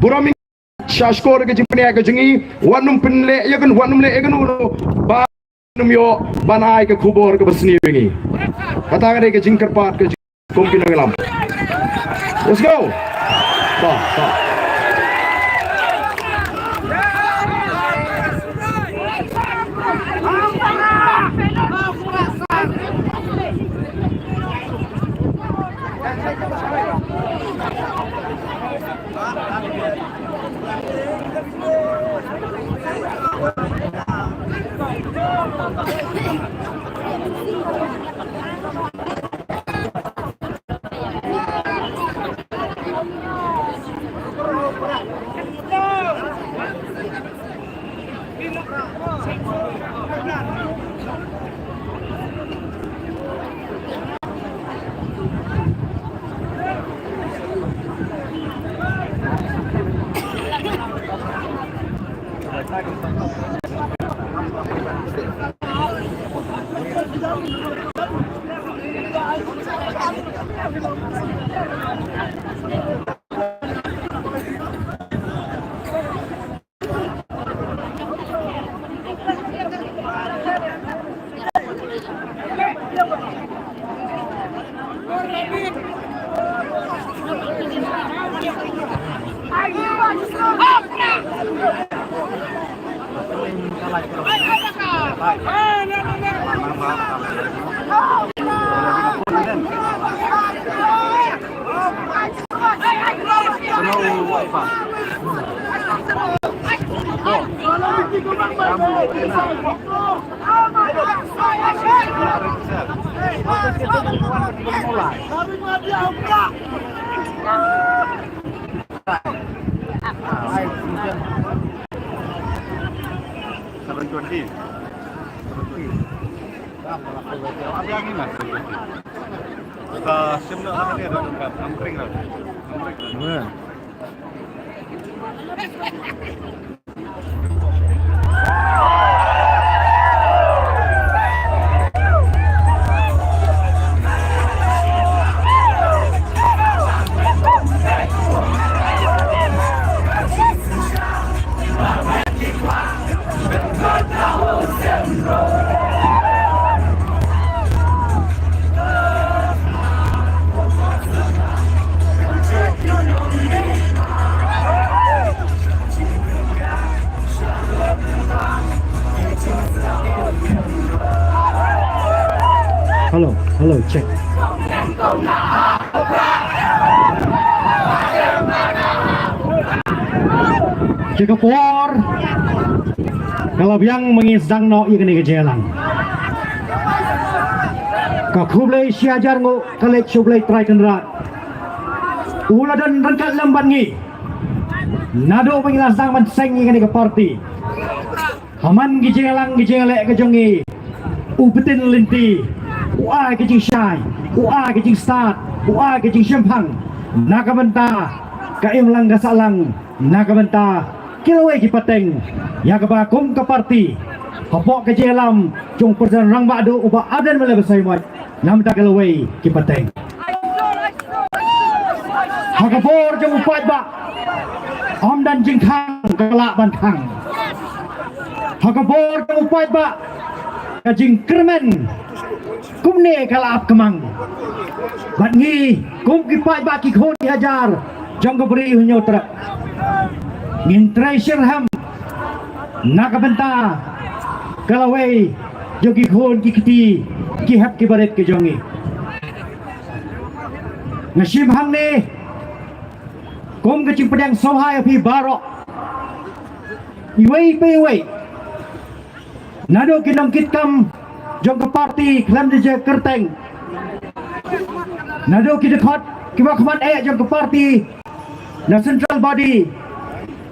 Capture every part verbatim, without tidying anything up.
Burom ïa ngi sha shkor ka jingpynïaid ka jong ngi, wat nym pynleh ïa kano, wat nym leh ïa kano kano ba nym ïoh ban ai ka khubor kaba sniew ïa ngi. Kata ka dei ka jingkyrpad ka jong ngi kum ki nongïalam. Let's go. Ta, ta. Seven twenty. Seven twenty. Ada angin lah. Sa sim na ada dia ada tempat angkring lah. Angkring lah. Hello, hello, check. Ki ka por ka la biang ma ngi sdang noh ïa kane ka jingïalang. Ka khublei shi hajar nguh ka leit sha U Blei Trai Kynrad. U la don ryngkat lem bad ngi naduh ba ngi la sdang ban seng ïa kane ka party. Ha man ki jingïalang ki jingïaleh ka jong ngi, u Btin Lynti u ai ka jingshai, u ai ka jingstad, u ai ka jingshemphang na ka bynta ka imlang ka sahlang, na ka bynta ki lawei ki pateng, ïa kaba kum ka party hapoh ka jingïalam jong u President Rangbah Duh u Bah Ardent Miller Basaiawmoit, na ka bynta ki lawei ki pateng. Ha ka bor jong u paidbah ym don jingkhang ka lah ban khang. Ha ka bor jong u paidbah ka jingkyrmen kumne ka la ap kmang. Bad ngi kum ki paidbah ki khun ki hajar jong ka Bri u Hynñiewtrep ngin trei shitrhem na ka bynta ka lawei jong ki khun ki kti ki hep ki barit ki jong ngi. Nga shim hangne kum ka jingpdiang sngewbha ïa phi baroh, iwei pa iwei, naduh ki nongkitkam jong ka party khlem da jia kyrteng, naduh ki dkhot kiba khmat eh jong ka party, na central body,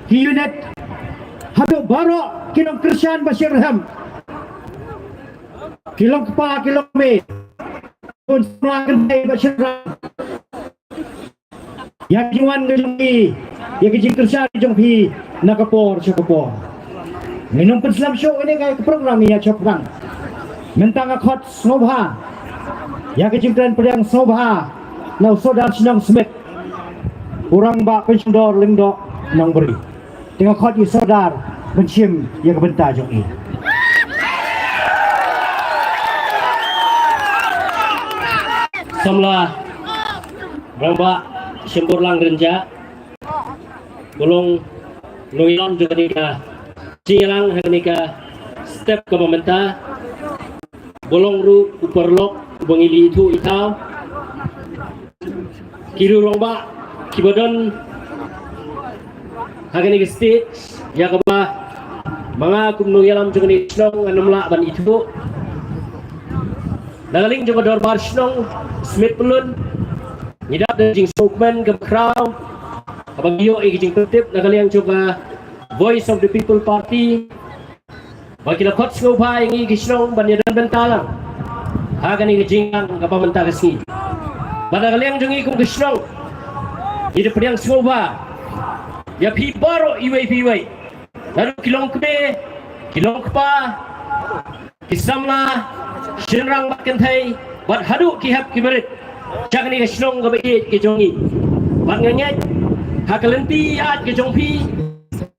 ki unit, haduh baroh ki nongkyrshan ba shitrhem, ki long kpa ki long kmie, bun samla kynthei bad shynrang, ïa ka jingwan ka jong phi, ïa ka jingkyrshan ka jong phi na ka por sha ka por. Ngin ym pynslem shuh ïa kane ka program ïa shaphrang. Mynta nga khot sngewbha ïa ka jingkren pdiang sngewbha na u Sordar Shnong Smit, u Rangbah Pensioners Lyngdoh, Nongbri. Te nga khot ïa u Sordar ban shim ïa ka bynta jong i. Samla Rangbah Shemborlang Rynjah, ba long u nongïalam jong kane ka jingïalang ha kane ka step kaba mynta, ba long ruh u paralok uba ngi la ithuh ithaw. Ki rangbah kiba don ha kane ka stage, ïa kaba ma nga kum u nongïalam jong kane ka shnong ngan ym lah ban ithuh. Na ka liang jong ka dorbar shnong Smit Pyllun, ngi dap da ka jingsngewkmen kaba khraw kaba ngi ïoh ïa ka jingpyntip na ka liang jong ka Voice of the People Party, ba ki la khot sngewbha ïa ngi ki shnong ban ïadon bynta lang ha kane ka jingïalang kaba mynta ka sngi. Bad na ka liang jong ngi kum ki shnong, ngi da pdiang sngewbha ïa phi baroh iwei pa iwei, naduh ki longkmie, ki longkpa, ki samla, shynrang bad kynthei, bad haduh ki hep ki barit, sha kane ka shnong kaba ïeit ka jong ngi. Bad nga ngeit ha ka lynti ïaid ka jong phi,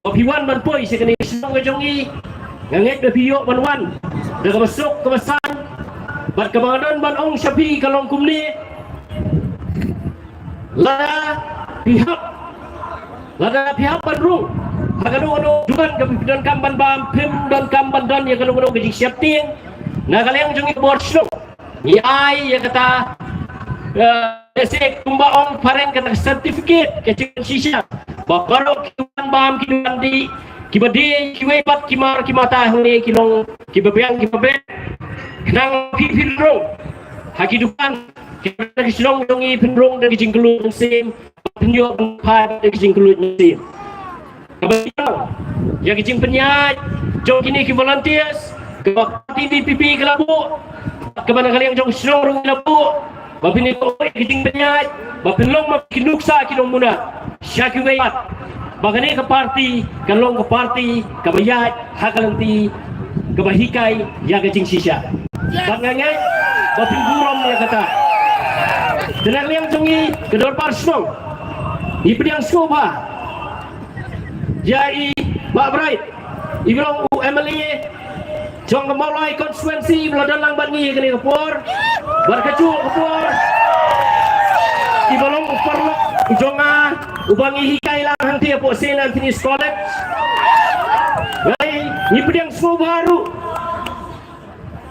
ba phi wan ban poi sha kane ka shnong ka jong ngi, nga ngeit ba phi ïoh ban wan da kaba suk kaba san. Bad kaba nga don ban ong sha phi ka long kumne: lada phi hap, lada phi hap ban rung ha kano kano dukan kaba phi donkam ban bam, phim donkam ban don ïa kano kano ka jingsheptieng na ka liang jong ngi ka bor shnong. Ngi ai ïa kata, eh, ïa se kumba ong phareng kata ka certificate ka jingpynshisha ba baroh ki wan bam, ki wan dih, kiba die, kiwei pat ki mar ki mata hangne ki long kiba biang kiba beh. Khnang phi phin rung ha ki dukan, ki shnong jong ngi phin rung da ki jingkylluid mynsiem, phin ïoh ban phai da ki jingkylluid mynsiem. Kaba ïa ka jingpynïaid jong kine ki volunteers kaba ka party V P P ka la buh, kaba na ka liang jong shnong ruh la buh, ba phin ïoh ka jingpynïaid, ba phin long ma ki nuksa ki nongmuna sha kiwei pat, ba kane ka party ka long ka party kaba ïaid ha ka lynti kaba hikai ïa ka jingshisha. Bad nga ngeit ba phin burom ïa kata. Te na ka liang jong ngi ka dorbar shnong, ngi pdiang sngewbha ïa i Bah Bright, iba long u M L A jong ka Mawlai constituency, iba la don lang bad ngi ha kane ka por. Bad kajuh ka por, iba long u paralok u jong nga uba ngi hikai lang hangtei hapoh Saint Anthony's College. Ngi, ngi pdiang sngewbha ruh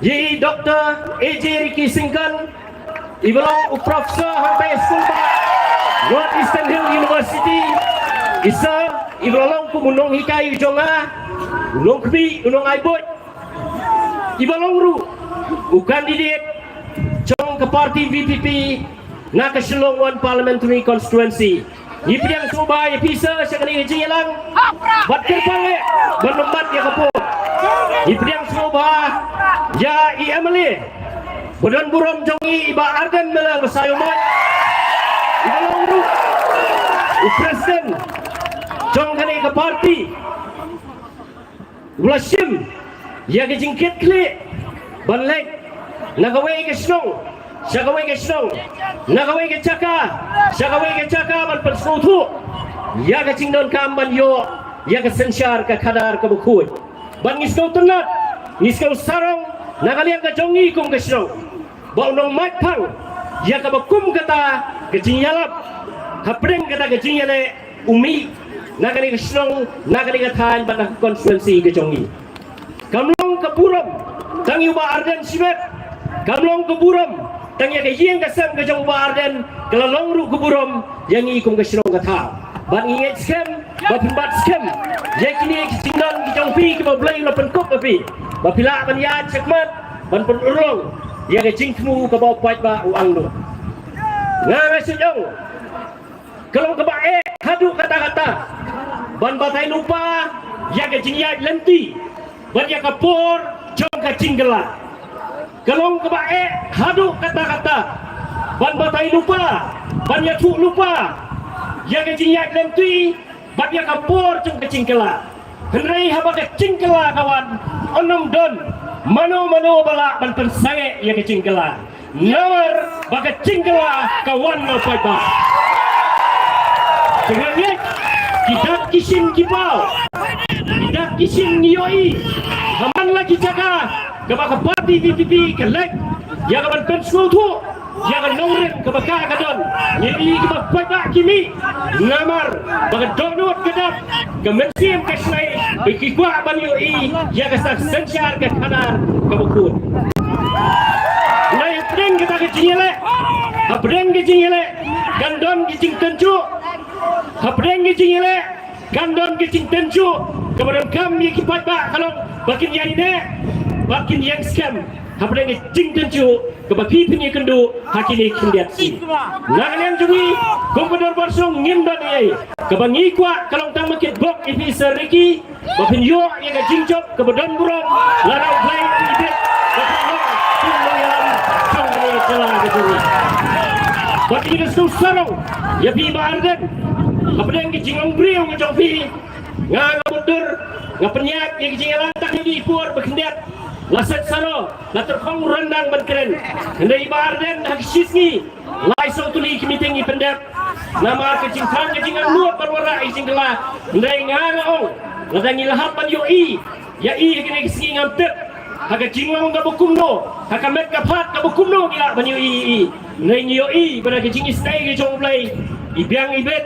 ïa i Doctor A J Ricky Syngkon, iba long u professor hangtei ha skul ba North Eastern Hill University, i sir, iba la long kum u nonghikai u jong nga, u nongkhmih, u nongaibuit, iba long ruh u candidate jong ka party V P P na ka Shillong One Parliamentary Constituency. Ngi pdiang sngewbha ïa phi sir sha kane ka jingïalang. Bad kyrpang eh ban ym bat ïa ka por. Ngi pdiang sngewbha ïa i M L A ba don burom jong ngi, i Bah Ardent Miller Basaiawmoit, iba long ruh u president jong kane ka party, u la shim ïa ka jingkitkhlieh ban leit na kawei ka shnong sha kawei ka shnong, na kawei ka jaka sha kawei ka jaka, ban pynsngewthuh ïa ka jingdonkam ban ïoh ïa ka synshar ka khadar kaba khuid. Bad ngi sngewtynnat, ngi sngewsarong na ka liang ka jong ngi kum ka shnong, ba u nongmait phang ïa kaba kum kata ka jingïalap hapdeng kata ka jingïaleh u mih na kane ka shnong, na kane ka thaiñ bad na ka constituency ka jong ngi. Kam long ka burom tang ïa u Bah Ardent shimet, kam long ka burom tang ïa ka ïing ka sem ka jong u Bah Ardent, ka la long ruh ka burom ïa ngi kum ka shnong ka thaw. Bad ngi ngeit skhem ba phin bat skhem ïa kine ki jingdon ki jong phi kiba U Blei u la pynkup ïa phi, ba phi lah ban ïaid shakhmat ban pynurlong ïa ka jingthmu kaba u paidbah u angnud. Nga nga shu ong, ka long kaba eh haduh katta katta ban batai lypa ïa ka jingïaid lynti bad ïa ka por jong ka jingkylla. Ka long kaba eh haduh katta katta ban batai lypa, ban ïathuh lypa ïa ka jingïaid lynti bad ïa ka por jong ka jingkylla. Hynrei haba ka jingkylla ka wan, un ym don mano mano ba lah ban pynsangeh ïa ka jingkylla. Namar ba ka jingkylla ka wan na u paidbah. Te nga ngeit ki dak ki shin ki paw, ki dak ki shin ngi ïohi ha man la ki jaka kaba ka party V P P ka leit ïa ka ban pynsngewthuh ïa ka nongrim kaba ka ka don. Ngi ïohi kiba paidbah ki mih namar ba ka dohnud ka dap, ka mynsiem ka shlei, ba ki kwah ban ïohi ïa ka sak synshar ka khadar kaba khuid. Hynrei hapdeng kata ka jingïaleh, hapdeng ka jingïaleh kan don ka jingtynjuh. Hapdeng ka jingïaleh kan don ka jingtynjuh kaba donkam ïa ki paidbah ka long ba kin ïaineh bad kin ïeng skhem hapdeng ka jingtynjuh kaba phi phin ïakynduh ha kine khyndiat sngi. Na ka liang jong ngi kum ka dorbar shnong ngim don ei ei, kaba ngi kwah ka long tang ba kin bok ïa phi Sir Ricky ba phin ïoh ïa ka jingjop kaba don burom lada U Blei u ibit ba phin long, phin long ïalam jong ka jylla ka jong ngi. Bad ngi da sngewsarong ïa phi Bah Ardent hapdeng ka jinglong briew ka jong phi. Nga, nga mutdur, nga pynïaid ïa ka jingïalang tang ïa ki por ba khyndiat la set salo, la tyrkhong ryndang ban kren. Hynrei Bah Ardent ha ka shi sngi lai saw tylli ki meeting i pyndep. Namar ka jingthrang ka jingangnud ban wanrah ïa ka jingkylla. Hynrei nga, nga ong lada ngi la hap ban ïohi ïa i ha kine ki sngi ngam tip ha ka jinglong kaba kumno, ha ka met ka phad kaba kumno ngi lah ban ïohi ïa i. Hynrei ngi ïohi ba da ka jingisynei ka jong U Blei, i biang i bit,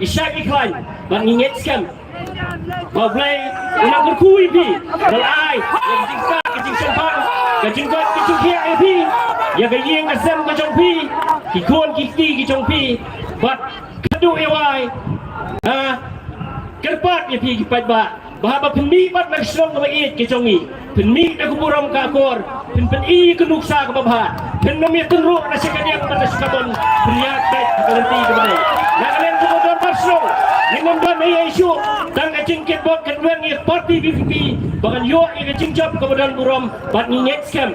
i shait i khlaiñ, bad ngi ngeit skhem ba U Blei u nang kyrkhu ïa phi, ba la ai ïa ka jingstad ka jingshemphang, ka jingkoit ka jingkhiah ïa phi, ïa ka ïing ka sem ka jong phi, ki khun ki kti ki jong phi, bad khatduh ïa wai, ha, kyrpad ïa phi ki paidbah ba haba phin mih pat na ka shnong kaba ïeit ka jong ngi, phin mih da ka burom ka akor, phin pyni ka nuksa kaba bha, phin nym ïakynruh na sha kadiang bad na sha kabon, phin ïaid beit ha ka lynti kaba dei. Na ka liang jong u dorbar shnong ngin nym don ei ei shuh, tang ka jingkitbok kitweng ïa ka party V P P ba kan ïoh ïa ka jingjop kaba don burom. Bad ngi ngeit skhem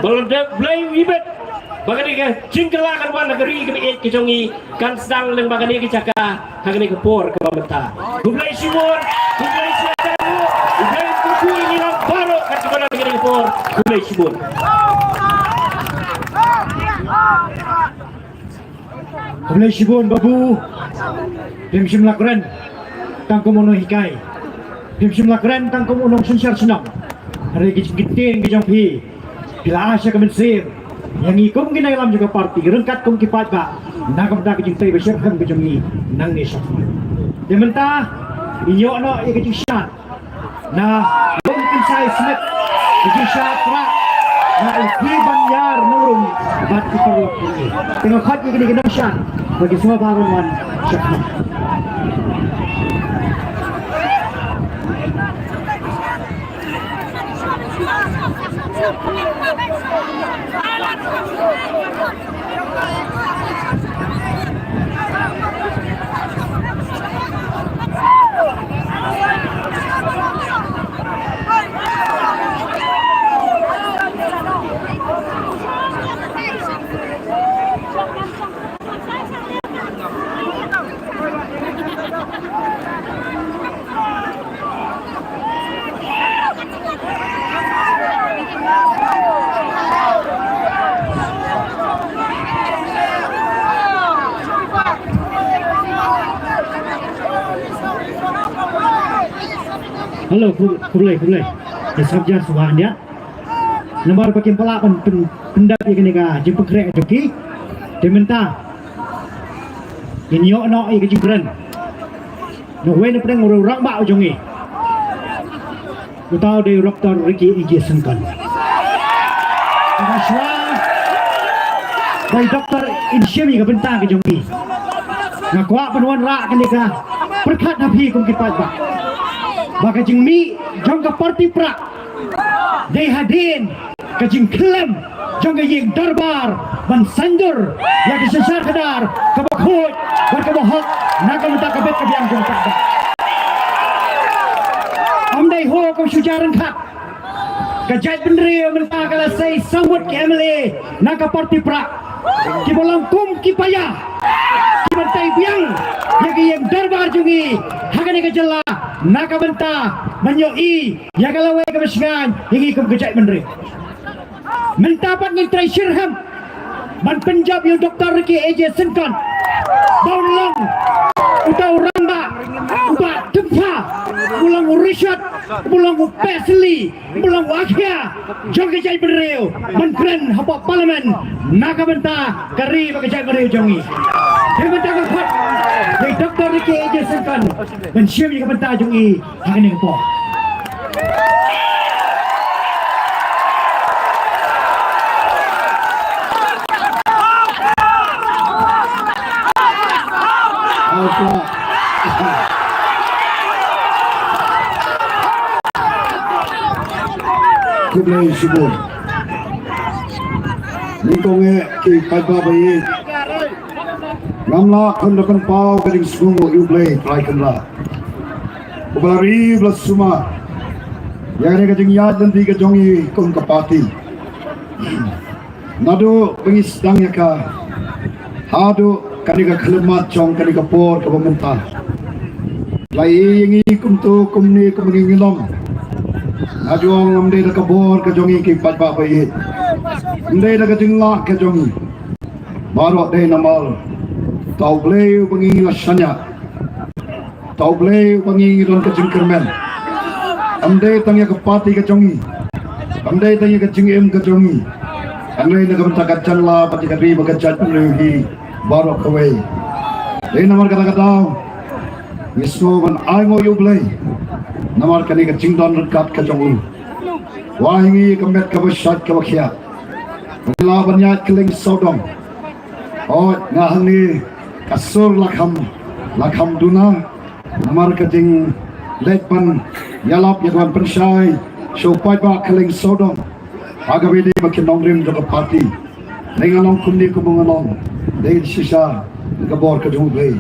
ba lada U Blei u ibit ba kane ka jingkylla kan wan ha ka ri kaba ïeit ka jong ngi, kan sdang lyngba kane ka jaka ha kane ka por kaba mynta. Khublei shibun, khublei shibun, khublei shibun ïa ngi lang baroh kat kiba don ha kane ka por. Khublei shibun. Khublei shibun Babu. Phim shym la kren tang kum u nonghikai, phim shym la kren tang kum u nongsynshar shnong. Hynrei ki jingkyntien ki jong phi, phi la ai sha ka mynsiem ïa ngi kum ki nongïalam jong ka party, ryngkat kum ki paidbah, na ka bynta ka jingtei ba shitrhem ka jong ngi nangne shakhmat. Te mynta ngin ïoh noh ïa ka jingshad na Lum Kynsai Smit, ka jingshad prah na u P Banyar Nongrum bad ki paralok jong ngi. Te nga khot ïa kine ki nongshad ba kin sngewbha ban wan shakhmat. Hello, khu-, khublei, khublei. Ka sngap jar sngewbha ïa. Namar ba kim pat lah ban pyn-, pyndep ïa kane ka jingpynkhreh jong ki. Te mynta ngin ïoh noh ïa ka jingkren na uwei na pdeng u rangbah u jong ngi. Uta u dei u Doktor Ricky A J Syngkon. Kaba shuwa ba i Doktor in shim ïa ka bynta ka jong ngi, nga kwah ban wanrah kane ka pyrkhat ha phi kum ki paidbah ba ka jingmih jong ka party prah dei hadien ka jingkhlem jong ka ïing dorbar ban saiñdur ïa ka synshar khadar kaba khuid bad kaba hok na ka bynta ka bit ka biang jong ka. Ym dei ho ka shu jia ryngkat. Ka jaitbynriew mynta ka la sei saw ngut ki M L A na ka party prah kiba long kum ki paia kiban tei biang ïa ka ïing dorbar jong ngi ha kane ka jylla na ka bynta ban ïohi ïa ka lawei kaba shngaiñ ïa ngi kum ka jaitbynriew. Mynta pat ngin trei shitrhem ban pynjop ïa u Doktor Ricky A J Syngkon. ba un long uta u rangbah uba tyngkha, u long u rishot, u long u pesli, u long u akhia jong ka jaitbynriew ban kren hapoh Parliament na ka bynta ka ri bad ka jaitbynriew jong ngi. Te mynta ka khot ïa i Doctor Ricky A J Syngkon ban shim ïa ka bynta jong ngi ha kane ka por. Khublei shibun. Nyngkong eh ki paidbah ba ïeit, ngam lah khun da pynpaw ka jingsngewnguh ïa U Blei Trai Kynrad uba la ri ba la sumar ïa kane ka jingïaid lynti ka jong ngi kum ka party. Naduh ba ngi sdang ïa ka haduh kane ka khyllipmat jong kane ka por kaba mynta, la ïohi ïa ngi kumto kumne kumba ngi ngi long. Nga ju ong ym dei da ka bor ka jong ngi ki paidbah ba ïeit, ym dei da ka jinglah ka jong ngi. Baroh dei namar uta U Blei uba ngi la shaniah, uta U Blei uba ngi ngi don ka jingkyrmen. Ym dei tang ïa ka party ka jong ngi, ym dei tang ïa ka jingim ka jong ngi, hynrei na ka bynta ka jylla bad ïa ka ri bad ka jaitbynriew hi baroh kawei. Dei namar kata ka daw ngi sngew ban ainguh ïa U Blei namar kane ka jingdon ryngkat ka jong u. Wah ïa ngi ka met kaba shait kaba khiah, ngi lah ban ïaid kylleng sawdong. Hooid, nga hangne ka sur la kham, la kham duna namar ka jingleit ban ïalap ïa ka ban pynshai sha u paidbah kylleng sawdong ha kaba ïadei bad ki nongrim jong ka party. Dei nga long kumne kumba nga long, dei shisha ka bor ka jong U Blei.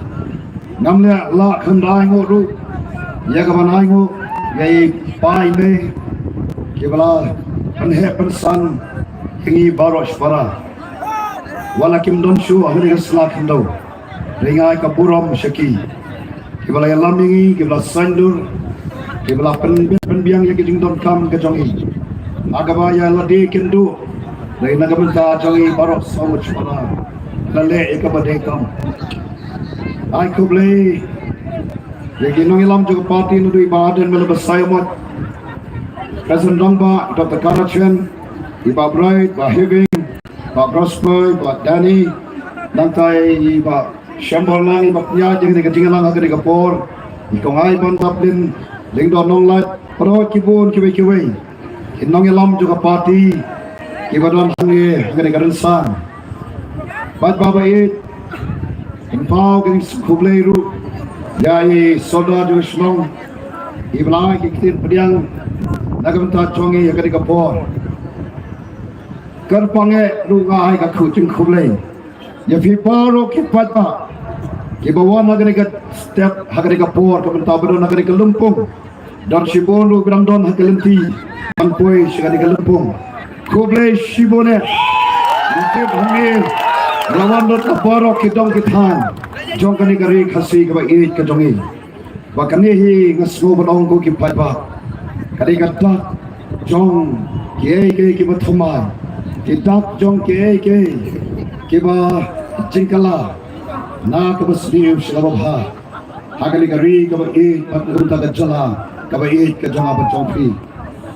Ngam leh lah kham da ainguh ruh ïa ka ban ainguh ïa i pa i mei kiba la pynheh pynsan ïa ngi baroh shipara. Wat la kim don shuh ha kane ka sla khyndew, dei nga ai ka burom sha ki kiba la ïalam ïa ngi, kiba la saiñdur, kiba la pyn, pynbiang ïa ka jingdonkam ka jong ngi. Ha kaba ïa lade kynduh dei na ka bynta jong ngi baroh saw ngut shipara, la leh ïa kaba dei kam. Ai khublei ïa ki nongïalam jong ka party, naduh i Bah Ardent Miller Basaiawmoit, President Rangbah Doctor Kara Chen, i Bah Bright, Bah Hewing, Bah Prosper, Bah Danny, nangta i Bah Shembor Lang, i ba pynïaid ïa kane ka jingïalang ha kane ka por, i Kong Aiban Taplin, Lyngdoh Nonglait, baroh ki bun kiwei kiwei ki nongïalam jong ka party kiba don hangne ha kane ka rynsan. Paidbah ba ïeit, pynpaw ka jingkhublei ruh ïa i Sordar jong ka shnong iba la ai ki ktien pdiang na ka bynta jong ngi ha kane ka por. Kyrpang eh ruh nga ai ka khublei ïa phi baroh ki paidbah kiba wan ha kane ka step, ha kane ka por, ka bynta ba don ha kane ka lympung. Don shibun ruh ba dang don ha ka lynti ban poi sha kane ka lympung. Khublei shibun eh. Nga tip hangne la wan don baroh ki dong ki thaiñ jong kane ka ri Khasi kaba ïeit ka jong ngi. Ba kane hi nga sngew ban ong ko ki paidbah, ka dei ka dak jong kiei kiei kiba thymmai, ki dak jong kiei kiei kiba jingkylla na kaba sniew sha kaba bha ha kane ka ri kaba ïeit bad na ka bynta ka jylla kaba ïeit ka jong nga bad jong phi.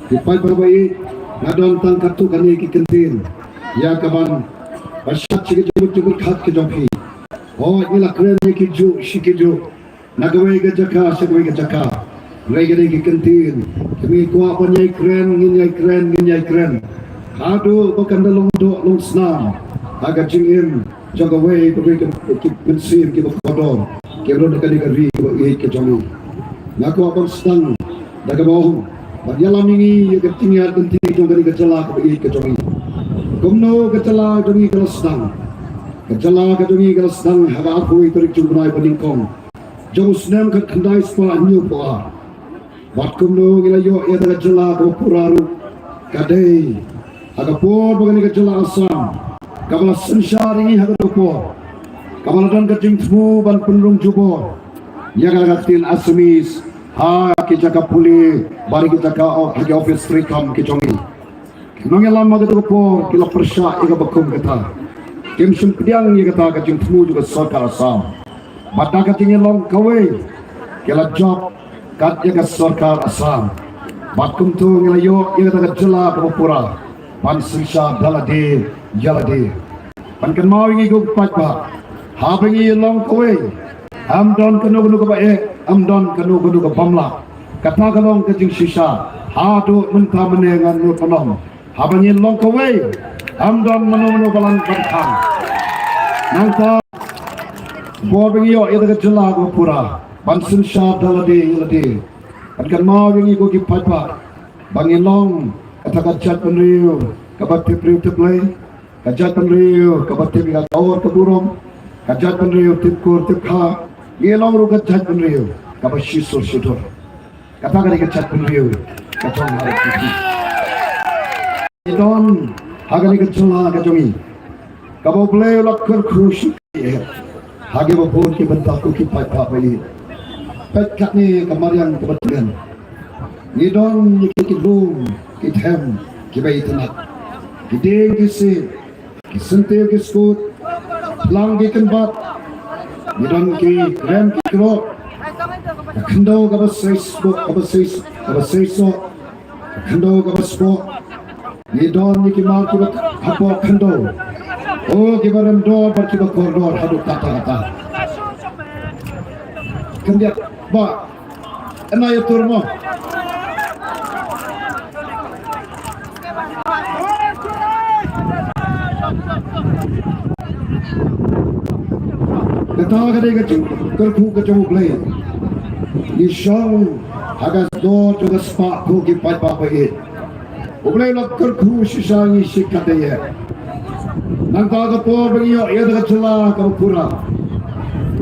Ki paidbah ba ïeit, nga don tang katto katne ki kyntien ïa ka ban pynshad sha ki jingmut jingpyrkhat ki jong phi. Hooid, ngi la kren ïa ki juh shi ki juh na kawei ka jaka sha kawei ka jaka. Hynrei ka dei ki kyntien kiba ngi kwah ban ïai kren, ngin ïai kren, ngin ïai kren haduh ba kan da long doh long snam ha ka jingim jong kawei pa kawei ka, ki mynsiem kiba kordor kiba don ha kane ka ri kaba ïeit ka jong ngi. Nga kwah ban sdang da kaba ong ban ïalam ïa ngi ïa ka jingïaid lynti jong kane ka jylla kaba ïeit ka jong ngi. Kumno ka jylla jong ngi ka la sdang? Ka jylla ka jong ngi ka la sdang ha ka arphew wei tarik jong u bnai ba nyngkong jong u snem khatkhyndai spah hynñiewphew ar. Bad kumno ngi la ïoh ïa ka jylla kaba pura ruh? Ka dei ha ka por ba kane ka jylla Assam kaba la synshar ïa ngi ha ka por, kaba la don ka jingthmu ban pynrung jubor ïa ka ktien Assamese ha ki jaka pule bad ki jaka o-, ha ki office treikam ki jong ngi. Ki nongïalam ha kata ka por ki la pyrshah ïa kaba kum kata. Kim shym pdiang ïa kata ka jingthmu jong ka sorkar Assam. Bad da ka jingïalong kawei ki la jop kat ïa ka sorkar Assam. Bad kumta ngi la ïoh ïa kata ka jylla kaba pura ban synshar da lade ïa lade. Ban kynmaw ïa ngi ko ki paidbah, haba ngi ïalong kawei, ym don kano kano kaba eh, ym don kano kano kaba ym lah. Kata ka long ka jingshisha haduh mynta mynne ngan nud ban ong, haba ngi long kawei, ym don mano mano ba lah ban khang. Nangta por ba ngi ïoh ïa ka jylla kaba pura ban synshar da lade ïa lade. Ban kynmaw ïa ngi ko ki paidbah ba ngi long kata ka jaitbynriew kaba tip briew tip Blei, ka jaitbynriew kaba tip ïa ka or ka burom, ka jaitbynriew tip kur tip kha. Ngi long ruh ka jaitbynriew kaba shisur shidur. Kata ka dei ka jaitbynriew ka jong ngi. Ngi don ha kane ka jylla ka jong ngi kaba U Blei u la kyrkhu shisha ha kiba bun ki bynta ko ki paidbah ba ïeit. Peit katne ka mariang kaba tymmen. Ngi don ïa ki, ki lum ki them kiba itynnat, ki dieng ki siej, ki syntiew ki skud, phlang ki kynbat. Ngi don ki krem ki krok, ka khyndew kaba sei sboh, kaba sei, kaba sei soh, ka khyndew kaba sboh. Ngi don ïa ki mar kiba hapoh khyndew, o kiba rem dor bad kiba kordor haduh katta katta. Khyndiat ba Ynda ïa tur mo. Kata ka dei ka jingkyrkhu ka jong U Blei. Ngi shong ha ka dor jong ka spah ko ki paidbah ba ïeit. U Blei u la kyrkhu shisha ïa ngi shi katdei. Nangta ka por ba ngi ïoh ïa ka jylla kaba pura,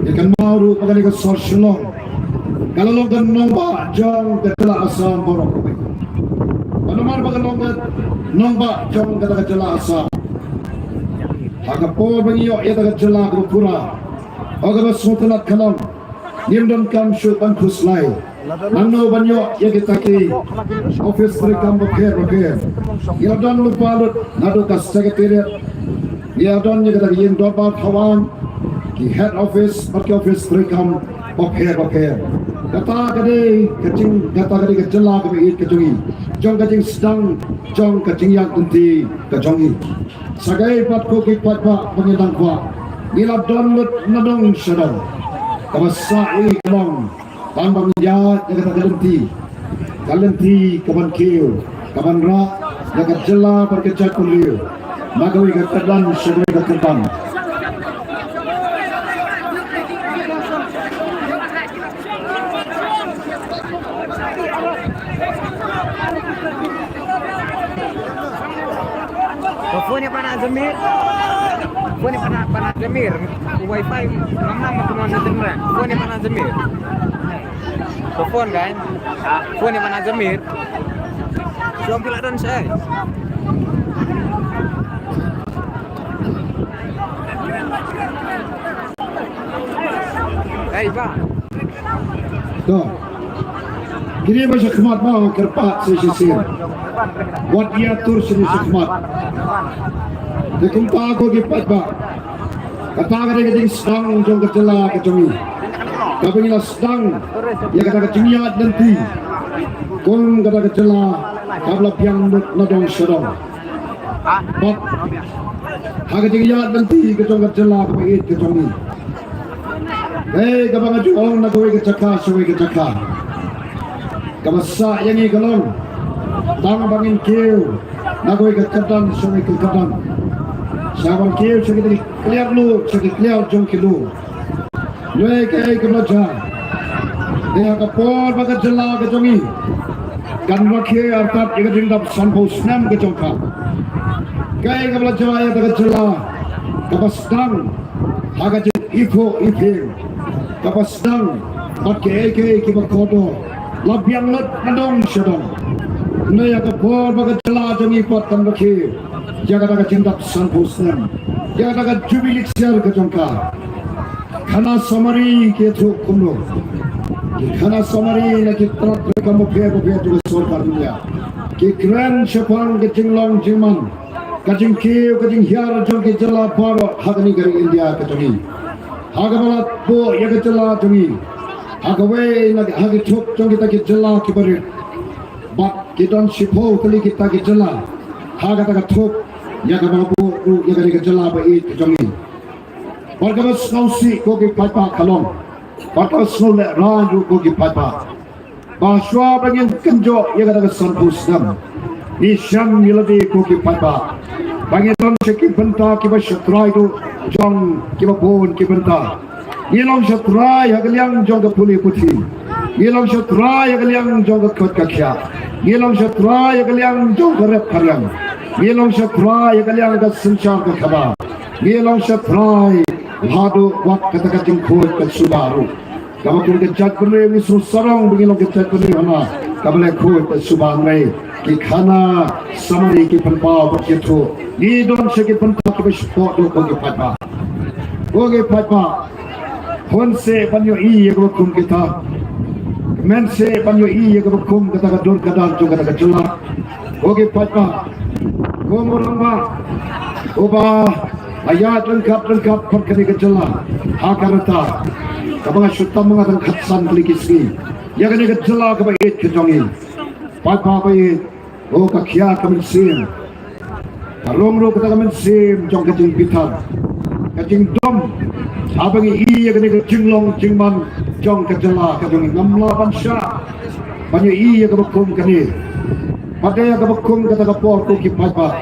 ngi kynmaw ruh ba kane ka sor Shillong ka la long ka nongbah jong ka jylla Assam baroh kawei. Ba namar ba ka long ka nongbah jong kata ka jylla Assam, ha ka por ba ngi ïoh ïa ka jylla kaba pura, o kaba sngewtynnat ka long, ngim donkam shuh ban khuslai. Nangno ban ïoh ïa kita ki office treikam bapher bapher? Ngi la don lypa lut naduh ka secretariat, ngi la don ïa kita ki ïing dorbar thawaiñ, ki head office bad ki office treikam bapher bapher. Kata ka dei ka jing, kata ka dei ka jylla kaba ïeit ka jong ngi, jong ka jingsdang, jong ka jingïaid lynti ka jong ngi. Sa kaei pat ko ki paidbah ba ngi dang kwah, ngi la don lut na dong sha dong. Kaba sah ïa ngi ka long tang ba ngin ïaid ïa kata ka lynti, ka lynti kaban kiew, kaban rah ïa ka jylla bad ka jaitbynriew na kawei ka kyrdan sha kawei ka kyrdan. Ka phone ïa Pana Zamir. Phone ïa Pana, Pana Zamir. Wifi ngam nang ma kumno na tynra. Phone ïa Pana Zamir. Ka phone kan? Phone ïa Pana Zamir. Shong phi la don sa. Ei, ba. To. Kine ba sha khmat ba kyrpad sa shisien. Wat ïa tur sha khmat. Te kumta ko ki paidbah, kata ka dei ka jingsdang jong ka jylla ka jong ngi. Kaba ngi la sdang ïa kata ka jingïaid lynti kum kata ka jylla kaba la biang lut na dong sha dong. Bad ha ka jingïaid lynti ka jong ka jylla kaba ïeit ka jong ngi, hei, kaba nga ju ong na kawei ka jaka sha kawei ka jaka, kaba sah ïa ngi ka long tang ba ngin kiew na kawei ka kyrdan sha kawei ka kyrdan. Sha ban kiew sha ki kliar lum, sha ki kliar jong ki lum. Ngi kaei kaba la jia? Ïa ka por ba ka jylla ka jong ngi kan rakhe artat ïa ka jingdap sanphew snem ka jong ka, kaei kaba la jia ïa ka jylla kaba sdang ha ka jingiphuh iphieng, kaba sdang bad kiei kiei kiba kordor, la biang lut na dong sha dong. Ngi ïa ka por ba ka jylla jong ngi pat kan rakhe ïa kata ka jingdap sanphew snem, ïa kata ka jubili ksiar ka jong ka. Khana samari ki ïathuh kumno? Ki khana samari na ki tnat treikam bapher bapher jong ka sorkar India ki kren shaphang ka jinglong jingman, ka jingkiew ka jinghiar jong ki jylla baroh ha kane ka ri India ka jong ngi. Ha kaba la buh ïa ka jylla jong ngi ha kawei na ha ki thup jong kita ki jylla kiba rit. Bad ki don shiphew tylli kita ki jylla ha kata ka thup ïa kaba la buh ruh ïa kane ka jylla ba ïeit ka jong ngi. Bad kaba sngewsih ko ki paidbah ka long, bad kaba sngewlehraiñ ruh ko ki paidbah, ba shuwa ba ngin kynjoh ïa kata ka sanphew snem, ngi shem ïa lade ko ki paidbah ba ngi don sha ki bynta kiba shatrai ruh jong kiba bun ki bynta. Ngi long shatrai ha ka liang jong ka pule puthi, ngi long shatrai ha ka liang jong ka koit ka khiah, ngi long shatrai ha ka liang jong ka rep ka riang, ngi long shatrai ha ka liang ka synshar ka khadar, ngi long shatrai haduh wat kata ka jingkhuid ka suba ruh. Kaba kum ka jaitbynriew ngi sngewsarong ba ngi long ka jaitbynriew hana kaba leh khuid ka suba, hynrei ki khana samari ki pynpaw bad ki thuh. Ngi don sha ki bynta kiba shapoh duh ko ki paidbah. Ko ki paidbah, hun seh ban ïohi ïa kaba kum kita. Kmen seh ban ïohi ïa kaba kum kata ka dur ka dar jong kata ka jylla. Ko ki paidbah, ko mo rangbah uba la ïaid ryngkat ryngkat bad kane ka jylla ha ka rta kaba nga shu tam ma nga tang khatsan tylli ki sngi ïa kane ka jylla kaba ïeit ka jong ngi. Paidbah ba ïeit, o ka khia ka mynsiem, ka rung ruh kata ka mynsiem jong ka jingbitar, ka jingdom haba ngi ïohi ïa kane ka jinglong jingman jong ka jylla ka jong ngi. Ngam lah ban shah ban ïohi ïa kaba kum kane. Bad ïa kaba kum kata ka por ko ki paidbah,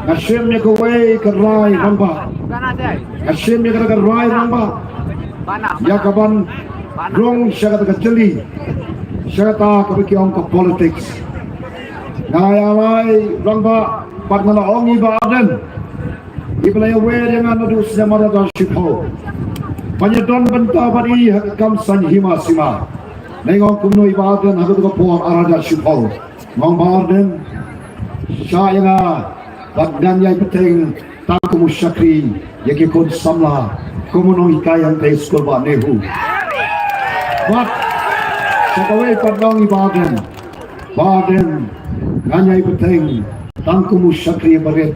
nga shim ïa kawei ka rai rangbah, nga shim ïa kata ka rai rangbah ïa kaban rung sha kata ka jylli, sha kata kaba ki ong ka politics. Nga ïa rai rangbah bad nga la ong i Bah Ardent, i ba la ïawer ïa nga naduh snem ar hajar shiphew, ban ïa don bynta bad i ha ka kam saiñ hima sima. Nga ong kumno i Bah Ardent ha kata ka por ar hajar shiphew? Nga ong Bah Ardent, shah ïa nga bad ngan ïai bteng tang kum u shakri ïa ki khun samla, kum u nonghikai hangtei skul bah NEHU. Bad sa kawei pat nga ong i Bah Ardent, Bah Ardent, ngan ïai bteng tang kum u shakri barit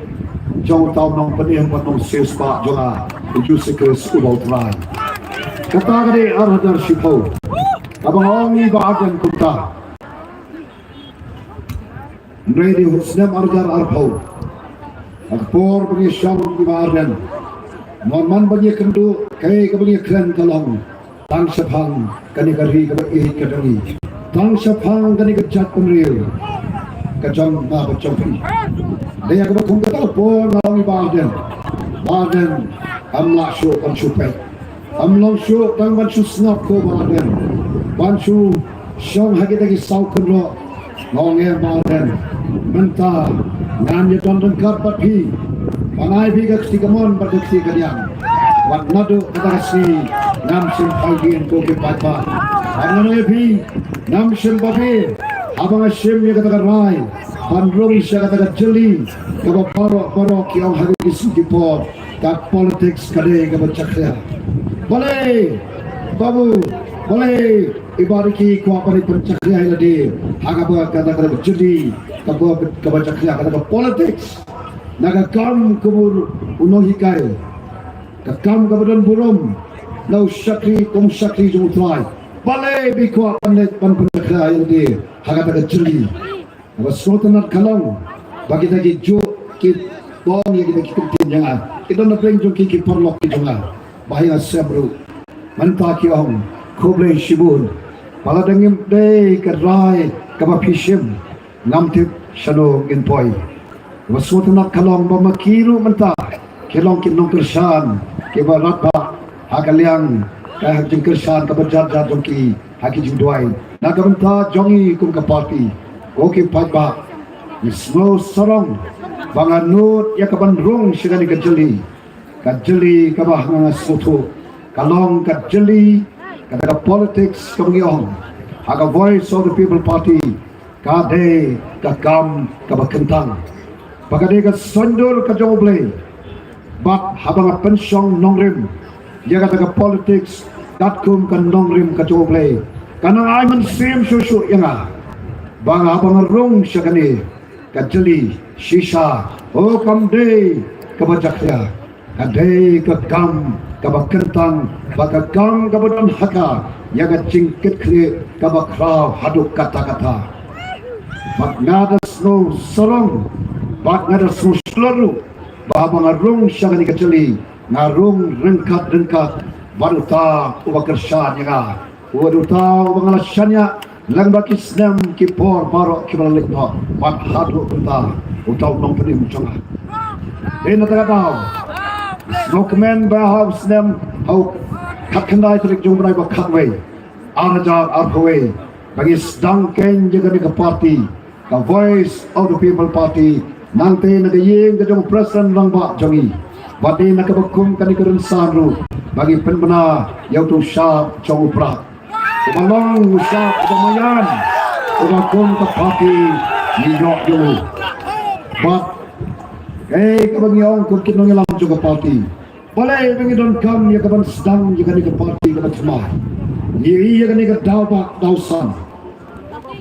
jong uta u nongpynim bad nongsiew spah jong nga, u Jisu Khrist uba U Trai. Kata ka dei ar hajar shiphew kaba nga ong i Bah Ardent kumta. Hynrei dei ha u snem ar hajar arphew, ha ka por ba ngi shong i Bah Ardent, mon man ba ngi kynduh, kaei kaba ngi kren ka long tang shaphang kane ka ri kaba ïeit ka jong ngi, tang shaphang kane ka jaitbynriew ka jong nga bad jong phi. Dei ha kaba kum kata ka por nga ong i Bah Ardent, Bah Ardent, ym lah shuh ban shu peit. Ym long shuh tang ban shu sngap ko Bah Ardent, ban shu shong ha kita ki saw kynroh. Nga ong ïa Bah Ardent, mynta ngan ïa don ryngkat bad phi, ban ai phi ka kti kamon bad ka kti kadiang. Wat naduh kata ka sngi ngam shym phai dien ko ki paidbah. Bad ngan ong ïa phi, ngam shym babe haba nga shim ïa kata ka rai ban rung sha kata ka jylli kaba baroh baroh ki ong ha ki sngi ki por ka politics ka dei kaba jakhlia. Balei babu, balei i Bah Ricky kwah ban pynjakhlia ïa lade ha kaba kata ka jylli kaba, kaba jakhlia kata ka politics? Na ka kam kum u nonghikai, ka kam kaba don burom, na u shakri kum shakri jong U Trai. Balei ba i kwah ban leit ban pynjakhlia ïa lade ha kata ka jylli? Kaba sngewtynnat ka long ba kita ki juh ki ong ïa kita ki kyntien ïa nga, ki don na pdeng jong ki ki paralok ki jong nga, ba ha ïa nga sem ruh mynta ki ong khublei shibun. Ba lada ngim dei ka rai kaba phi shim, ngam tip shano ngin poi. Kaba sngewtynnat ka long ba ma ki ruh mynta ki long ki nongkyrshan kiba radbah ha ka liang ka jingkyrshan kaba jar jar jong ki ha ki jingduwai na ka bynta jong ngi kum ka party. Ko ki paidbah, ngi sngewsarong ba nga nud ïa kaban rung sha kane ka jylli, ka jylli kaba ha nga sngewthuh ka long ka jylli kata ka politics kaba ngi ong ha ka Voice of the People Party, ka dei ka kam kaba kyntang, ba ka dei ka saiñdur ka jong U Blei. Bad haba nga pynshong nongrim ïa kata ka politics katkum ka nongrim ka jong U Blei, ka nang ai mynsiem shuh shuh ïa nga ba nga, haba nga rung sha kane ka jylli shisha, o kam dei kaba jakhlia, ka dei ka kam kaba kyntang, ba ka kam kaba don ha ka, ïa ka jingkitkhlieh kaba khraw haduh katta katta. Bad nga da sngewsarong, bad nga da sngewshlur ruh, ba haba nga rung sha kane ka jylli, nga rung ryngkat ryngkat bad uta uba kyrshan ïa nga. Wat uta uba nga la shaniah lyngba ki snem ki por baroh kiba la leit noh, bad haduh mynta uta u nongpynim jong nga. Dei na kata ka daw, sngewkmen ba ha u snem, ha u khatkhyndai tarik jong u bnai ba khatwei, ar hajar arphew wei, ba ngi sdang keiñ ïa kane ka party, ka Voice of the People Party, nangta na ka ïing ka jong u President Rangbah jong ngi. Bad dei na kaba kum kane ka rynsan ruh ba ngi pynbna ïa uto u shap jong u Prah, uba long u shap uba maïan, uba kum ka party ngi ïoh ïa u. Bad kaei kaba ngi ong kum ki nongïalam jong ka party, balei ba ngi donkam ïa kaban sdang ïa kane ka party kaba thymmai? Ngi ïohi ïa kane ka daw ba daw san.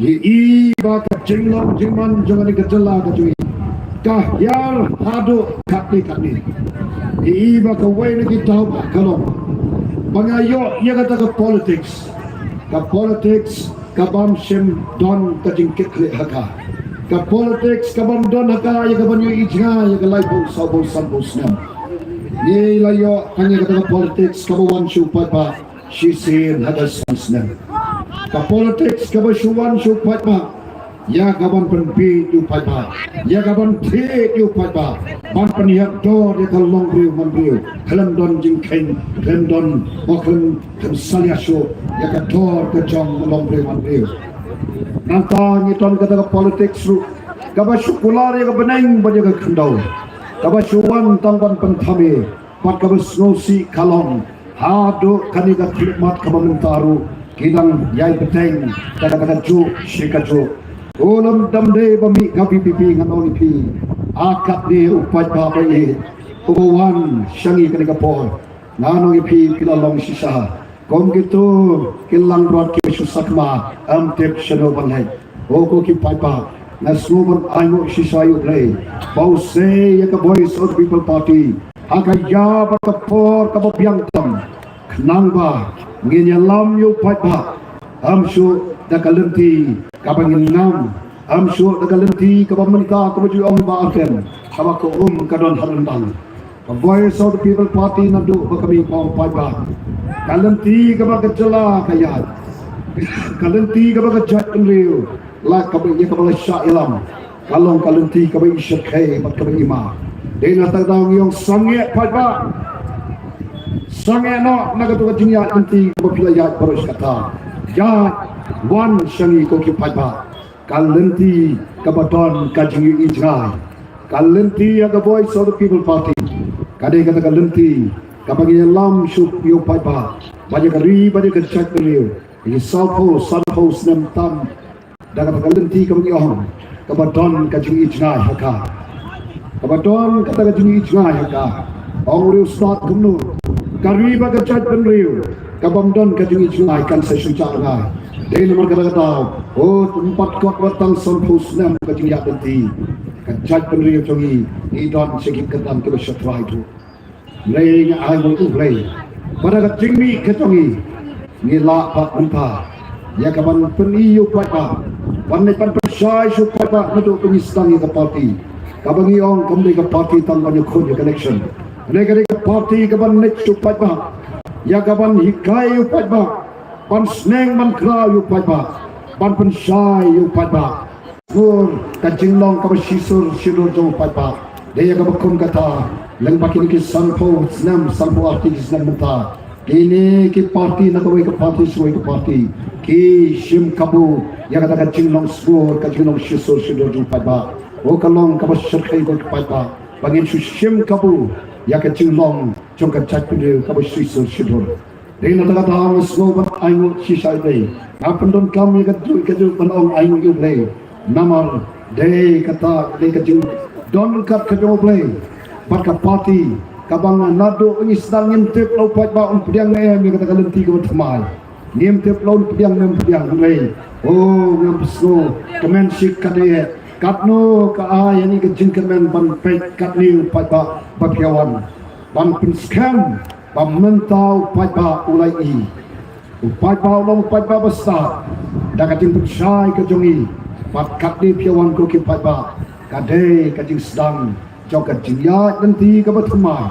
Ngi i ba ka jinglong jingman jong kane ka jylla ka jong ngi ka hiar haduh katne katne. Ngi i ba kawei na ki daw ba ka long ba nga ïoh ïa kata ka politics, ka politics ka bym shym don ka jingkitkhlieh ha ka, ka politics ka bym don ha ka ïa kaban ïohi jngai ïa ka laiphew, sawphew, sanphew snem. Ngi la ïoh tang ïa kata ka politics kaba wan sha u paidbah shisien ha ka san snem. Ka politics kaba shu wan sha u paidbah ïa kaban pynbieit ïa u paidbah, ïa kaban thied ïa u paidbah, ban pynïap dor ïa ka longbriew manbriew, khlem don jingkheiñ, khlem don, o khlem, khlem salia shuh ïa ka dor ka jong u longbriew manbriew. Nangta ngi don kata ka politics ruh kaba shu kular ïa ka bneng bad ïa ka khyndew, kaba shu wan tang ban pynthame, bad kaba sngewsih ka long haduh kane ka khyllipmat kaba mynta ruh ki dang ïai bteng da kata ka juk sha ka juk. Ko lem dam dei ba mih ka VPP, ngan ong ïa phi, a katne u paidbah ba ïeit uba wan sha ngi kane ka por, ngan ong ïa phi, phi la long shisha kum kito ki langbrot kiba shu sakma, ym tip shano ban leit. O ko ki paidbah, nga sngew ban ainguh shisha ïa U Blei ba u sei ïa ka Voice of the People Party ha ka ïa bad ka por kaba biang tam, khnang ba ngin ïalam ïa u paidbah, ym shuh da ka lynti kaba ngin ngam, ym shuh da ka lynti kaba mynta kaba ju ong ba artem, kaba ka um ka don ha ryndang. Ka Voice of the People Party naduh ba ka mih, ong paidbah, ka lynti kaba ka jylla ka ïaid, ka lynti kaba ka jaitbynriew la kaba ïa kaba la shah ïalam, ka long ka lynti kaba i shyrkhei bad kaba i ma. Dei na kata ka daw ngi ong sangeh paidbah, sangeh noh na kato ka jingïaid lynti kaba phi la ïaid baroh shi katta. Ïaid, wan sha ngi ko ki paidbah. Ka lynti kaba don ka jingïohi jngai, ka lynti ïa ka Voice of the People Party, ka dei kata ka lynti kaba ngi ïalam shuh ïa u paidbah bad ïa ka ri bad ïa ka jaitbynriew ïa ki sawphew sanphew snem tam. Da kata ka lynti kaba ngi ong kaba don ka jingïohi jngai ha ka, kaba don kata ka jingïohi jngai ha ka. Ong u riewstad kumno, ka ri bad ka jaitbynriew ka bym don ka jingïohi jngai kan sa shu jah ngai. Dei namar kata ka daw, o, ym pat kot wat tang sanphew snem ka jingïaid lynti, ka jaitbynriew jong ngi ngi don sha ki kyrdan kiba sha trai tu. Hynrei nga ai nguh ïa U Blei ba da ka jingmih ka jong ngi, ngi lah pat mynta ïa kaban pyni ïa u paidbah, ban leit ban pynshai sha u paidbah naduh ba ngi sdang ïa ka party. Kaba ngi ong kam dei ka party tang ban ïakhun ïa ka election. Hynrei ka dei ka party kaban leit sha u paidbah, ïa kaban hikai ïa u paidbah, ban sneng ban khraw ïa u paidbah, ban pynshai ïa u paidbah. Bad ka jinglong kaba shisur shidur jong u paidbah, dei ïa kaba kum kata, lyngba kine ki sanphew snem, sanphew arti ki snem mynta, kine ki party na kawei ka party sha kawei ka party ki shim kabu ïa kata ka jinglong sbur, ka jinglong shisur shidur jong u paidbah. Bad ka long kaba shyrkhei ïa u paidbah ba ngin shu shim kabu ïa ka jinglong jong ka jaitbynriew kaba shisur shidur. Dei na kata ka daw nga sngew ban ainguh shisha ïa U Blei. Nga pyndonkam ïa ka juh ka juh ban ong ainguh ïa U Blei. Namar dei kata, dei ka jingdon ryngkat ka jong U Blei bad ka party kaba nga naduh ngi sdang ngim tip la u paidbah un pdiang ne em ïa kata ka lynti kaba thymmai. Ngim tip la un pdiang ne em pdiang, hynrei, o, ngam sngew kmen shi katne, katno ka ai ïa ngi ka jingkmen ban peit katne u paidbah ba phi wan ban pynskhem Ba mynta u paidbah u la ïohi. U paidbah u long u paidbah ba stad. Da ka jingpynshai ka jong ngi, bad katne phi wan ko ki paidbah, ka dei ka jingsdang jong ka jingïaid lynti kaba thymmai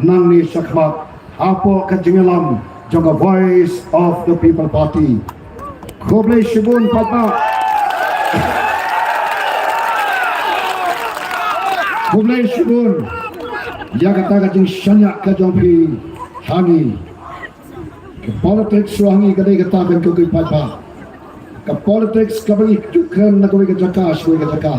nangne shakhmat hapoh ka jingïalam jong ka Voice of the People Party. Khublei shibun paidbah. Khublei shibun ïa kata ka jingshaniah ka jong phi ha ngi. Ka politics ruh ha ngi ka dei kata, ko ki paidbah. Ka politics kaba ngi ju kren na kawei ka jaka sha kawei ka jaka,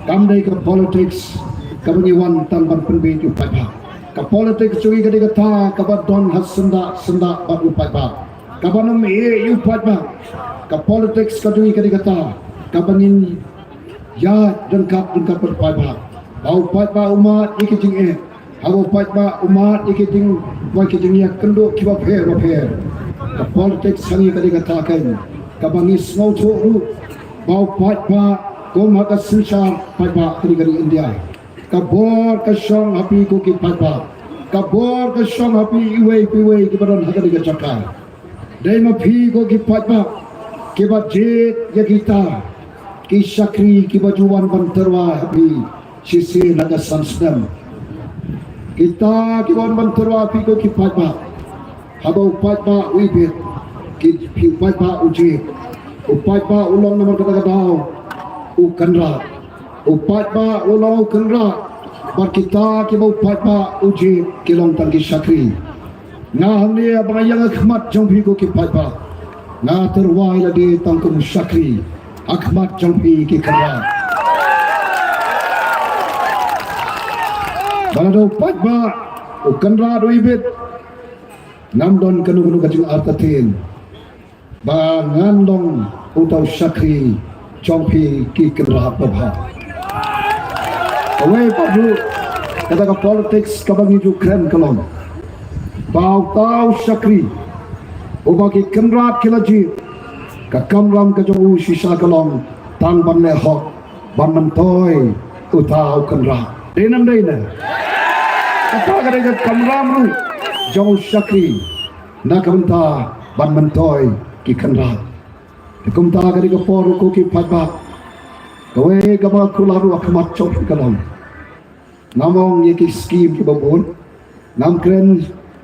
kam dei ka politics kaba ngi wan tang ban pynbieit ïa u paidbah. Ka politics jong ngi ka dei kata kaba don ha syndah syndah bad u paidbah, kaba nym ïeh ïa u paidbah. Ka politics ka jong ngi ka dei kata kaba ngin ïaid ryngkat ryngkat bad u paidbah. Ba u paidbah u mad ïa ki jingeh, haba u paidbah u mad ïa ki jing, ba ki jingïakynduh kiba pher ba pher. Ka politics ha ngi ka dei kata keiñ kaba ngi sngewthuh ruh ba u paidbah, kum ha ka synshar paidbah ka dei ka ri India, ka bor ka shong ha phi ko ki paidbah. Ka bor ka shong ha phi iwei pa iwei kiba don ha ka dei ka jaka. Dei ma phi ko ki paidbah kiba jied ïa kita ki shakri kiba ju wan ban tyrwa ha phi shisien ha ka san snem. Kita kiba wan ban tyrwa ha phi ko ki paidbah, haba u paidbah u ibit, ki, phi, u paidbah u jied. U paidbah u long namar kata ka daw u kynrad. U paidbah u long u kynrad, bad kita kiba u paidbah u jied ki long tang ki shakri. Nga hangne ba nga ïeng ha khmat jong phi ko ki paidbah, nga tyrwa ïa lade tang kum u shakri ha khmat jong phi ki kynrad. Ba lada u paidbah u kynrad u ibit, ngam don kano kano ka jingartatien ba ngan long uta u shakri jong phi ki kynrad babha. Kawei pat ruh, kata ka politics kaba ngi ju kren ka long ba uta u shakri uba ki kynrad ki la jied, ka kamram ka jong u shisha ka long tang ban leh hok, ban myntoi uta u kynrad. Dei ne ym dei ne? Kata ka dei ka kamram ruh jong u shakri na ka bynta ban myntoi ki kynrad. Te kumta ka dei ka por ruh ko ki paidbah, kawei kaba nga kular ruh ha khmat jong phi ka long, ngam ong ïa ki skim kiba bun, ngam kren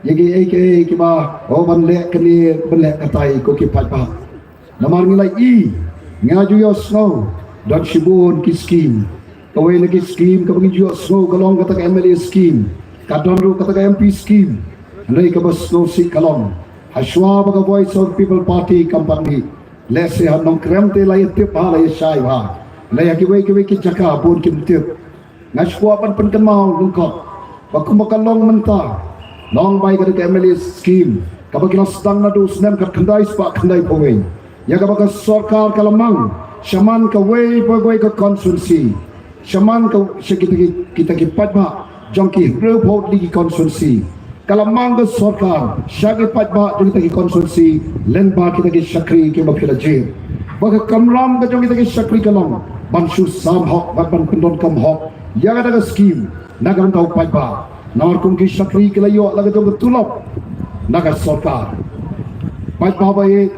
ïa kiei kiei kiba, oh, ban leh kane ban leh katai ko ki paidbah. Namar ngi la i, nga ju ïohsngew don shibun ki skim. Kawei na ki skim kaba ngi ju ïohsngew ka long kata ka M L A skim, ka don ruh kata ka M P skim. Hynrei kaba sngewsih ka long, hashwa ba ka Voice of People Party kam pat mih, lehse ha Nongkrem te la ïa tip bha, la ïa shai bha. Lehse ha kiwei kiwei ki jaka bun kim tip. Nga shu kwah ban pynkynmaw lyngkot ba kumba ka long mynta, long bai ka dei ka M L A skim kaba ki la sdang naduh u snem khatkhyndai spah khyndaiphew wei, ïa kaba ka sorkar ka la mang shaman kawei pa kawei ka constituency, shaman ka, sha kita ki, kita ki paidbah jong ki hynriewphew tylli ki constituency. Ka la mang ka sorkar sha ki paidbah jong kita ki constituency lyngba kita ki shakri kiba phi la jied. Ba ka kamram ka jong kita ki shakri ka long ban shu sam hok bad ban pyndonkam hok ïa kata ka skim na ka bynta u paidbah. Namar kum ki shakri ki la ïoh la ka jong ka tulop na ka sorkar. Paidbah ba ïeit,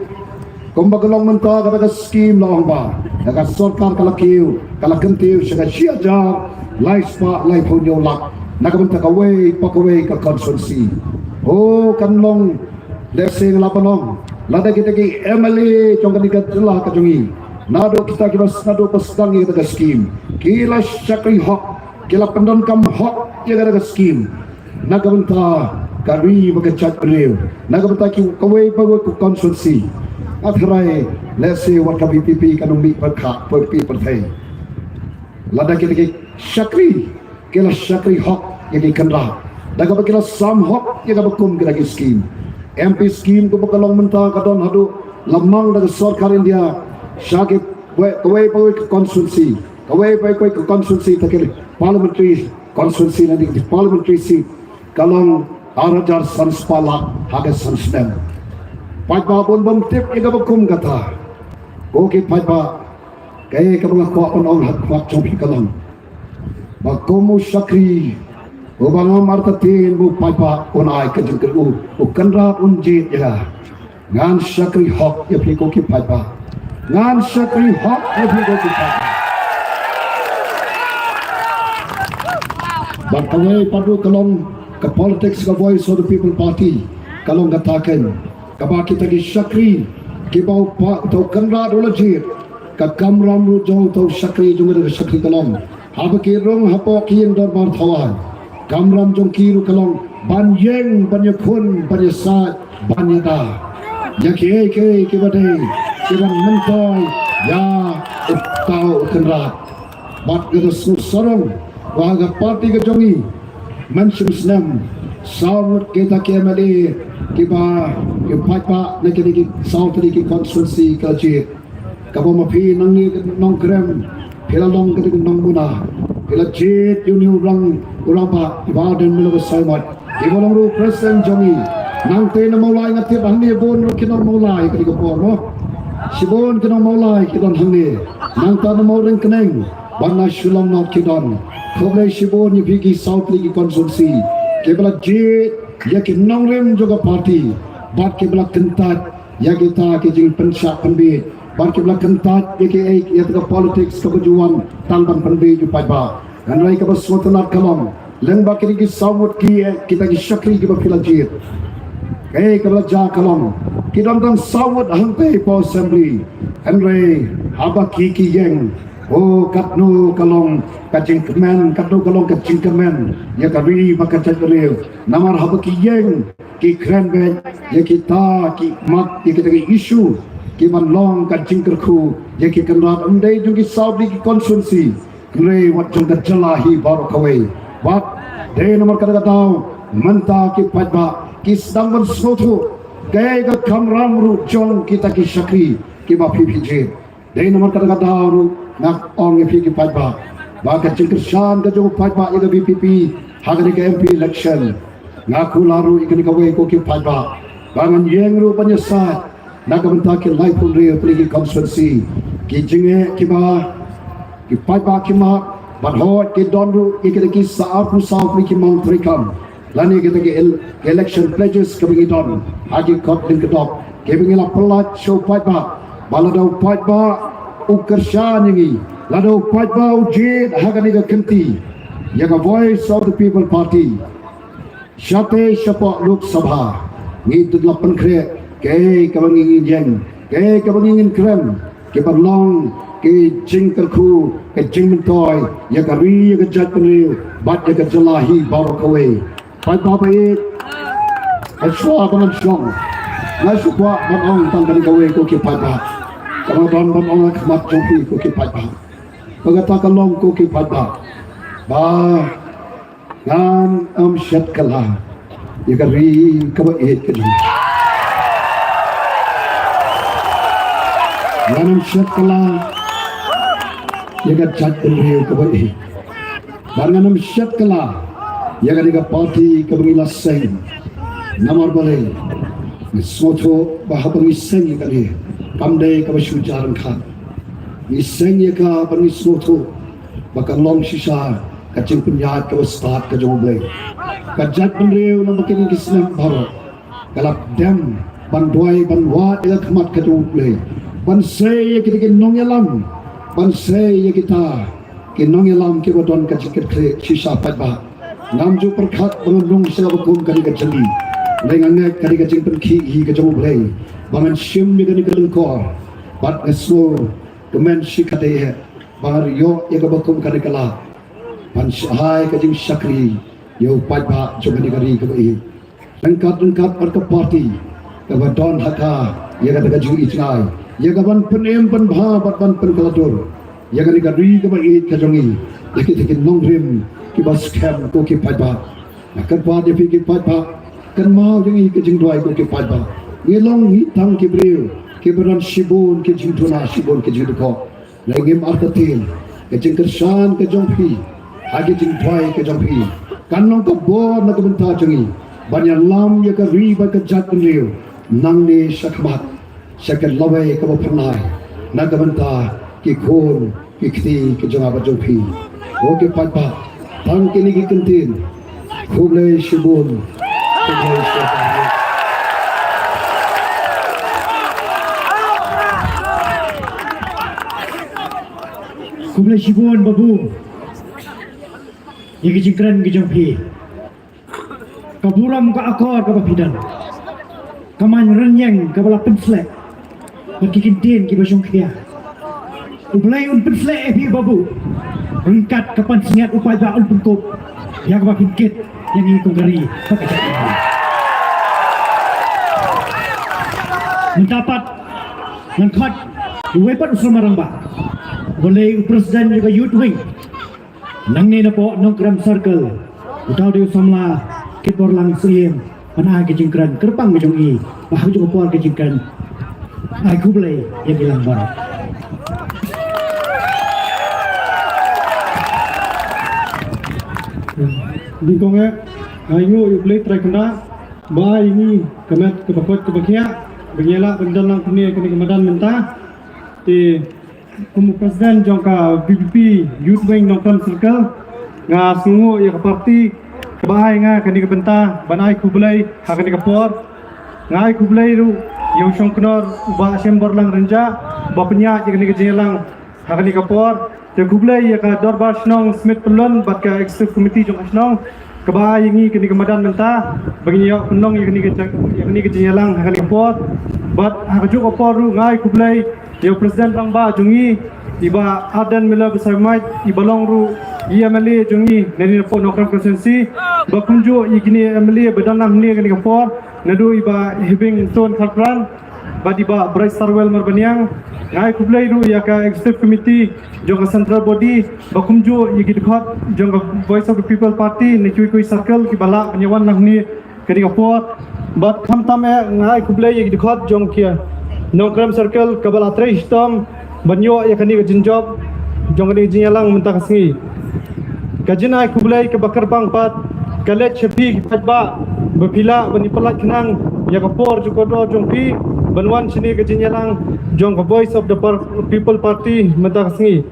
kumba ka long mynta kata ka skim la ong ba ka sorkar ka la kiew, ka la kyntiew sha ka shi hajar lai spah laiphew hynñiew lak na ka bynta kawei pa kawei ka constituency. Oh, kan long, lehse nga la ban ong, lada kita ki M L A jong kane ka jylla ka jong ngi, naduh kita kiba, naduh ba sdang ïa kata ka skim, ki la shakri hok, ki la pyndonkam hok ïa kata ka skim na ka bynta ka ri bad ka jaitbynriew, na ka bynta ki kawei pa kawei ka constituency. Nga tharai lehse wat ka V P P kan ym mih pyrkhat, pyrpi pyrthei. Lada kita ki shakri ki la shakri hok ïa ki kynrad, da kaba ki la sam hok ïa kaba kum kita ki skim. M P skim kaba ka long mynta ka don haduh, la mang da ka sorkar India sha ki wei, kawei pa kawei ka constituency, kawei pa kawei ka constituency, ta ki parliamentary constituency lane ki parliamentary seat, ka long ar hajar san spah lak ha ka san snem. Paidbah bun bym tip ïa kaba kum kata. Ko ki paidbah, kaei kaba nga kwah ban ong ha khmat jong phi ka long ba kum u shakri Uba ngam artatien ba u paidbah un ai ka jingkyrkhu, u Kynrad un jied ïa nga. Ngan shakri hok ïa phi ko ki paidbah. Ngan shakri hok ïa phi ko ki paidbah. Bad kawei pat ruh ka long ka politics ka Voice of the People Party, ka long kata keiñ kaba kita ki shakri kiba u pa, uta u Kynrad u la jied, ka kamram ruh jong uta u shakri jong uta u shakri ka long, haba ki rung hapoh ki ïing dorbar thawaiñ, kamram jong ki ruh ka long ban ïeng, ban ïakhun, ban ïasaid, ban ïada ïa kiei kiei kiba dei, kiban myntoi ïa uta u Kynrad. Bad nga da sngewsarong ba ha ka party ka jong ngi, mynshem snem, saw ngut kita ki M L A kiba ki paidbah na kine ki saw tylli ki constituency ka la jied. Kaba ma phi nangne ka Nongkrem, phi la long ka dei ka Nongmuna, phi la jied ïa une u rang, u rangbah, i Bah Ardent Miller Basaiawmoit, iba long ruh u president jong ngi. Nangta na Mawlai nga tip hangne bun ruh ki nong Mawlai ka dei ka por mo. Shibun ki nong Mawlai ki don hangne. Nangta na Mawryngkneng bad na Shillong North ki don. Khublei shibun ïa phi ki saw tylli ki constituency kiba la jied ïa ki nongrim jong ka party bad kiba la kyntait ïa kita ki jingpynshah pynbiej bad kiba la kyntait ïa kiei, ïa ka politics kaba ju wan tang ban pynbiej u paidbah. Hynrei kaba sngewtynnat ka long, lyngba kine ki saw ngut ki, kita ki shakri kiba phi la jied, kaei kaba la jia ka long, ki don tang saw ngut hangtei hapoh Assembly. Hynrei haba ki ki ïeng, oh, katno ka long ka jingkmen, katno ka long ka jingkmen ïa ka ri bad ka jaitbynriew. Namar haba ki ïeng, ki kren beit ïa kita ki mat, ïa kita ki issue kiban long ka jingkyrkhu ïa ki Kynrad, ym dei jong ki saw tylli ki constituency, hynrei wat jong ka jylla hi baroh kawei. Bad dei namar kata ka daw mynta ki paidbah ki sdang ban sngewthuh kaei ka kamram ruh jong kita ki shakri kiba phi phi jied. Dei namar kata ka daw ruh nga ong ïa phi ki paidbah ba ka jingkyrshan ka jong u paidbah ïa ka V P P ha kane ka M P election, nga kular ruh ïa kane kawei ko ki paidbah ba ngan ïeng ruh ban ïasaid na ka bynta ki laiphew hynriew tylli ki constituency, ki jingeh kiba ki paidbah ki mad, bad hooid ki don ruh ïa kine ki sa arphew saw tylli ki mang treikam lane kita ki el-, ki election pledges kiba ngi don ha ki kot lyngkdop kiba ngi la pyllait sha u paidbah, ba lada u paidbah u kyrshan ïa ngi, lada u paidbah u jied ha kane ka kynti ïa ka Voice of the People Party, shatei shapoh Lok Sabha, ngi dang la pynkhreh kaei kaba ngi ngin ïeng, kaei kaba ngi ngin kren, kiban long ki jingkyrkhu, ka jingmyntoi ïa ka ri, ïa ka jaitbynriew bad ïa ka jylla hi baroh kawei. Paidbah ba ïeit, nga shu kwah ban ong, nga shu kwah ban ong tang kane kawei ko ki paidbah. Kaba don ban ong ha khmat jong phi ko ki paidbah. Ba kata ka long ko ki paidbah ba ngan ym shet kylla ïa ka ri kaba ïeit ka jong ngi. Ngan ym shet kylla ïa ka jaitbynriew kaba ïeit. Bad ngan ym shet kylla ïa kane ka party kaba ngi la seng. Namar balei? Ngi sngewthuh ba haba ngi seng ïa kane, kam dei kaba shu jia ryngkat. Ngi seng ïa ka ba ngi sngewthuh ba ka long shisha ka jingpynïaid kaba stad ka jong U Blei. Ka jaitbynriew na kine ki snem baroh ka la dem ban duwai, ban wad ïa ka khmat ka jong U Blei, ban sei ïa kita ki nongïalam, ban sei ïa kita ki nongïalam kiba don ka jingkitkhlieh shisha paidbah. Ngam ju pyrkhat ba ngan rung sha kaba kum kane ka jingim. Hynrei nga ngeit kane ka jingpynkhih hi ka jong U Blei ba ngan shim ïa kane ka lyngkor. Bad nga sngewkmen shikatdei ba ngan ïoh ïa kaba kum kane ka lad ban shai ka jingshakri ïa u paidbah jong kane ka ri kaba ïeit. Ryngkat ryngkat bad ka party kaba don ha ka, ïa kata ka jingïeit jngai, ïa ka ban pynim pynbha bad ban pynkylla dur ïa kane ka ri kaba ïeit ka jong ngi, ïa kita ki nongrim kiba skhem ko ki paidbah. Nga kyrpad ïa phi ki paidbah, kynmaw ïa ngi ka jingduwai ko ki paidbah. Ngi long hi tang ki briew kiba don shibun ki jingduna, shibun ki jingdukok. Lei ngim artatien ka jingkyrshan ka jong phi ha ka jingduwai ka jong phi kan long ka bor na ka bynta jong ngi ban ïalam ïa ka ri bad ka jaitbynriew nangne shakhmat, sha ka lawei kaba phyrnai na ka bynta ki khun ki kti ki jong nga bad jong phi. Ko ki paidbah, tang kine ki kyntien Khublei shibun. Khublei shibun. Khublei shibun, Babu. Ïa ki jingkren ki jong phi. Ka burom ka akor kaba phi don. Ka main rynïeng kaba la pynsleh. Bad ki kyntien kiba shongkhia. U Blei un pynsleh ïa phi Babu. Ryngkat ka pansngiat u paidbah un pynkup. Ïa kaba phin kit ïa ngi kum ka ri. Mynta pat ngan khot uwei pat u samla rangbah. Balei u president jong ka Youth Wing. Nangne napoh Nongkrem Circle. Uta u dei u samla Kitborlang Syiem. Ban ai ka jingkren kyrpang ka jong i. Ba ha kajuh ka por ka jingkren. Ai khublei ïa ki lang baroh. Nyngkong eh, ai nguh ïa U Blei Trai Kynrad ba ai ïa ngi ka met kaba koit kaba khiah ba ngi lah ban don lang kumne ha kane ka madan mynta. Te kum u president jong ka VPP Youth Wing Nongkrem Circle, nga sngewnguh ïa ka party kaba ai nga kane ka bynta ban ai khublei ha kane ka por. Nga ai khublei ruh ïa u Shongknor u Bah Shemborlang Rynjah ba pynïaid ïa kane ka jingïalang ha kane ka por. Te khublei ïa ka Dorbar Shnong Smit Pyllun bad ka Executive Committee jong ka shnong kaba ai ïa ngi kane ka madan mynta ba ngin ïoh pynlong ïa kane ka jing, ïa kane ka jingïalang ha kane ka por. Bad ha kajuh ka por ruh nga ai khublei ïa u President Rangbah jong ngi, i Bah Ardent Miller Basaiawmoit, iba long ruh i MLA jong ngi na kane ka Nongkrem constituency, ba kumjuh ïa kine MLA ba don hangne kane ka por, naduh i Bah Heavingstone Kharpran bad i Bah Brightstarwell Marbaniang. Nga ai khublei ruh ïa ka Executive Committee jong ka Central Body, ba kumjuh ïa ki dkhot jong ka Voice of the People Party na kiwei kiwei circle kiba lah ban ïa wan hangne kane ka por. Bad khamtam eh nga ai khublei ïa ki dkhot jong ki Nongkrem Circle kaba la trei shitom ban ïoh ïa kane ka jingjop jong kane ka jingïalang mynta ka sngi. Ka jingai khublei kaba kyrpang pat ka leit sha phi ki paidbah ba phi lah ban ïa pynlait khnang ïa ka por jong ka dor jong phi ban wan shane ka jingïalang jong ka Voice of the Par-, People Party mynta ka sngi.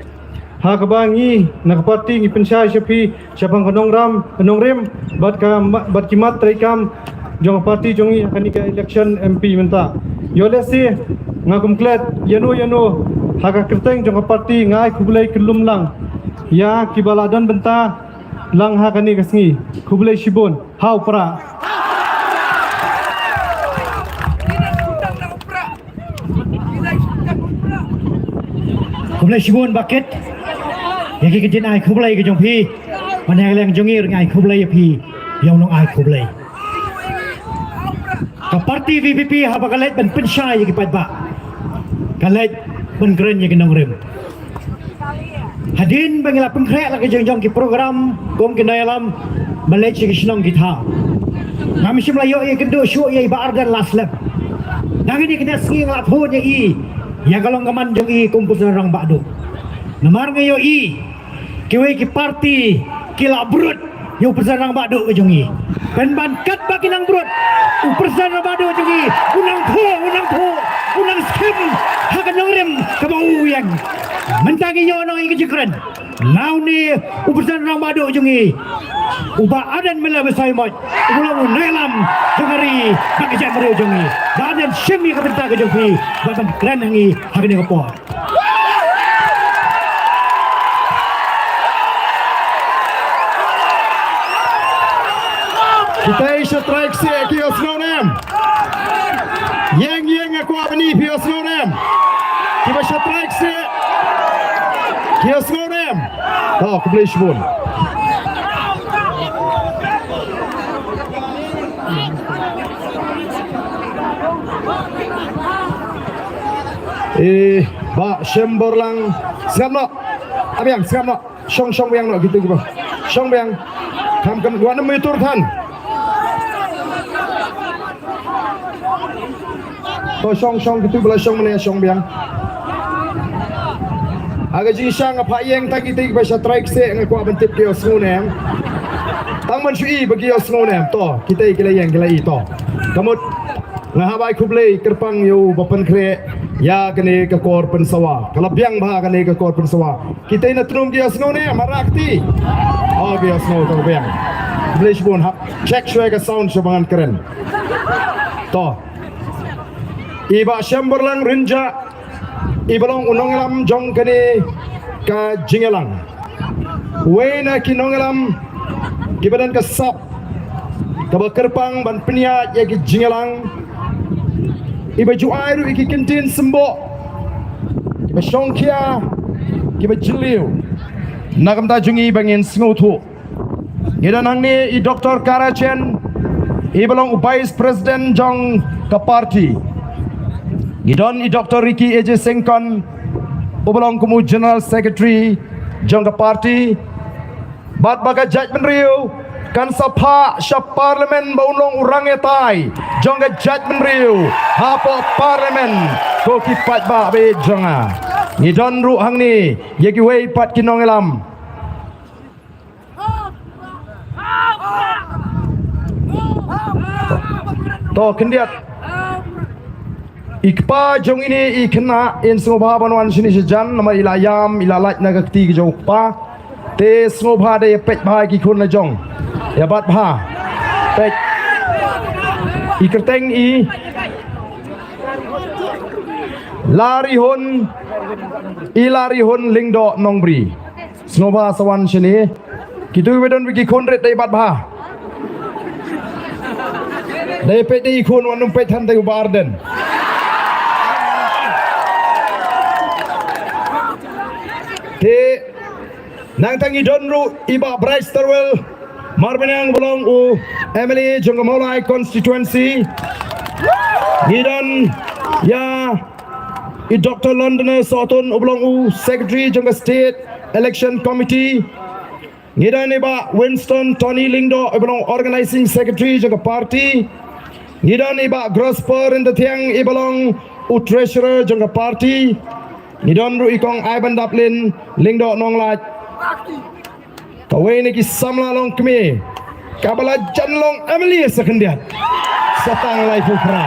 Ha kaba ngi na ka party ngi pynshai sha phi shaphang ka nongrim, ka nongrim bad ka ma-, bad ki mat treikam jong ka party jong ngi ha kane ka election MP mynta. Ïoh lehse nga kum klet ïano ïano ha ka kyrteng jong ka party nga ai khublei kyllum lang ïa kiba la don bynta lang ha kane ka sngi. Khublei shibun. Hau pra. Khublei shibun Bah Kit. Ïa ki ka jingai khublei ka jong phi. Ban ïa ka liang jong ngi ruh ngi ai khublei ïa phi. Ïa u nongai khublei. Ka party VPP haba ka leit ban pynshai ïa ki paidbah, ka leit ban kren ïa ki nongrim. Hadien ba ngi la pynkhreh la ka jingjong ki program kum ki nongïalam ba leit sha ki shnong ki thaw, ngam shym la ïoh ïakynduh shuh ïa i Bah Ardent la slem. Nangne kine ki sngi nga la phone ïa i ïa ka long ka man jong i kum u President Rangbah Duh. Namar nga ïohi kiwei ki party ki la brut ïa u President Rangbah Duh ka jong i. Pynban katba ki nang brut, u President Rangbah Duh jong i u nang phuh, u nang phuh, u nang skhem ha ka nongrim kaba u ïeng. Mynta ngi ïoh noh ïa ka jingkren na une u President Rangbah Duh jong i, u Bah Ardent Miller Basaiawmoit, u long u nongïalam jong ka ri bad ka jaitbynriew jong i. Bah Ardent, shim ïa ka bynta ka jong phi bad ban kren ha ngi ha kane ka por. Kita i sha trai kseh ki ïohsngew ne em? Ïeng ïeng, nga kwah ban ïohi phi ïohsngew ne em? Kiba sha trai kseh ki ïohsngew ne em? To, khublei shibun. Eh, Bah Shemborlang, sngap noh. Abiang, sngap noh. Shong, shong biang noh kita kiba. Shong biang. Kam, kam, wan mynta than. To shong, shong kita ba la shong mynne, shong biang. Ha ka jingshisha nga phah ïeng tang kita kiba sha trai kseh, nga kwah ban tip ki ïohsngew ne em. Tang ban shu i ba ki ïohsngew ne em. To, kita ki la ïeng, ki la i to. Kamut. Nga hap ai khublei kyrpang ïa u ba pynkhreh ïa kane ka kor pynsawa. Ka la biang bha kane ka kor pynsawa. Kita na Tnum ki ïohsngew ne em, ha ra kti? Oh, ki ïohsngew, ka la biang. Khublei shibun, hap check shwa ka sound shwa ba ngan kren. To. I Bah Shemborlang Rynjah, i ba long u nongïalam jong kane ka jingïalang. Wei na ki nongïalam ki ba don ka sap kaba kyrpang ban pynïaid ïa ki jingïalang, i ba ju ai ruh ïa ki kyntien symboh, ki ba shongkhia, ki ba jylliew. Na ka bynta jong i ba ngin sngewthuh, ngi don hangne i Doktor Kara Chen, i ba long u Vice President jong ka party. Ngi don i Doktor Ricky A J Syngkon, u ba long kum u General Secretary jong ka party. Bad ba ka jaitbynriew kan sa phah sha Parliament ba un long u rangïatai jong ka jaitbynriew hapoh Parliament, ko ki paidbah ba ïeit jong nga. Ngi don ruh hangne ïa kiwei pat ki nongïalam. To khyndiat. I kpa jong ine i khynnah in sngewbha ban wan shane shajan namar i la ïam, i la lait na ka kti ka jong u kpa. Te sngewbha da ïa peit bha ki khun la jong. Ïa bat bha. Peit. I kyrteng i Larihun, i Larihun Lyngdoh Nongbri. Sngewbha sa wan shane. Kitu kiba don bad ki khun rit da ïa bat bha. Da ïa peit da i khun, wat nym peit than da u Bah Ardent. Te nangta ngi don ruh i Bah Bryce Terwell Marbaniang ba long u M L A jong ka Mawlai constituency. Ngi don ïa i Doktor Londoner Sohtun u ba long u Secretary jong ka State Election Committee. Ngi don i Bah Winston Tony Lyngdoh i ba long Organizing Secretary jong ka party. Ngi don i Bah Grosper Ryntathiang i ba long u Treasurer jong ka party. Ngi don ruh i Kong Aibandaplin Lyngdoh Nonglait. Kawei na ki samla longkmie kaba la jan long M L A sa khyndiat. Sa tang laiphew phra.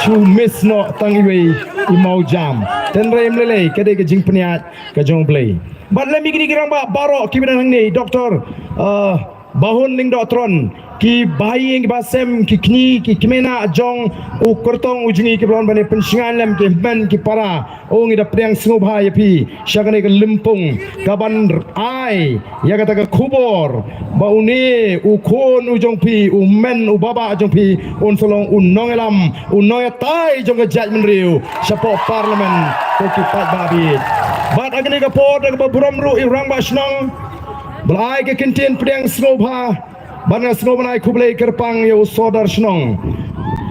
Shu miss noh tang iwei i mawjam. Tynrai ym lei lei, ka dei ka jingpynïaid ka jong U Blei. Bad lem ïa kine ki rangbah baroh kiba don hangne, Doktor, uh, Bahun Lyngdoh Tron, ki bahaïing, ki bahasem, ki kñi, ki kmie na jong u kyrtong u jong ngi kiba la wan ban ïa pynshngaiñ lem ki hynmen ki para. O, ngi da pdiang sngewbha ïa phi sha kane ka lympung kaban ai ïa kata ka khubor ba une u khun u jong phi, u men u baba jong phi, un sa long u nongïalam, u nongïatai jong ka jaitbynriew shapoh Parliament, ko ki paidbah ba ïeit. Bad ha kane ka por da kaba burom ruh i rangbah shnong ba la ai ka kyntien pdiang sngewbha, bad nga sngewbha ban ai khublei kyrpang ïa u Sordar Shnong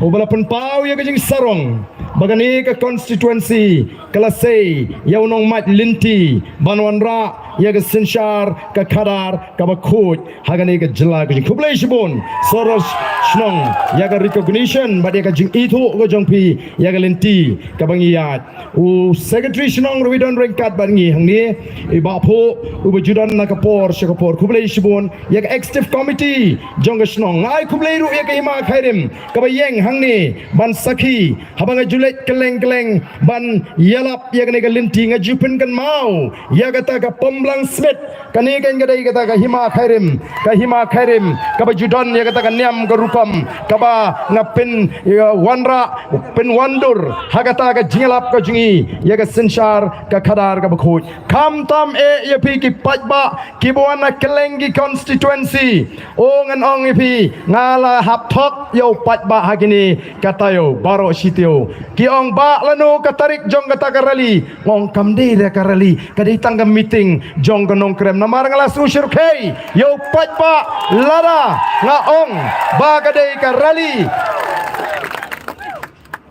uba la pynpaw ïa ka jingsarong ba kane ka constituency ka la sei ïa u nongmait lynti ban wanrah ïa ka synshar ka khadar kaba khuid ha kane ka jylla ka jong. Khublei shibun Sordar Shnong ïa ka recognition bad ïa ka jingithuh ka jong phi ïa ka lynti kaba ngi ïaid. U Secretary Shnong ruh i don ryngkat bad ngi hangne, i Bah Phuh, uba ju don na ka por sha ka por. Khublei shibun ïa ka Executive Committee jong ka shnong. Nga ai khublei ruh ïa ka Hima Khyrim kaba ïeng hangne ban sakhi haba nga ju leit kylleng kylleng ban ïalap ïa kane ka lynti. Nga ju pynkynmaw ïa kata ka Pamblang Smit, kane kan ka dei kata ka Hima Khyrim, ka Hima Khyrim kaba ju don ïa kata ka niam ka rukom kaba nga pyn, ïa, wanrah, pynwandur ha kata ka jingïalap ka jong ngi ïa ka synshar ka khadar kaba khuid. Khamtam eh ïa phi ki paidbah kiba wan na kylleng ki constituency. O, ngan ong ïa phi, nga la hap thok ïa u paidbah ha kine ka taïew baroh shi taïew. Ki ong, "Bah, lano ka tarik jong kata ka rally?" Nga ong, "Kam dei re ka rally, ka dei tang ka meeting jong ka Nongkrem." Namar nga la shu shyrkhei ïa u paidbah lada nga ong ba ka dei ka rally.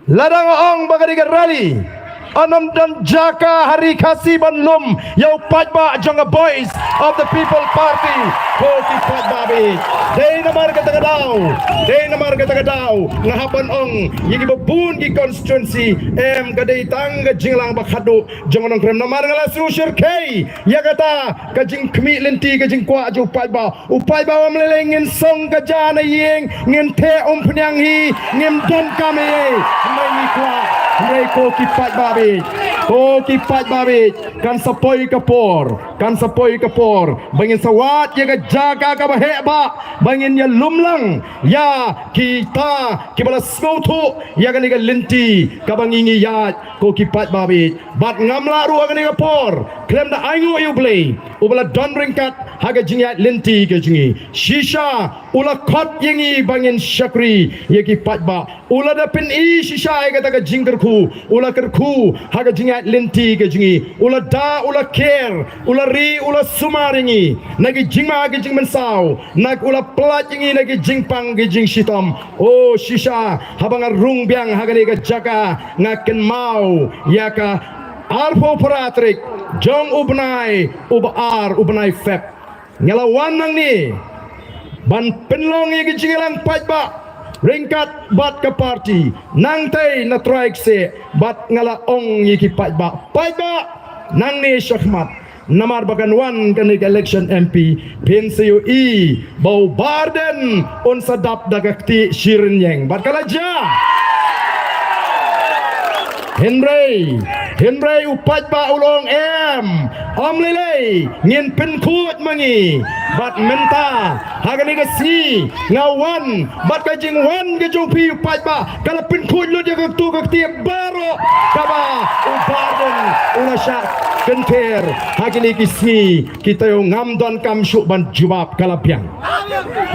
Lada nga ong ba ka dei ka rally, yn ym don jaka ha Ri Khasi ban lum ïa u paidbah jong ka Voice of the People Party. Ko ki paidbah ba ïeit, dei namar kata ka daw, dei namar kata ka daw nga hap ban ong ïa kiba bun ki constituency, em, ka dei tang ka jingïalang ba khadduh jong ka Nongkrem. Namar nga la shu shyrkhei ïa kata ka jingkhmih lynti, ka jingkwah jong u paidbah. U paidbah, ym lei lei ngin song ka ja na ïing, ngin theh umphniang hi, ngim donkam ei ei. Hynrei ngi kwah Hynrei ko ki paidbah bad, ko ki paidbah bad, kan sa poi ka por, kan sa poi ka por ba ngin sa wad ïa ka jaka kaba heh ba, ba ngin ïalum lang ïa kita kiba la sngewthuh ïa kane ka lynti kaba ngi ngi ïaid, ko ki paidbah bad. Bad ngam lah ruh ha kane ka por khlem da ainguh ïa U Blei uba la don ryngkat ha ka jingïaid lynti ka jong ngi. Shisha u la khot ïa ngi ba ngin shakri ïa ki paidbah. U la da pyni shisha ïa kata ka jingkyrkhu. U la kyrkhu ha ka jingïaid lynti ka jong ngi. U la da, u la care, u la ri, u la sumar ïa ngi na ki jingma ki jingmynsaw. Na u la pynlait ïa ngi na ki jingpang ki jingshitom. O shisha, haba nga rung biang ha kane ka jaka, nga kynmaw ïa ka arphew phra tarik jong u bnai uba ar, u bnai Feb. Nga la wan nangne ban pynlong ïa ka jingïalang paidbah ryngkat bad ka party. Nangtei na trai kseh bad nga la ong ïa ki paidbah, paidbah, nangne shakhmat, namar ba kan wan kane ka election M P, phin sa ïohi ba u Bah Ardent un sa dap da ka kti shi rynieng. Bad ka la jia. Hynrei, hynrei u paidbah u la ong em, ym lei lei, ngin pynkhuid ma ngi. Bad mynta ha kane ka sngi nga wan, bad ka jingwan ka jong phi u paidbah ka la pynkhuid lut ïa ka ktu ka kti baroh kaba u Bah Ardent u la shah kynther ha kine ki sngi. Kita ïoh ngam donkam shuh ban jubab, ka la biang.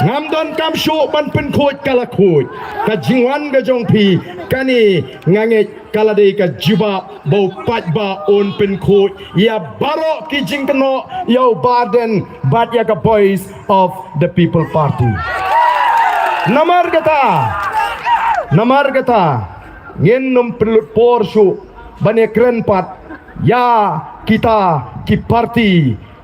Ngam donkam shuh ban pynkhuid, ka la khuid. Ka jingwan ka jong phi kane nga ngeit ka la dei ka jubab ba u paidbah un pynkhuid ïa baroh ki jingkynnoh ïa u Bah Ardent bad ïa ka Voice of the People Party. Namar kata, namar kata, ngin ym pynlut por shuh ban ïakren pat ïa kita ki party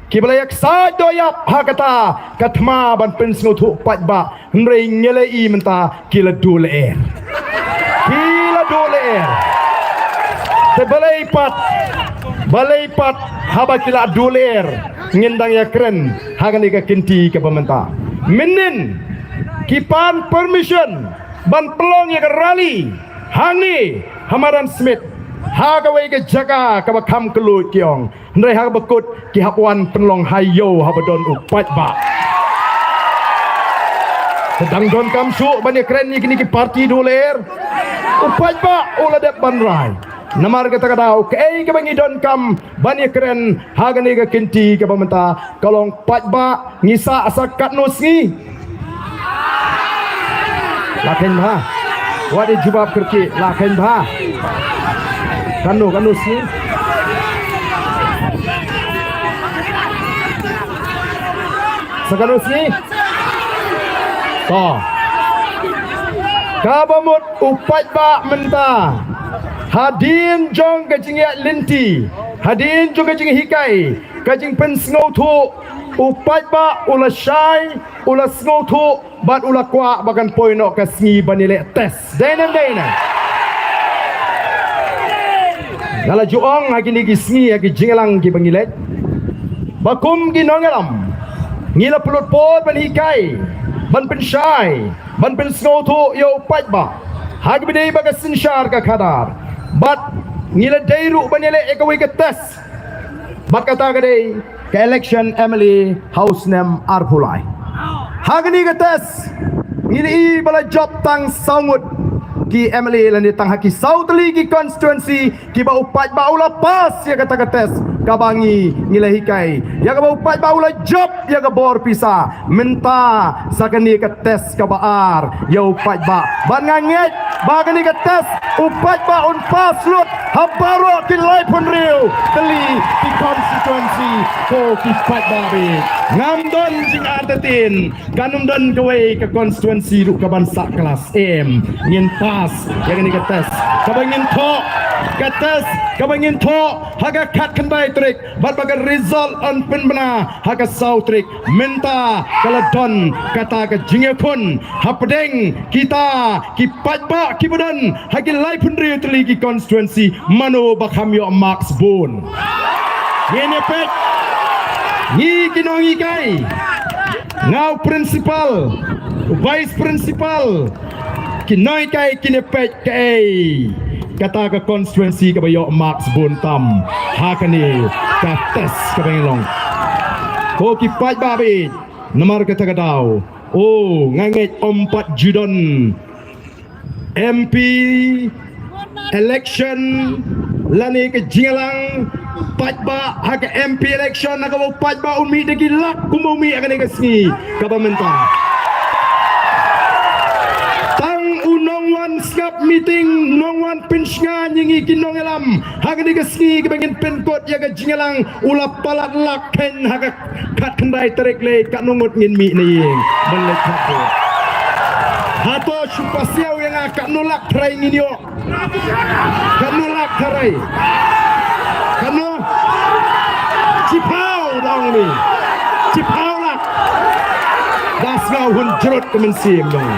kiba la ïaksaid doh ïap ha kata ka thma ban pynsngewthuh paidbah. Hynrei ngi la i mynta ki la duh lyer. Ki la duh lyer. Te balei pat, balei pat haba ki la duh lyer ngin dang ïakren ha kane ka kynti kaba mynta? Mynnin ki pan permission ban pynlong ïa ka rally hangne ha Madan Smit, ha kawei ka jaka kaba kham kylluid ki ong. Hynrei ha kaba kut ki hap wan pynlong ha ïew haba don u paidbah. Te dang donkam shuh ban ïakren ïa kine ki party duh lyer? U paidbah u la dep ban rai. Namar kata ka daw kaei kaba ngi donkam ban ïakren ha kane ka kynti kaba mynta ka long, paidbah, ngi sah sa katno sngi? La kheiñ bha. Wat ïa jubab kyrkieh, la kheiñ bha. Katno, katno sngi? Sa katno sngi? To. Kaba mut u paidbah mynta, hadien jong ka jingïaid lynti, hadien jong ka jinghikai, ka jingpynsngewthuh, u paidbah u la shai, u la sngewthuh bad u la kwah ba kan poi noh ka sngi ban ïaleh test. Dei ne ym dei ne? Nga la ju ong ha kine ki sngi, ha ki jingïalang kiba ngi leit, ba kum ki nongïalam ngi la pynlut por ban hikai, ban pynshai, ban pynsngewthuh ïa u paidbah ha kaba dei ba ka synshar ka khadar. Bad ngi la dei ruh ban ïaleh ïa kawei ka test. Bad kata ka dei ka election M L A ha u snem arphew lai. Ha kane ka test ngi la i ba la jop tang saw ngut ki M L A lane tang ha ki saw tylli ki constituency kiba u paidbah u la pass ïa kata ka test kaba ngi, ngi la hikai, ïa kaba u paidbah u la jop ïa ka bor pisa. Mynta sa kane ka test kaba ar ïa u paidbah. Bad nga ngeit ba kane ka test u paidbah un pass lut ha baroh ki laiphew hynriew tylli ki constituency, ko ki paidbah bad. Ngam don jingartatien, kan ym don kawei ka constituency ruh kaban sah klas. Em, ngin pass ïa kane ka test. Kaba ngin thoh ka test, kaba ngin thoh ha ka khatkhyndai tarik, bad ba ka result yn pynbna ha ka saw tarik. Mynta ka la don kata ka jingïakhun hapdeng kita ki paidbah kiba don ha ki laiphew hynriew tylli ki constituency, mano ba kham ïoh marks bun. Ngin ïa peit. Ngi ki nonghikai, nga u principal, u vice principal, ki nonghikai kin ïa peit kaei kata ka constituency kaba ïoh marks bun tam ha kane ka test kaba ngi long. Ko ki paidbah ba ïeit, namar kata ka daw, oh, nga ngeit ym pat ju don M P election lane ka jingïalang paidbah ha ka M P election, ha kaba u paidbah un mih da ki lak kumba u mih ha kane ka sngi kaba mynta. Tang u nongwan sngap meeting, nongwan pynshngaiñ ïa ngi ki nongïalam ha kane ka sngi kaba ngin pynkut ïa ka jingïalang, u la palat lak khein ha ka khatkhyndai tarik lei, katno ngut ngin mih na ïing ban leit khatduh. Hato shu pasiaw ïa nga, katno lak trai ngin ïoh? Katno lak trai? Katno? Shiphew dong ni. Shiphew lak. Da sngew hun jrut ka mynsiem dong.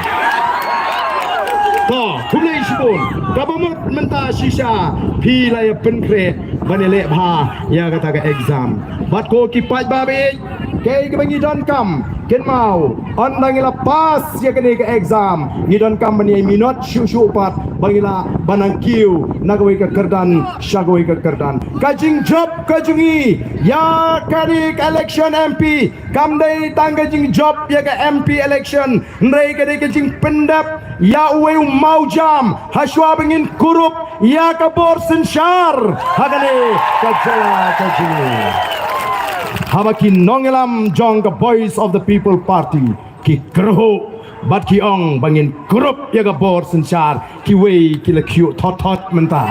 To, khublei shibun. Kaba mut mynta shisha phi la ïa pynkhreh ban ïaleh bha ïa kata ka exam. Bad ko ki paidbah ba ïeit, kaei kaba ngi donkam, kynmaw, ynda ngi la pass ïa kane ka exam, ngi donkam ban ïai minot shuh shuh pat ba ngi lah ban nang kiew na kawei ka kyrdan sha kawei ka kyrdan. Ka jingjop ka jong ngi ïa kane ka election M P kam dei tang ka jingjop ïa ka M P election, hynrei ka dei ka jingpyndep ïa uwei u mawjam ha shuwa ba ngin kurup ïa ka bor synshar ha kane ka jylla ka jong ngi. Haba ki nongïalam jong ka Voice of the People Party ki kyrhuh bad ki ong ba ngin kurup ïa ka bor synshar, kiwei ki la kyiuh thot thot mynta.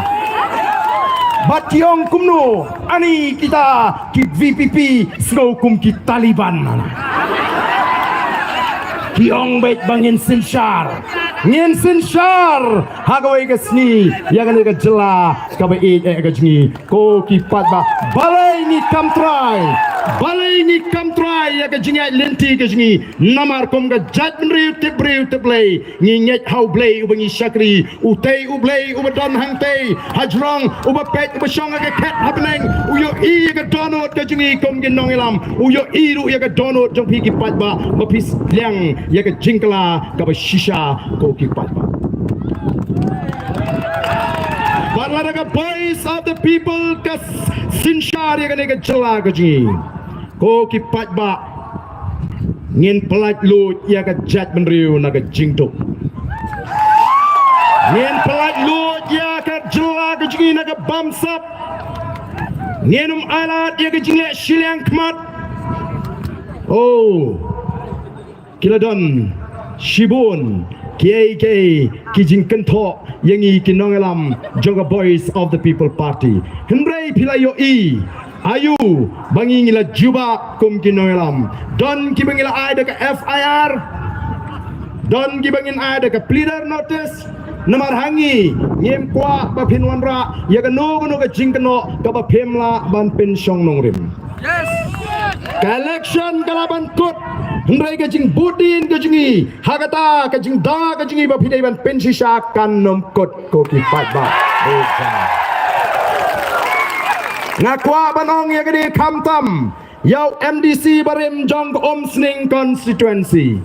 Bad ki ong kumno, ani kita ki V P P sngew kum ki Taliban. Ki ong beit ba ngin synshar. Ngin synshar ha kawei ka sngi ïa kane ka jylla kaba ïeit eh ka jong ngi. Ko ki paidbah, balei ngi kam trai? Balei ngi kam trai ïa ka jingïaid lynti ka jong ngi? Namar kum ka jaitbynriew tipbriew tipblei, ngi ngeit ha U Blei uba ngi shakri, utei U Blei uba don hangtei hajrong, uba peit, uba shong ha ka khet ha bneng, u ïohi ïa ka dohnud ka jong ngi kum ki nongïalam, u ïohi ruh ïa ka dohnud jong phi ki paidbah, ba phi liang ïa ka jingkylla kaba shisha, ko ki paidbah. Bad lada ka Voice of the People ka synshar ïa kane ka jylla ka jong ngi, ko ki paidbah, ngin pyllait luid ïa ka jaitbynriew na ka jingduk. Ngin pyllait luid ïa ka jylla ka jong ngi na ka bamsap. Ngin ym ailad ïa ka jingleh shiliang khmat. Oh, ki la don shibun kiei kiei ki jingkynthoh ïa ngi ki nongïalam jong ka Voice of the People Party. Hynrei phi la ïohi aïu ba ngi ngi la jubab kum ki nongïalam? Don kiba ngi la ai da ka F I R, don kiba ngin ai da ka pleader notice. Namar ha ngi ngim kwah ba phin wanrah ïa kano kano ka jingkynnoh kaba phim lah ban pynshong nongrim. Ka election ka lah ban kut, hynrei ka jingbud dien ka jong ngi ha kata ka jingda ka jong ngi ba phi dei ban pynshisha kan nym kut, ko ki paidbah. Nga kwah ban ong ïa kane khamtam ïa u M D C barim jong ka Umsning constituency,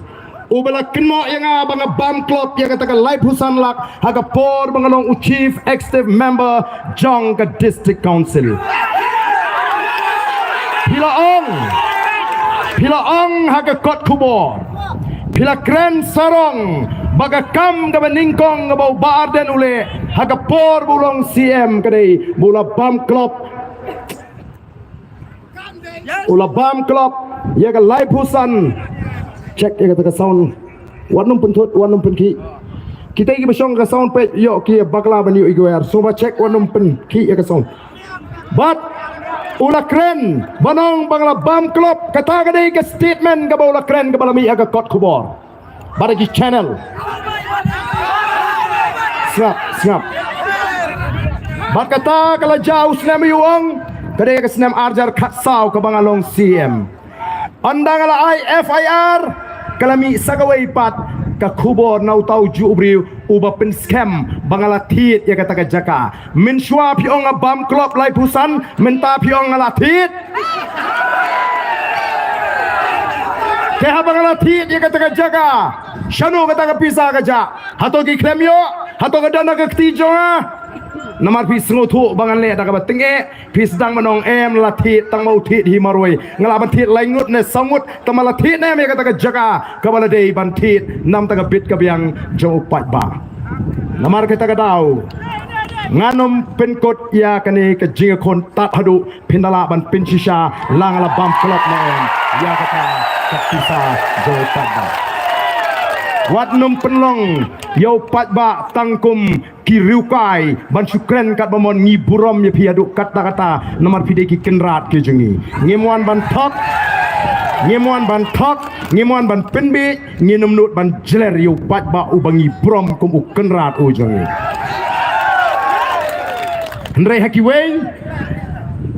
uba la kynnoh ïa nga ba nga bam klop ïa kata ka laiphew san lak ha ka por ba nga long u Chief Executive Member jong ka District Council. Phi la ong, phi la ong ha ka kot khubor, phi la kren sarong ba ka kam kaba nyngkong kaba u Bah Ardent u leh ha ka por ba u long C M ka dei ba u la bam klop, u la bam klop ïa ka laiphew san. Check ïa kata ka sound. Wat nym pynthut, wat nym pynkhih. Kita kiba shong ka sound peit ïoh ki bakla ban ïoh ïa ki wire. Sngewbha check, wat nym pynkhih ïa ka sound. Bad u la kren ban ong ba nga la bam klop, kata ka dei ka statement kaba u la kren kaba la mih ha ka kot khubor. Bad ha ki channel. Sngap, sngap. Bad kata ka la jia u snem, ïa u ong, ka dei ka snem arhajar khatsaw kaba nga long C M. Ynda nga la ai F I R, ka la mih sa kawei pat ka khubor na uta ujuh u briew uba pynskhem ba nga la thied ïa kata ka jaka. Mynshuwa phi ong nga bam klop laiphew san, mynta phi ong nga la thied. Te haba nga la thied ïa kata ka jaka, shano kata ka pisa ka jah? Hato ki khlem ïoh? Hato ka don ha ka kti jong nga? Namar phi sngewthuh ba ngan leh da kaba tyngeh, phi sdang ban ong em la thied tang ma u thied hi marwei. Nga lah ban thied lai ngut ne saw ngut, tang ma la thied ne em ïa kata ka jaka kaba la dei ban thied, namar kata ka bit ka biang jong u paidbah. Namar kata ka daw, ngan ym pynkut ïa kane ka jingïakhun tad haduh phin da lah ban pynshisha la nga la bam klop ne em ïa kata ka pisa jong u paidbah. Wat nym pynlong ïa u paidbah tang kum ki riewkai ban shu kren katba mon. Ngi burom ïa phi haduh katta katta namar phi dei ki kynrad ki jong ngi. Ngim wan ban thok, ngim wan ban thok, ngim wan ban pynbiej, ngin ym nud ban jler ïa u paidbah uba ngi burom kum u kynrad u jong ngi. Hynrei ha kiwei,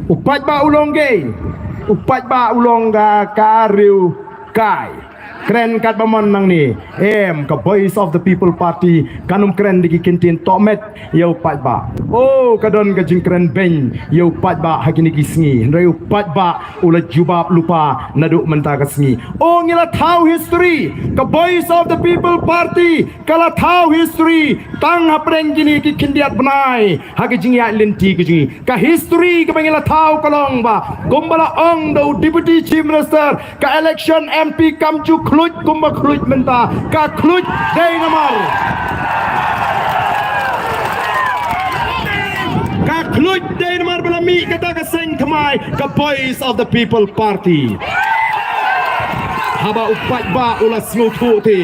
u paidbah u long kaei? U paidbah u long ka, ka riewkai. Kren katba mon nangne, em, ka Voice of the People Party kan ym kren da ki kyntien tohmet ïa u paidbah. Oh, ka don ka jingkren beiñ ïa u paidbah ha kine ki sngi. Hynrei u paidbah u la jubab lypa naduh mynta ka sngi. Oh, ngi la thaw history. Ka Voice of the People Party ka la thaw history tang hapdeng kine ki khyndiat bnai ha ka jingïaid lynti ka jong ngi. Ka history kaba ngi la thaw ka long ba, kumba la ong da u Deputy Chief Minister, ka election M P kam ju khluit kumba khluit mynta. Ka khluit dei namar, ka khluit dei namar ba la mih kata ka seng thymmai, ka Voice of the People Party. Haba u paidbah u la sngewthuh te,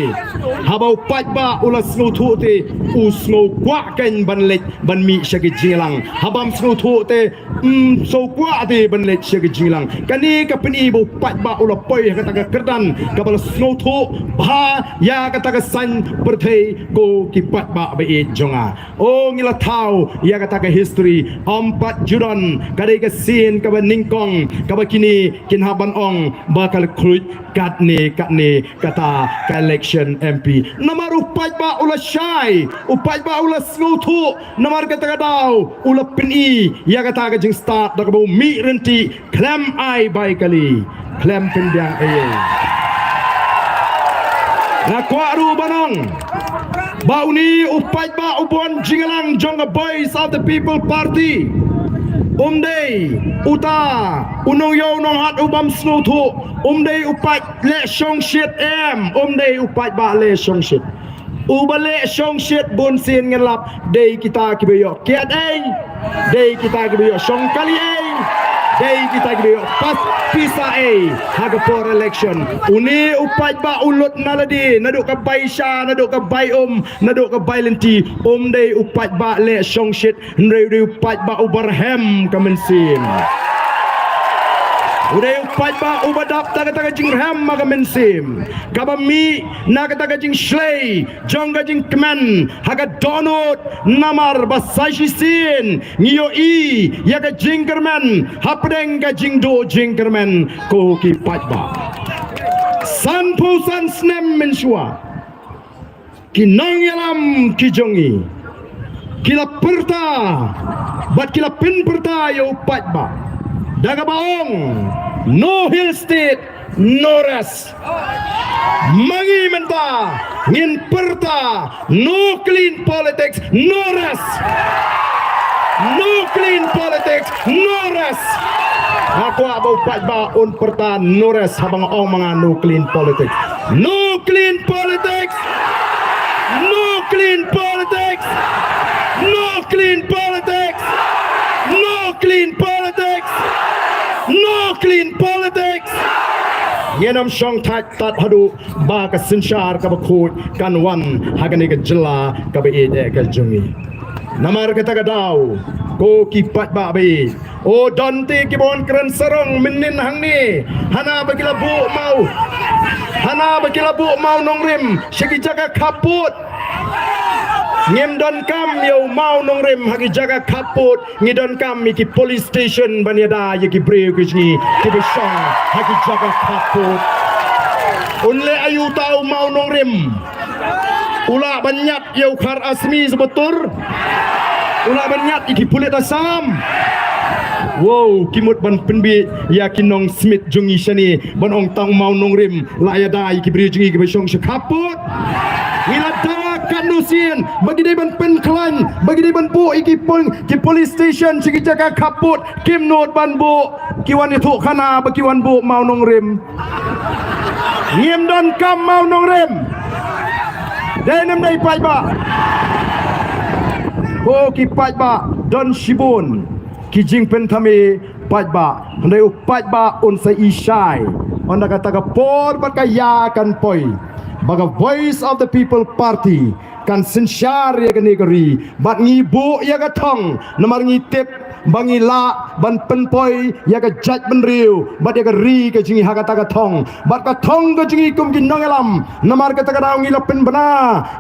haba u paidbah u la sngewthuh te, u sngew kwah keiñ ban leit ban mih sha ka jingïalang. Habym sngewthuh te, ym sngew kwah te ban leit sha ka jingïalang. Kane ka pyni ba u paidbah u la poi ha kata ka kyrdan kaba la sngewthuh bha ïa kata ka saiñ pyrthei, ko ki paidbah ba ïeit jong nga. Oh, ngi la thaw ïa kata ka history. Ym pat ju don, ka dei ka sien kaba nyngkong kaba kine kin hap ban ong ba ka la khluit katne katne kata ka election M P. Namar u paidbah u la shai, u paidbah u la sngewthuh. Namar kata ka daw u la pyni ïa kata ka jingstad da kaba u mih ryntih khlem ai bai kali, khlem pynbiang ei ei. Nga kwah ruh ban ong ba une u paidbah uba wan jingïalang jong ka Voice of the People Party, um dei uta u nongïaw nonghat u bym sngewthuh. Um dei u paid leh shongshit, em, um dei u paidbah leh shongshit. Uba leh shongshit bunsien ngan lap dei kita kiba ïoh kiad ei, dei kita kiba ïoh shong kali ei, dei kita kiba ïoh pas pisa ei ha ka por election. Une u paidbah u lut na lade, naduh ka bai sha, naduh ka bai um, naduh ka bai lynti. Um dei u paidbah leh shongshit, hynrei u dei u paidbah uba rhem ka mynsiem. U dei u paidbah uba dap da kata ka jingrhem ha ka mynsiem, kaba mih na kata ka jingshlei jong ka jingkmen ha ka dohnud. Namar ba sa shisien ngi ïohi ïa ka jingkyrmen hapdeng ka jingduh jingkyrmen, ko ki paidbah. Sanphew san snem mynshuwa, ki nongïalam ki jong ngi ki la pyrta bad ki la pynpyrta ïa u paidbah da kaba ong, "No Hill State, no rest." Ma ngi mynta ngin pyrta, "No clean politics, no rest." No clean politics, no rest. Nga kwah ba u paidbah un pyrta no rest haba nga ong ma nga no clean politics. No clean politics. No clean politics. No clean politics. No clean politics. No clean politics. Ngin ym shong thait tad haduh ba ka synshar kaba khuid kan wan ha kane ka jylla kaba ïeit ka jong ngi. Namar kata ka daw, ko ki paidbah ba ïeit, o don te kiba wan kren sarong mynnin hangne, hana ba ki la buh ma u, hana ba ki la buh ma u nongrim sha ki jaka khappud. Ngim donkam ïa u ma u nongrim ha ki jaka khappud. Ngi donkam ïa ki police station ban ïada ïa ki briew ki jong ngi kiba shong ha ki jaka khappud. Un leh aïu uta u ma u nongrim? U lah ban ñiad ïa u Khar Asmi Subatur? U lah ban ñiad ïa ki pulit Assam? Wow, ki mut ban pynbiej ïa ki nong Smit jong ngi shane ban ong tang u ma u nongrim la ïada ïa ki briew jong ngi kiba shong sha khappud. Ngi la da katno Sien, ba ki dei ban pynkhlaiñ, ba ki dei ban buh ïa ki pol-, ki police station sha ki jaka khappud, kim nud ban buh. Ki wan ïathuh khana ba ki wan buh mawnongrim. Ngim donkam mawnongrim. Dei ne ym dei paidbah? Ko ki paidbah, don shibun ki jingpynthame paidbah. Hynrei u paidbah un sa i shai. Ynda kata ka por bad ka ïa kan poi, ba ka Voice of the People Party kan synshar ïa kane ka ri. Bad ngi buh ïa ka thong, namar ngi tip ba ngi lah ban pynpoi ïa ka jaitbynriew bad ïa ka ri ka jong ngi ha kata ka thong. Bad ka thong ka jong ngi kum ki nongïalam, namar kata ka daw ngi la pynbna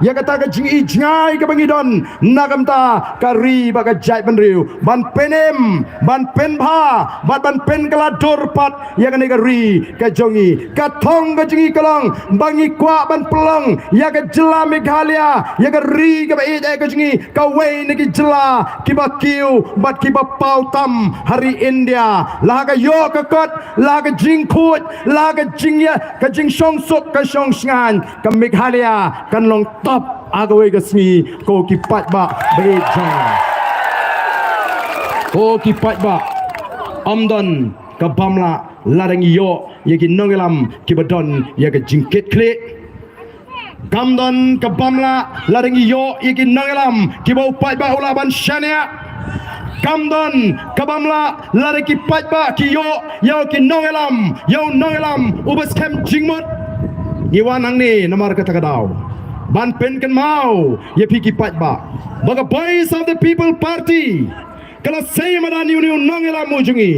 ïa kata ka jingïohi jngai kaba ngi don na ka bynta ka ri bad ka jaitbynriew, ban pynim, ban pynbha bad ban pynkylla dur pat ïa kane ka ri ka jong ngi. Ka thong ka jong ngi ka long ba ngi kwah ban pynlong ïa ka jylla Meghalaya, ïa ka ri kaba ïeit ka jong ngi, kawei na ki jylla kiba kiew bad kiba paw tam ha ri India. La ha ka ïoh ka kot, la ha ka jingkhuid, la ha ka jingïa, ka jingshongsuk, ka shongshngaiñ, ka Meghalaya kan long top ha kawei ka sngi, ko ki paidbah ba ïeit jong nga. Ko ki paidbah, ym don ka bym lah lada ngi ïoh ïa ki nongïalam kiba don ïa ka jingkitkhlieh. Kam don ka bym lah lada ngi ïoh ïa ki nongïalam kiba u paidbah u lah ban shaniah. Kam don ka bym lah lada ki paidbah ki ïoh ïa ki nongïalam, ïa u nongïalam uba skhem jingmut. Ngi wan hangne namar kata ka daw ban pynkynmaw ïa phi ki paidbah ba ka Voice of the People Party ka la sei madan ïa une u nongïalam u jong ngi,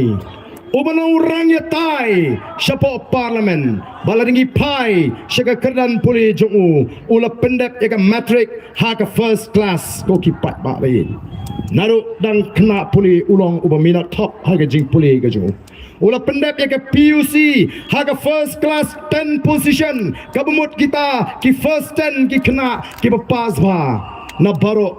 uba long u rangïatai shapoh Parliament, ba lada ngi phai sha ka kyrdan pule jong u, u la pyndep ïa ka matric ha ka first class, ko ki paidbah ba ïeit. Naduh dang khynnah pule u long uba minot top ha ka jingpule ka jong u. U la pyndep ïa ka P U C ha ka first class, ten position, kaba mut kita ki first ten ki khynnah kiba pass bha na baroh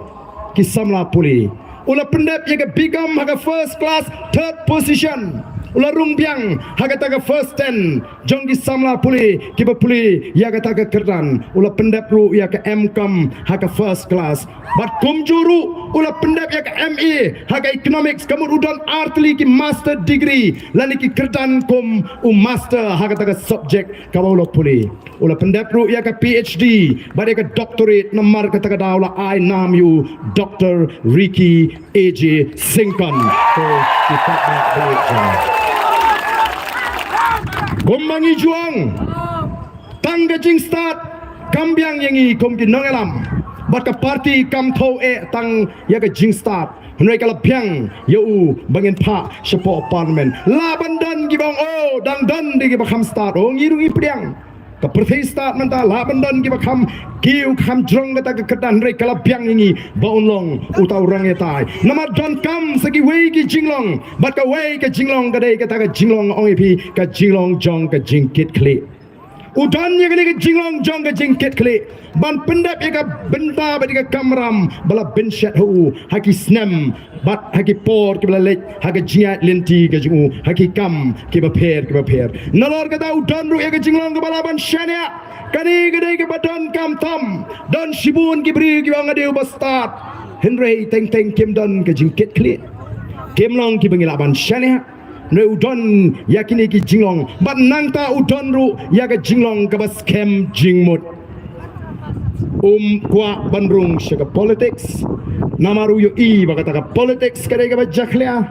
ki samla pule. U la pyndep ïa ka B Com ha ka first class, third position. U la rung biang ha kata ka first ten jong ki samla pule kiba pule ïa kata ka kyrdan. U la pyndep ruh ïa ka M Com ha ka first class. Bad kumjuh ruh u la pyndep ïa ka M A ha ka economics, ka mut u don artylli ki master degree lane ki kyrdan kum u master ha kata ka subject kaba u la pule. U la pyndep ruh ïa ka P H D bad ïa ka doctorate, namar kata ka daw la ai nam ïa u Doctor Ricky A J Syngkon. Ko ki paidbah ba ïeit jong nga, kumba ngi ju ong, tang ka jingstad kam biang ïa ngi kum ki nongïalam, bad ka party kam thew eh tang ïa ka jingstad. Hynrei ka la biang ïa u ba ngin phah shapoh Parliament. Lah ban don kiba ong, oh, dang don de kiba kham stad. Oh, ngi ruh ngi pdiang. Ka pyrthei stad mynta, lah ban don kiba kham kiew, kham jrong kata ka kyrdan, hynrei ka la biang ïa ngi ba un long uta u rangïatai. Namar donkam sa kiwei ki jinglong, bad kawei ka jinglong ka dei kata ka jinglong, ong ïa phi, ka jinglong jong ka jingkitkhlieh. U don ïa kane ka jinglong jong ka jingkitkhlieh ban pyndep ïa ka bynta bad ïa ka kamram ba la bynshet ha u ha ki snem bad ha ki por kiba la leit, ha ka jingïaid lynti ka jong u ha ki kam kiba pher kiba pher. Nalor kata u don ruh ïa ka jinglong kaba lah ban shaniah. Kane ka dei kaba donkam tam. Don shibun ki briew kiba ong, nga dei uba stad, hynrei teng teng kim don ka jingkitkhlieh, kim long kiba ngi lah ban shaniah. Hynrei u don ïa kine ki jinglong, bad nangta u don ruh ïa ka jinglong kaba skhem jingmut. Um kwah ban rung sha ka politics, namar u ïohi ba kata ka politics ka dei kaba jakhlia.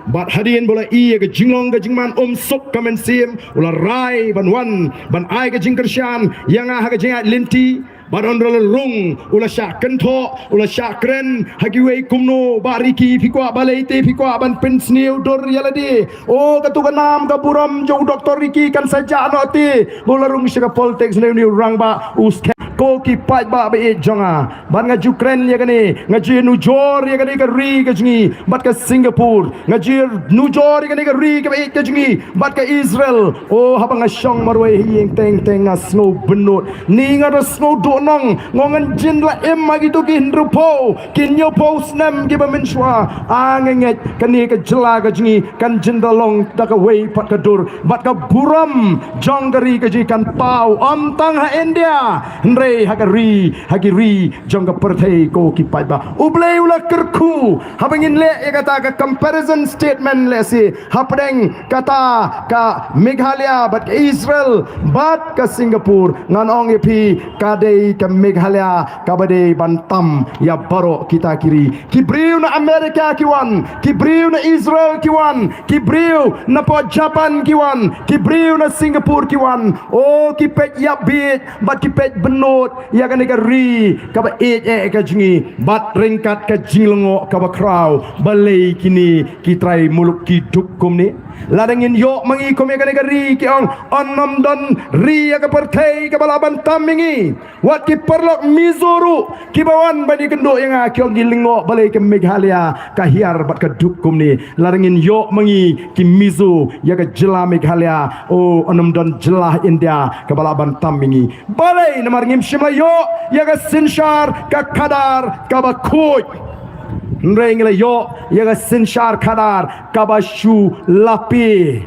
Bad hadien ba u la ïohi ïa ka jinglong ka jingman, um suk ka mynsiem, u la rai ban wan ban ai ka jingkyrshan ïa nga ha ka jingïaid lynti. Bad hynrei u la rung, u la shah kynthoh, u la shah kren ha kiwei kumno, Bah Ricky, phi kwah balei te phi kwah ban pynsniew dur ïa lade? Oh, katto ka nam ka burom jong u Doctor Ricky kan sa jah noh te ba u la rung sha ka politics, ne une u rangbah u skhem. Ko ki paidbah ba ïeit jong nga, bad nga ju kren ïa kane, nga ju nujor ïa kane ka ri ka jong ngi bad ka Singapore. Nga ju nujor ïa kane ka ri kaba ïeit ka jong ngi bad ka Israel. Oh, haba nga shong marwei ha ïing teng teng nga sngew bynnud. Ni nga da sngew duhnong, nga ong ngan jin la im ha kito ki hynriewphew ki hynñiewphew snem kiba mynshuwa. Ah, nga ngeit kane ka jylla ka jong ngi kan jin da long da kawei pat ka dur, bad ka burom jong ka ri ka jong ngi kan paw, ym tang ha India, hynrei Ei, ha ka ri, ha ki ri jong ka pyrthei, ko ki paidbah. U Blei u la kyrkhu, haba ngin leh ïa kata ka comparison statement lehse hapdeng kata ka Meghalaya bad ka Israel bad ka Singapore, ngan ong ïa phi, ka dei ka Meghalaya kaba dei ban tam ïa baroh kita ki ri. Ki briew na America ki wan, ki briew na Israel ki wan, ki briew na pdeng Japan ki wan, ki briew na Singapore ki wan. O, ki peit ïap bieit bad ki peit bynnud ïa kane ka ri kaba ïeit eh ka jong ngi, bad ryngkat ka jinglyngngoh kaba khraw. Balei kine ki trai muluk ki duk kumne? Lada ngin ïoh ma ngi kum ïa kane ka ri, ki ong, yn ym don ri ha ka pyrthei kaba lah ban tam ïa ngi. Wat ki paralok Mizo ruh kiba wan ban ïakynduh ïa nga ki ong ki lyngngoh balei ka Meghalaya ka hiar bad ka duk kumne. Lada ngin ïoh ma ngi ki Mizo ïa ka jylla Meghalaya, o, yn ym don jylla India kaba lah ban tam ïa ngi. Balei? Namar ngim shym la ïoh ïa ka synshar ka khadar kaba khuid. Hynrei ngi la ïoh ïa ka synshar khadar kaba shu lapi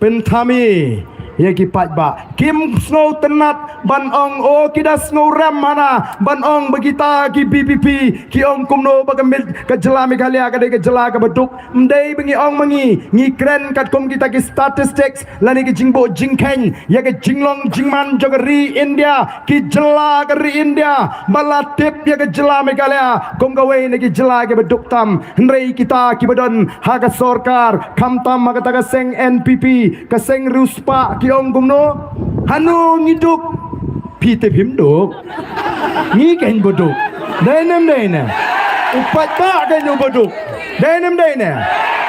pynthame ïa ki paidbah. Kim sngewtynnat ban ong, o, ki da sngewrem hana ban ong ba kita ki VPP ki ong kumno ba ka Meg-, ka jylla Meghalaya ka dei ka jylla kaba duk. Ym dei ba ngi ong ma ngi, ngi kren katkum kita ki statistics lane ki jingbuh jingkheiñ ïa ka jinglong jingman jong ka ri India, ki jylla ka ri India, ba la tip ïa ka jylla Meghalaya kum kawei na ki jylla kiba duk tam. Hynrei kita kiba don ha ka sorkar, khamtam ha kata ka seng NPP, ka seng riewspah, ki ong kumno? Hano ngi duk? Phi te phim duk. Ngi kein ba duk. Dei ne ym dei ne? U paidbah kein uba duk. Dei ne ym dei ne?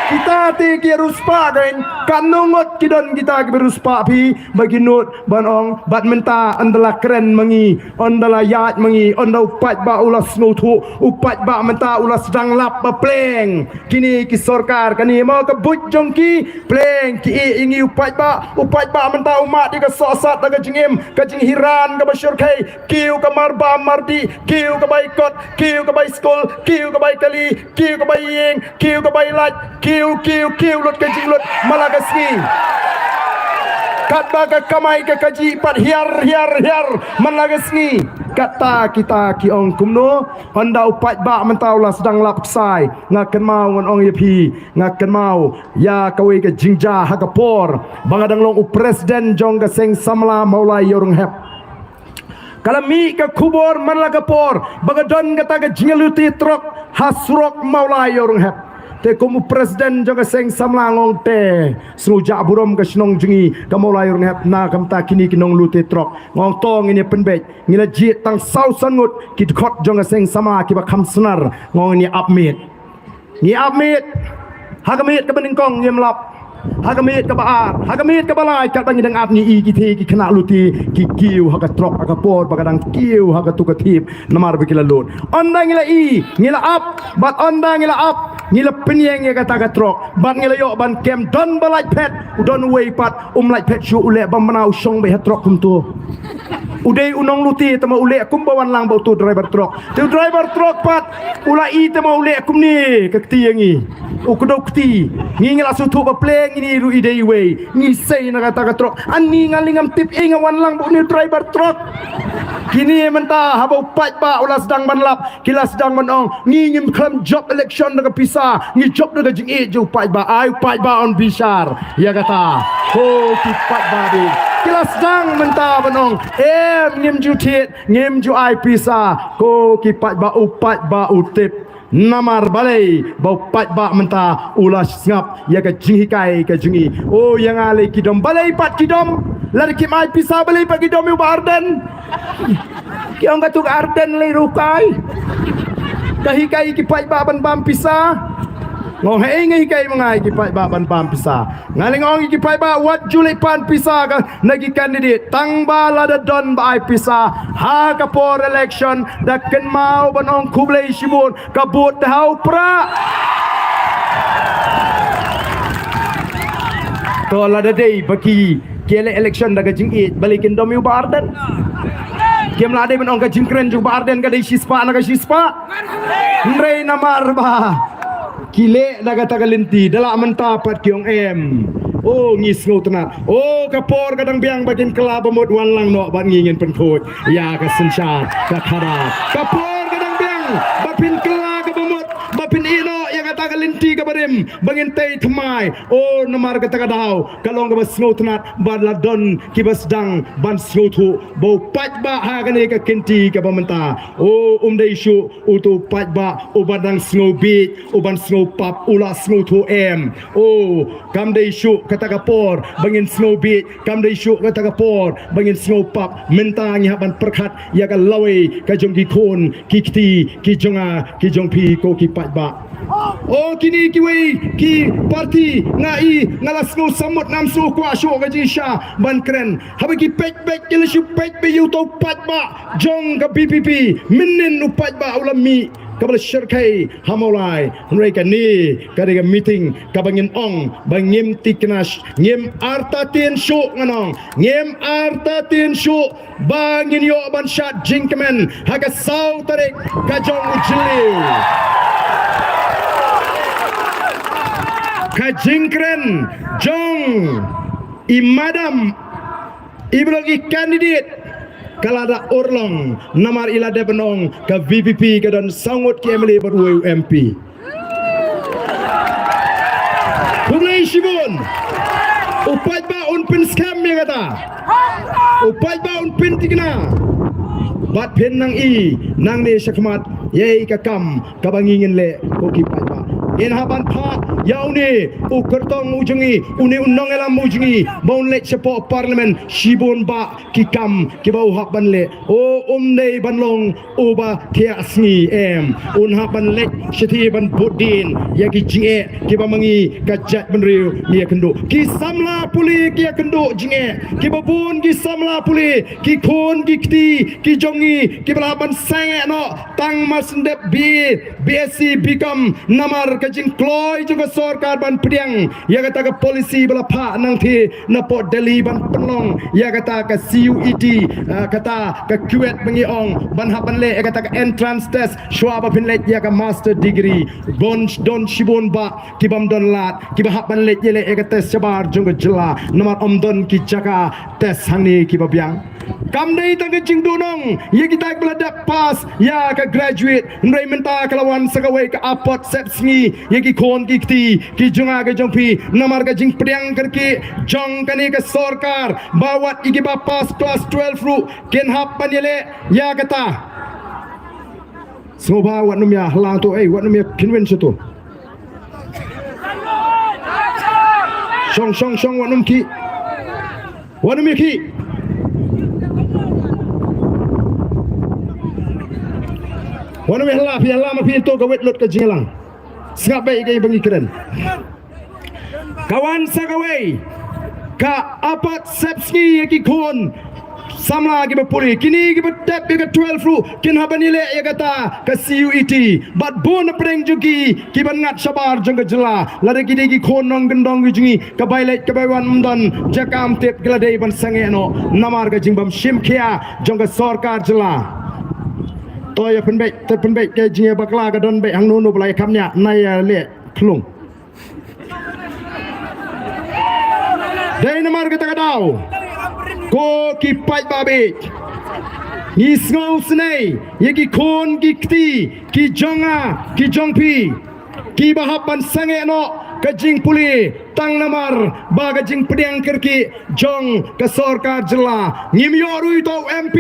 Kita te ki riewspah kein, katno ngut ki don kita kiba riewspah phi ba ki nud ban ong, bad mynta ynda la kren ma ngi, ynda la ïaid ma ngi, ynda u paidbah u la sngewthuh, u paidbah mynta u la sdang lap ba pleng kine ki sorkar, kane mo ka buit jong ki, pleng ki ïeh ïa ngi u paidbah. U paidbah mynta u mad ïa ka sohsat da ka jingim, ka jinghiran kaba shyrkhei, kiew ka marbam mardih, kiew ka bai kot, kiew ka bai skul, kiew ka bai kali, kiew ka bai ïing, kiew ka bai lait, kiew, kiew, kiew lut ka jinglut man la ka sngi. Katba ka kamai ka kajih pat hiar, hiar, hiar man la ka sngi. Kata kita ki ong kumno? Ynda u paidbah mynta u la sdang lap ksai, nga kynmaw ngan ong ïa phi, nga kynmaw ïa kawei ka jingjia ha ka por ba nga dang long u president jong ka seng samla Mawlai Ïawrynghep. Ka la mih ka khubor man la ka por ba ka don kata ka jingïalute trok ha surok Mawlai Ïawrynghep. Te kum u president jong ka seng samla nga ong te sngewjah burom ka shnong jong ngi ka Mawlai Ïawrynghep na ka bynta kine ki nonglute trok. Nga ong to ngin ïa pynbeit, ngi la jied tang saw san ngut ki dkhot jong ka seng samla kiba kham snar, nga ong ngin ïa ap miet. Ngi ap miet. Ha ka miet kaba nyngkong ngim lap. Ha ka miet kaba ar, ha ka miet kaba lai, katba ngi dang ap ngi i ki thei ki khynnah lute ki kiew ha ka trok ha ka por ba ka dang kiew ha ka tu ka thip namar ba ki la lut. Ynda ngi la i, ngi la ap, bad ynda ngi la ap, ngi la pynïeng ïa kata ka trok bad ngi la ïoh ban kem. Don ba lait phet, u don uwei pat um lait phet shuh, u leh ba mano u shong beit ha trok kumto. U dei u nonglute te ma u leh kumba wan lang bad uto u driver trok. Te u driver trok pat u la i te ma u leh kumne ka kti ïa ngi. U kdew kti. Ngi ngi la sngewthuh ba pleng ine ruh i dei iwei. Ngi sei na kata ka trok. Ani nga lei ngam tip ei nga wan lang bad une u driver trok. Kine mynta haba u paidbah u la sdang ban lap, ki la sdang ban ong, ngi ngim khlem jop election da ka pisa, ngi jop da ka jingïeit jong u paidbah. Ai u paidbah un bishar ïa kata. Ko ki paidbah, ki la sdang mynta ban ong, em, ngim ju thied, ngim ju ai pisa. Ko ki paidbah, u paidbah u tip. Namar balei? Ba u paidbah mynta u la sngap ïa ka jinghikai ka jong ngi. O, ïa nga lei ki dom. Balei pat ki dom? Lada kim ai pisa balei pat ki dom ïa u Bah Ardent? Ki ong katu ka Ardent lei ruh kai. Ka hikai ki paidbah ban bam pisa. Nga ong haei nga hikai ma nga ki paidbah ban bam pisa? Nga lei nga ong ki paidbah wat ju leit pan pisa ka na ki candidate. Tang ba lada don ba ai pisa ha ka por election, da kynmaw ban ong khublei shibun, ka vote da ha u prah. To lada dei ba ki, ki leh election da ka jingïeit, balei kin dom ïa u Bah Ardent? Kim lah dei ban ong ka jingkren jong u Bah Ardent ka dei shispah na ka shispah. Hynrei namar ba ki leh da kata ka lynti, da lah mynta pat ki ong em, O ngi sngewtynnat. O ka por ka dang biang ba kin kylla ba mut, wan lang noh bad ngi, ngin pynkhuid ïa ka synshar ka khadar. Ka por ka dang biang ba phin kylla ka ba mut, ba phin ïeh noh ïa kata ka lynti ka barim ba ngin tei thymmai. O namar kata ka daw ka long kaba sngewtynnat ba la don kiba sdang ban sngewthuh ba u paidbah ha kane ka kynti kaba mynta, o um dei shuh uto u paidbah uba dang sngewbieit, uban sngewpap, u la sngewthuh em. O kam dei shuh kata ka por ba ngin sngewbieit, kam dei shuh kata ka por ba ngin sngewpap. Mynta ngi hap ban pyrkhat ïa ka lawei ka jong ki khun ki kti ki jong nga ki jong phi, ko ki paidbah. O kine kiwei ki parti nga i, nga la sngew samut, ngam shu kwah shuh ka jingshisha ban kren. Haba ki peit beit, ki la shu peit beit ïa uto u paidbah jong ka V P P. Mynnin u paidbah u la mih kaba la shyrkhei ha Mawlai. Hynrei kane ka dei ka meeting kaba ngin ong ba ngim thikna sh-, ngim artatien shuh, ngan ong ngim artatien shuh ba ngin ïoh ban shad jingkmen ha ka saw tarik ka jong u Jylliew. Ka jingkren jong i madam, i ba long i candidate, ka la da urlong namar i la dep ban ong ka V P P ka don saw ngut ki M L A bad uwei u M P. Khublei shibun. U paidbah un pynskhem ïa kata. U paidbah un pynthikna. Bad phin nang i nangne shakhmat ïa ka kam kaba ngi ngin leh, ko ki paidbah. Ngin hap ban phah ïa une u kyrtong u jong ngi, une u nongïalam u jong ngi ba un leit shapoh Parliament shibun bah ki kam kiba u hap ban leh. O um dei ban long uba thiah sngi em. Un hap ban leit shathie ban bud dien ïa ki jingeh kiba ma ngi ka jaitbynriew ngi ïakynduh. Ki samla pule ki ïakynduh jingeh, kiba bun ki samla pule, ki khun ki kti ki jong ngi kiba la hap ban sangeh noh tang mar shen dep B A, B S C, B Com namar ka jingkloi jong ka sorkar ban pdiang ïa kata ka policy ba la phah nangthie napoh Delhi ban pynlong ïa kata ka C U E T, ah, kata ka KUET ba ngi ong, ban hap ban leh ïa kata ka entrance test shuwa ba phin leit ïa ka master degree. Bun, don shibun bah ki bym don lad kiba hap ban leit ïaleh ïa ka test shabar jong ka jylla namar ym don ki jaka test hangne kiba biang. Kam dei tang ka jingduhnong ïa kita kiba la dep pass ïa ka graduate, hynrei mynta ka la wan sa kawei ka apot sepsngi ïa ki khun ki kti ki jong nga ki jong phi namar ka jingpdiang kyrkieh jong kane ka sorkar ba wat ïa kiba pass klas twelve ruh kin hap ban ïaleh ïa kata. Sngewbha wat nym ïa hlang to, eh, wat nym ïa kynwin sha to. Shong, shong, shong, wat nym khih. Wat nym ïa khih. Wat nym ïa hla, phi hla ma phi to ka wet lut ka jingïalang. Sngap beit ïa kaei ba ngi kren. Ka wan sa kawei ka apot sepsngi ïa ki khun samla kiba pule. Kine kiba tep ïa ka twelve ruh kin hap ban ïaleh ïa kata ka C U E T. Bad bun na pdeng jong ki kiban ngat shabar jong ka jylla. Lada ki dei ki khun nongkyndong ki jong ngi, ka bai leit ka bai wan ym don jaka ym tip, ki la dei ban sangeh noh namar ka jingbym shim khia jong ka sorkar jylla. To ïa pynbeit, te pynbeit ka jingïabakla ka don beit hangno no, ba la ïa kham ñiah na ïa leh khlung. Dei namar kata ka daw, ko ki paidbah beit, ngi sngewsynei ïa ki khun ki kti ki jong nga ki jong phi kiba hap ban sangeh noh ka jingpule tang namar ba ka jingpdiang kyrkieh jong ka sorkar jylla. Ngim ïoh ruh ïa uto u M P.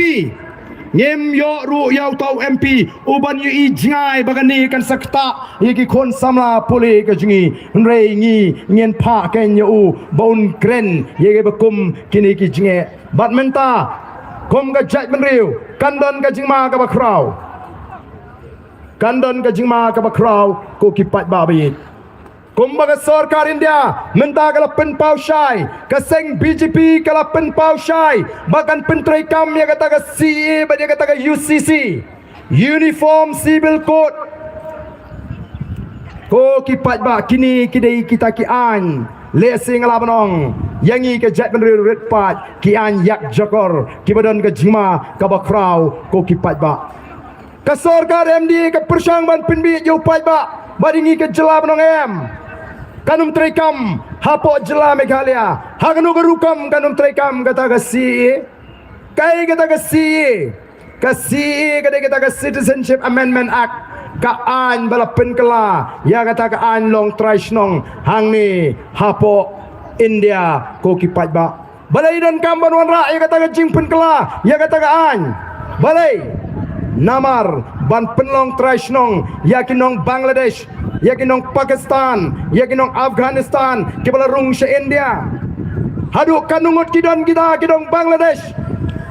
Ngim ïoh ruh ïa uto u M P uban ïohi jngai ba kane kan sa ktah ïa ki khun samla pule ka jong ngi. Hynrei ngi ngin phah kein ïa u ba un kren ïa kiba kum kine ki jingeh. Bad mynta kum ka jaitbynriew kan don ka jingma kaba khraw. Kan don ka jingma kaba khraw, ko ki paidbah beit. Kumba ka sorkar India mynta ka la pynpaw shai, ka seng B J P ka la pynpaw shai ba kan pyntreikam ïa kata ka C A A bad ïa kata ka U C C, Uniform Civil Code. Ko ki paidbah, kine ki dei kita ki aiñ, lehse nga lah ban ong, ïa ngi ka jaitbynriew rit paid, ki aiñ ïakjakor kiba don ka jingma kaba khraw, ko ki paidbah. Ka sorkar M D A ka pyrshang ban pynbieit ïa u paidbah bad ïa ngi ka jylla ban ong em, kan ym treikam Hapoh jylla Meghalaya, ha kano ka rukom kan ym treikam kata ka C A A? Kaei kata ka C A A? Ka C A A ka dei kata ka Citizenship Amendment Act, ka aiñ ba la pynkylla ïa kata ka aiñ long trai shnong hangne hapoh India, ko ki paidbah. Balei donkam ban wanrah ïa kata ka jingpynkylla ïa kata ka aiñ? Balei? Namar ban pynlong trai shnong ïa ki nong Bangladesh, ïa ki nong Pakistan, ïa ki nong Afghanistan kiba la rung sha India. Haduh katno ngut ki don kita ki nong Bangladesh,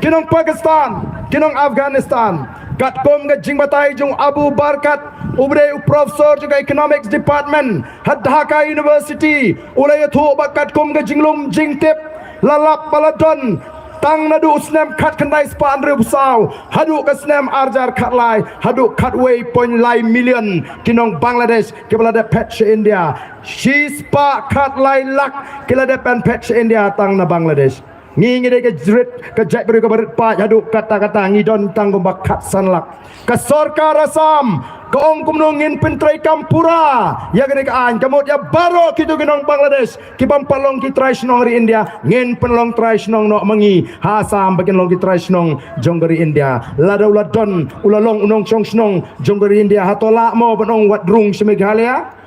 ki nong Pakistan, ki nong Afghanistan? Katkum ka jingbatai jong Abu Barkat, uba dei u professor jong ka Economics Department ha Dhaka University, u la ïathuh ba katkum ka jinglum jingtip, la lap ba la don tang naduh u snem khatkhyndai spah hynriewphew saw haduh ka snem arhajar khatlai, haduh khatwei point lai million ki nong Bangladesh kiba la dep phet sha India. Shispah khatlai lak ki la dep ban phet sha India tang na Bangladesh. Ngi ngi dei ka jait, ka jaitbynriew kaba rit paid haduh katta katta, ngi don tang kumba khatsan lak. Ka sorkar Assam ka ong kumno, ngin pyntreikam pura ïa kane ka aiñ. Ka mut ïa baroh kito ki nong Bangladesh ki bym pat long ki trai shnong ri India, ngin pynlong trai shnong noh ma ngi ha Assam ba kin long ki trai shnong jong ka ri India. Lada u la don, u la long u nongshong shnong jong ka ri India, hato lah mo ban ong wat rung sha Meghalaya?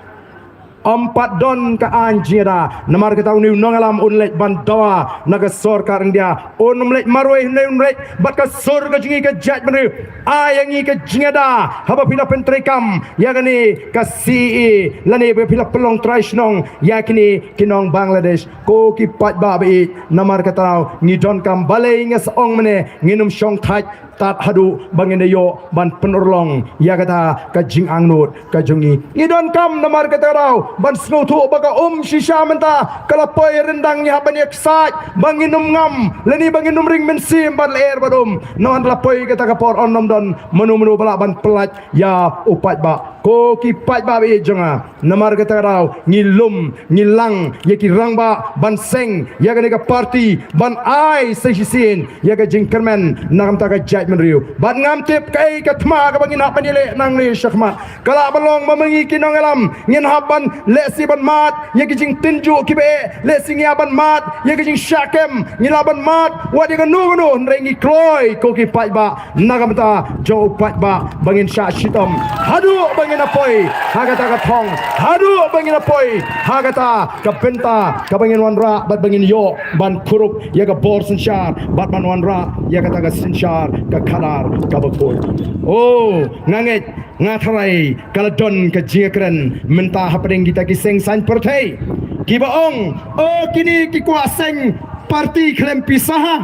Ym pat don ka aiñ jingïada. Namar kata une u nongïalam un leit ban dawa na ka sorkar India. Un ym leit marwei, une un leit bad ka sur ka jong ngi ka jaitbynriew. Ai ïa ngi ka jingïada haba phi la pyntreikam ïa kane ka C A A lane ba phi la pynlong trai shnong ïa kine ki nong Bangladesh. Ko ki paidbah ba ïeit, namar kata ngi donkam, balei nga sa ong mynne ngin ym shongthait tad haduh ba ngin da ïoh ban pynurlong ïa kata ka jingangnud ka jong ngi. Ngi donkam namar kata ka daw ban sngewthuh ba ka um shisha mynta ka la poi ryndang, ngi hap ban ïaksaid ba ngin ym ngam lane ba ngin ym ring mynsiem bad lyer bad um. Namar la poi kata ka por, yn ym don mano mano ba lah ban pyllait ïa u paidbah. Ko ki paidbah ba ïeit jong nga, namar kata ka daw ngi lum, ngi lang ïa ki rangbah ban seng ïa kane ka party ban ai sa shisien ïa ka jingkyrmen na ka bynta ka jaitbynriew. Bad ngam tip kaei ka thma kaba ngin hap ban ïaleh nangne shakhmat. Ka lah ban long ba ma ngi ki nongïalam ngin hap ban lehse ban mad ïa ki jingtynjuh kiba eh, lehse ngi hap ban mad ïa ki jingshah kem, ngi lah ban mad wat ïa kano kano, hynrei ngi kloi, ko ki paidbah, na ka bynta jong u paidbah ba ngin shah shitom haduh ba ngin da poi ha kata ka thong, haduh ba ngin da poi ha kata ka bynta kaba ngin wanrah bad ba ngin ïoh ban kurup ïa ka bor synshar bad ban wanrah ïa kata ka synshar ka khadar kaba khuid. Oh, nga ngeit, nga tharai ka la don ka jingkren mynta hapdeng kita ki seng saiñ pyrthei kiba ong, oh, kine ki kwah seng party khlem pisa ha.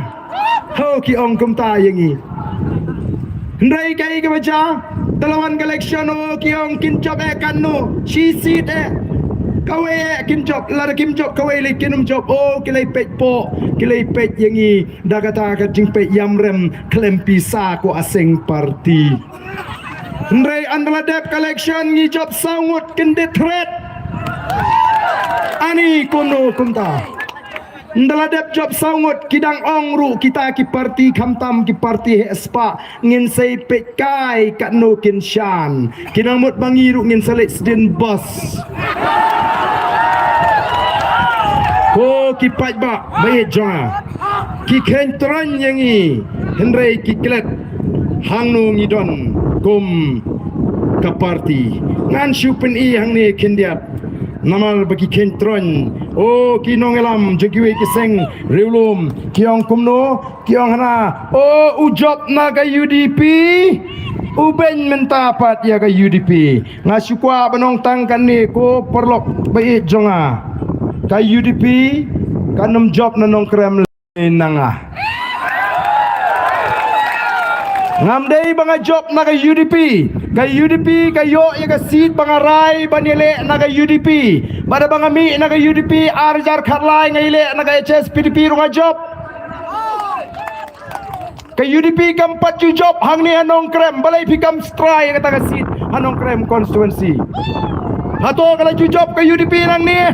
Ho, ki ong kumta ïa ngi. Hynrei kaei kaba jia, te la wan ka election, oh, ki ong kin jop eh katno, shi seat eh. Kawei eh kin jop, lada kim jop kawei lei kin ym jop, oh, ki lei peit poh, ki lei peit ïa ngi da kata ka jingpeit ïamrem khlem pisa, kwah seng party. Hynrei ynda la dep ka election ngi jop saw ngut, kin dei threat. Ani kumno kumta. Ynda la dep jop saw ngut, ki dang ong ruh kita ki party, khamtam ki party heh spah, ngin sei peit kai katno kin shan. Ki nang mut ba ngi ruh ngin sa leit sdien bos. Ko ki paidbah ba ïeit jong nga, ki kheiñ tyraiñ ïa ngi, hynrei ki klet hangno ngi don kum ka party. Ngan shu pyni hangne khyndiat. Namar ba ki kheiñ tyraiñ, oh, ki nongïalam jong kiwei ki seng riewlum, ki ong kumno, ki ong hana, oh, u jop na ka U D P, u beiñ mynta pat ïa ka U D P. Nga shu kwah ban ong tang kane, ko paralok ba ïeit jong nga, ka U D P kan ym jop na Nongkrem lei na nga. Ngam dei ba nga jop na ka U D P. Ka U D P ka ïoh ïa ka seat ba nga rai ban ïaleh na ka U D P. Bad haba nga mih na ka U D P arhajar khatlai, nga ïaleh na ka H S P D P ruh nga jop. Ka U D P kam pat ju jop hangne ha Nongkrem, balei phi kam sdang ïa kata ka seat ha Nongkrem constituency? Hato ka la ju jop ka U D P nangne?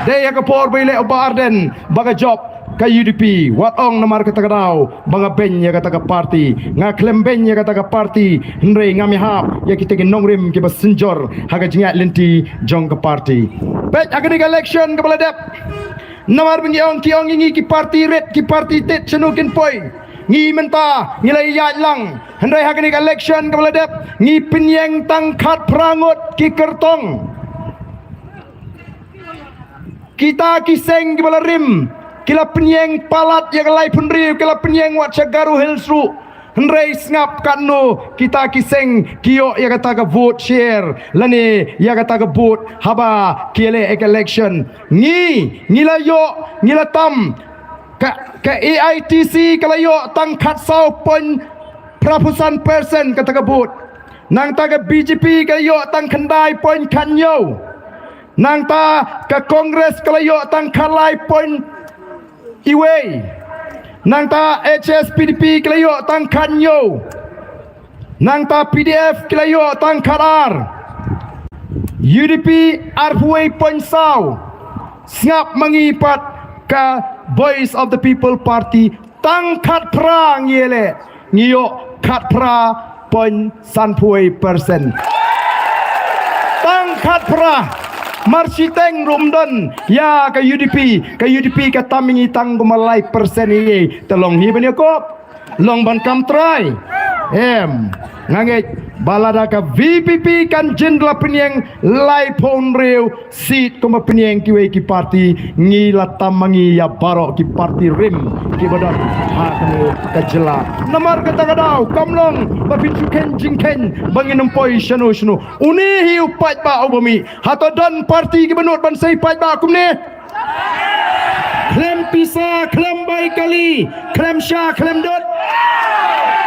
Dei ha ka por ba ïaleh u Bah Ardent ba ka jop. ka U D P, wat ong namar kata ka daw ba nga beiñ ïa kata ka party. Nga khlem beiñ ïa kata ka party, hynrei ngam ïahap ïa kita ki nongrim kiba synjor ha ka jingïaid lynti jong ka party. Peit ha kane ka election kaba la dep. Namar ba ngi ong, ki ong ïa ngi ki party rit, ki party tit, shano kin poi. Ngi mynta ngi la ïaid lang. Hynrei ha kane ka election kaba la dep, ngi pynïeng tang khatphra ngut ki kyrtong. Kita ki seng kiba la rim, ki la pynïeng palat ïa ka laiphew hynriew, ki la pynïeng wat sha Garo Hills ruh. Hynrei sngap katno kita ki seng ki ïoh ïa kata ka vote share lane ïa kata ka vote haba ki leh ïa ka election. Ngi, ngi la ïoh, ngi la tam. Ka, ka A I T C ka la ïoh tang khatsaw point phraphew san percent kata ka vote. Nangta ka B J P ka la ïoh tang khyndai point khathynñiew. Nangta ka Congress ka la ïoh tang khatlai point iwei. Nangta H S P D P ka la ïoh tang khathynñiew. Nangta P D F ka la ïoh tang khatar. U D P arphew wei point saw. Sngap ma ngi pat ka Voice of the People Party tang khatphra ngi leh. Ngi ïoh khatphra point sanphew percent. Tang khatphra. Mar shiteng ruh ym don ïa ka U D P. Ka U D P ka tam ïa ngi tang kumba lai percent ïa. Te long hi ban ïakob, long ban kam trai. Em, nga ngeit ba lada ka V P P kan jin la pynïeng laiphew hynriew seat kumba pynïeng kiwei ki party, ngi la tam ma ngi ïa baroh ki party rim kiba don ha kane ka jylla. Namar kata ka daw kam long ba phin shu kheiñ jingkheiñ ba ngin ym poi shano shano. Une hi u paidbah uba mih. Hato don party kiba nud ban sei paidbah kumne? Khlem pisa, khlem bai kali, khlem sha, khlem dud.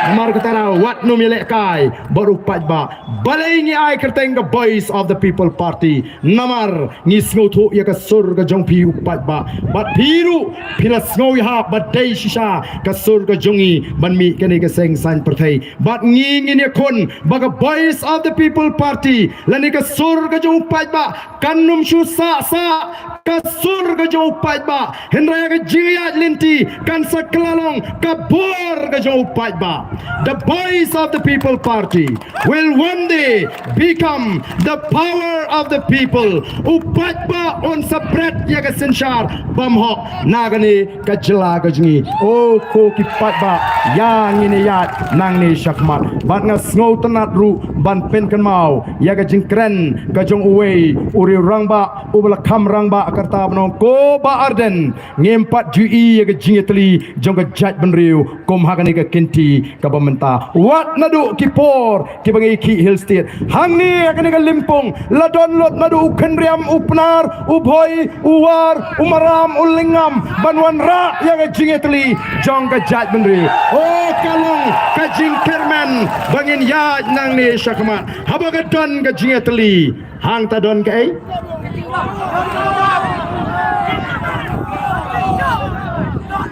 Namar kata ka daw wat nym ïalehkai bad u paidbah. Balei ngi ai kyrteng ka Voice of the People Party? Namar ngi sngewthuh ïa ka sur ka jong phi u paidbah. Bad phi ruh phi la sngew ïahap ba dei shisha ka sur ka jong ngi ban mih kane ka seng saiñ pyrthei. Bad ngi ngin ïakhun ba ka Voice of the People Party lane ka sur ka jong u paidbah kan nym shu sah sah ka sur ka jong u paidbah. Hynrei ka jingïaid lynti kan sa kylla long ka bor ka jong u paidbah. The Voice of the People Party will one day become the power of the people. U paidbah un sa bret ïa ka synshar bymhok na kane ka jylla ka jong ngi. O ko ki paidbah, ïa ngin ïaid nangne shakhmat. Bad nga sngewtynnat ruh ban pynkynmaw ïa ka jingkren ka jong uwei u riew rangbah uba la kham rangbah, kata ba nong ko Bah Ardent. Ngim pat ju i ïa ka jingïatylli jong ka jaitbynriew kum ha kane ka kynti kaba mynta. Wat naduh ki por kiba ngi khih Hill State, hangne ha kane ka lympung la don lut naduh u Khynriam, u Pnar, u Bhoi, u War, u Maram, u Lyngngam ban wanrah ïa ka jingïatylli jong ka jaitbynriew. O, ka long ka jingkyrmen ba ngin ïaid nangne shakhmat. Haba ka don ka jingïatylli, hangta don kaei?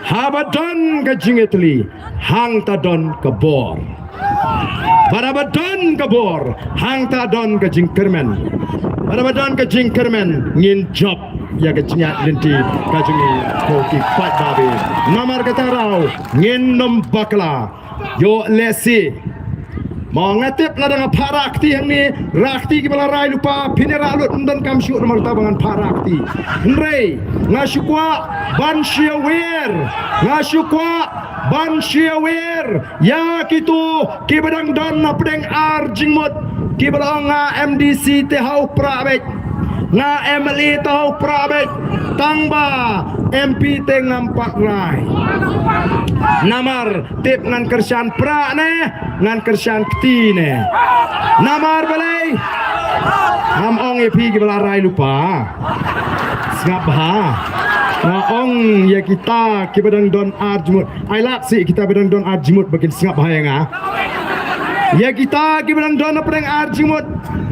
Haba don ka jingïatylli, hangta don ka bor. Bad haba don ka bor, hangta don ka jingkyrmen. Bad haba don ka jingkyrmen, ngin jop ïa ka jingïaid lynti ka jong ngi ko ki paidbah. Namar kata ka daw ngin nym bakla. Ïoh lehse. Mo, nga tip lada nga phah rah kti hangne, rah kti kiba la rai lypa, phin ïa rah lut, ym donkam shuh namar kata ba ngan phah rah kti. Hynrei nga shu kwah ban shu ïawer, nga shu kwah ban shu ïawer ïa kito kiba dang don hapdeng ar jingmut, kiba la ong nga M D C te hau prah beit, nga M L A te hau prah beit, tang ba M P te ngam pat rai. Namar tip ngan kyrshan prah ne ngan kyrshan kti ne? Namar balei? Ngam ong ïa phi kiba la rai lypa. Sngap bha. Nga ong ïa kita kiba dang don ar jingmut. Ai lad seh kita ba dang don ar jingmut ba kin sngap bha ïa nga. Ïa kita kiba dang don hapdeng ar jingmut,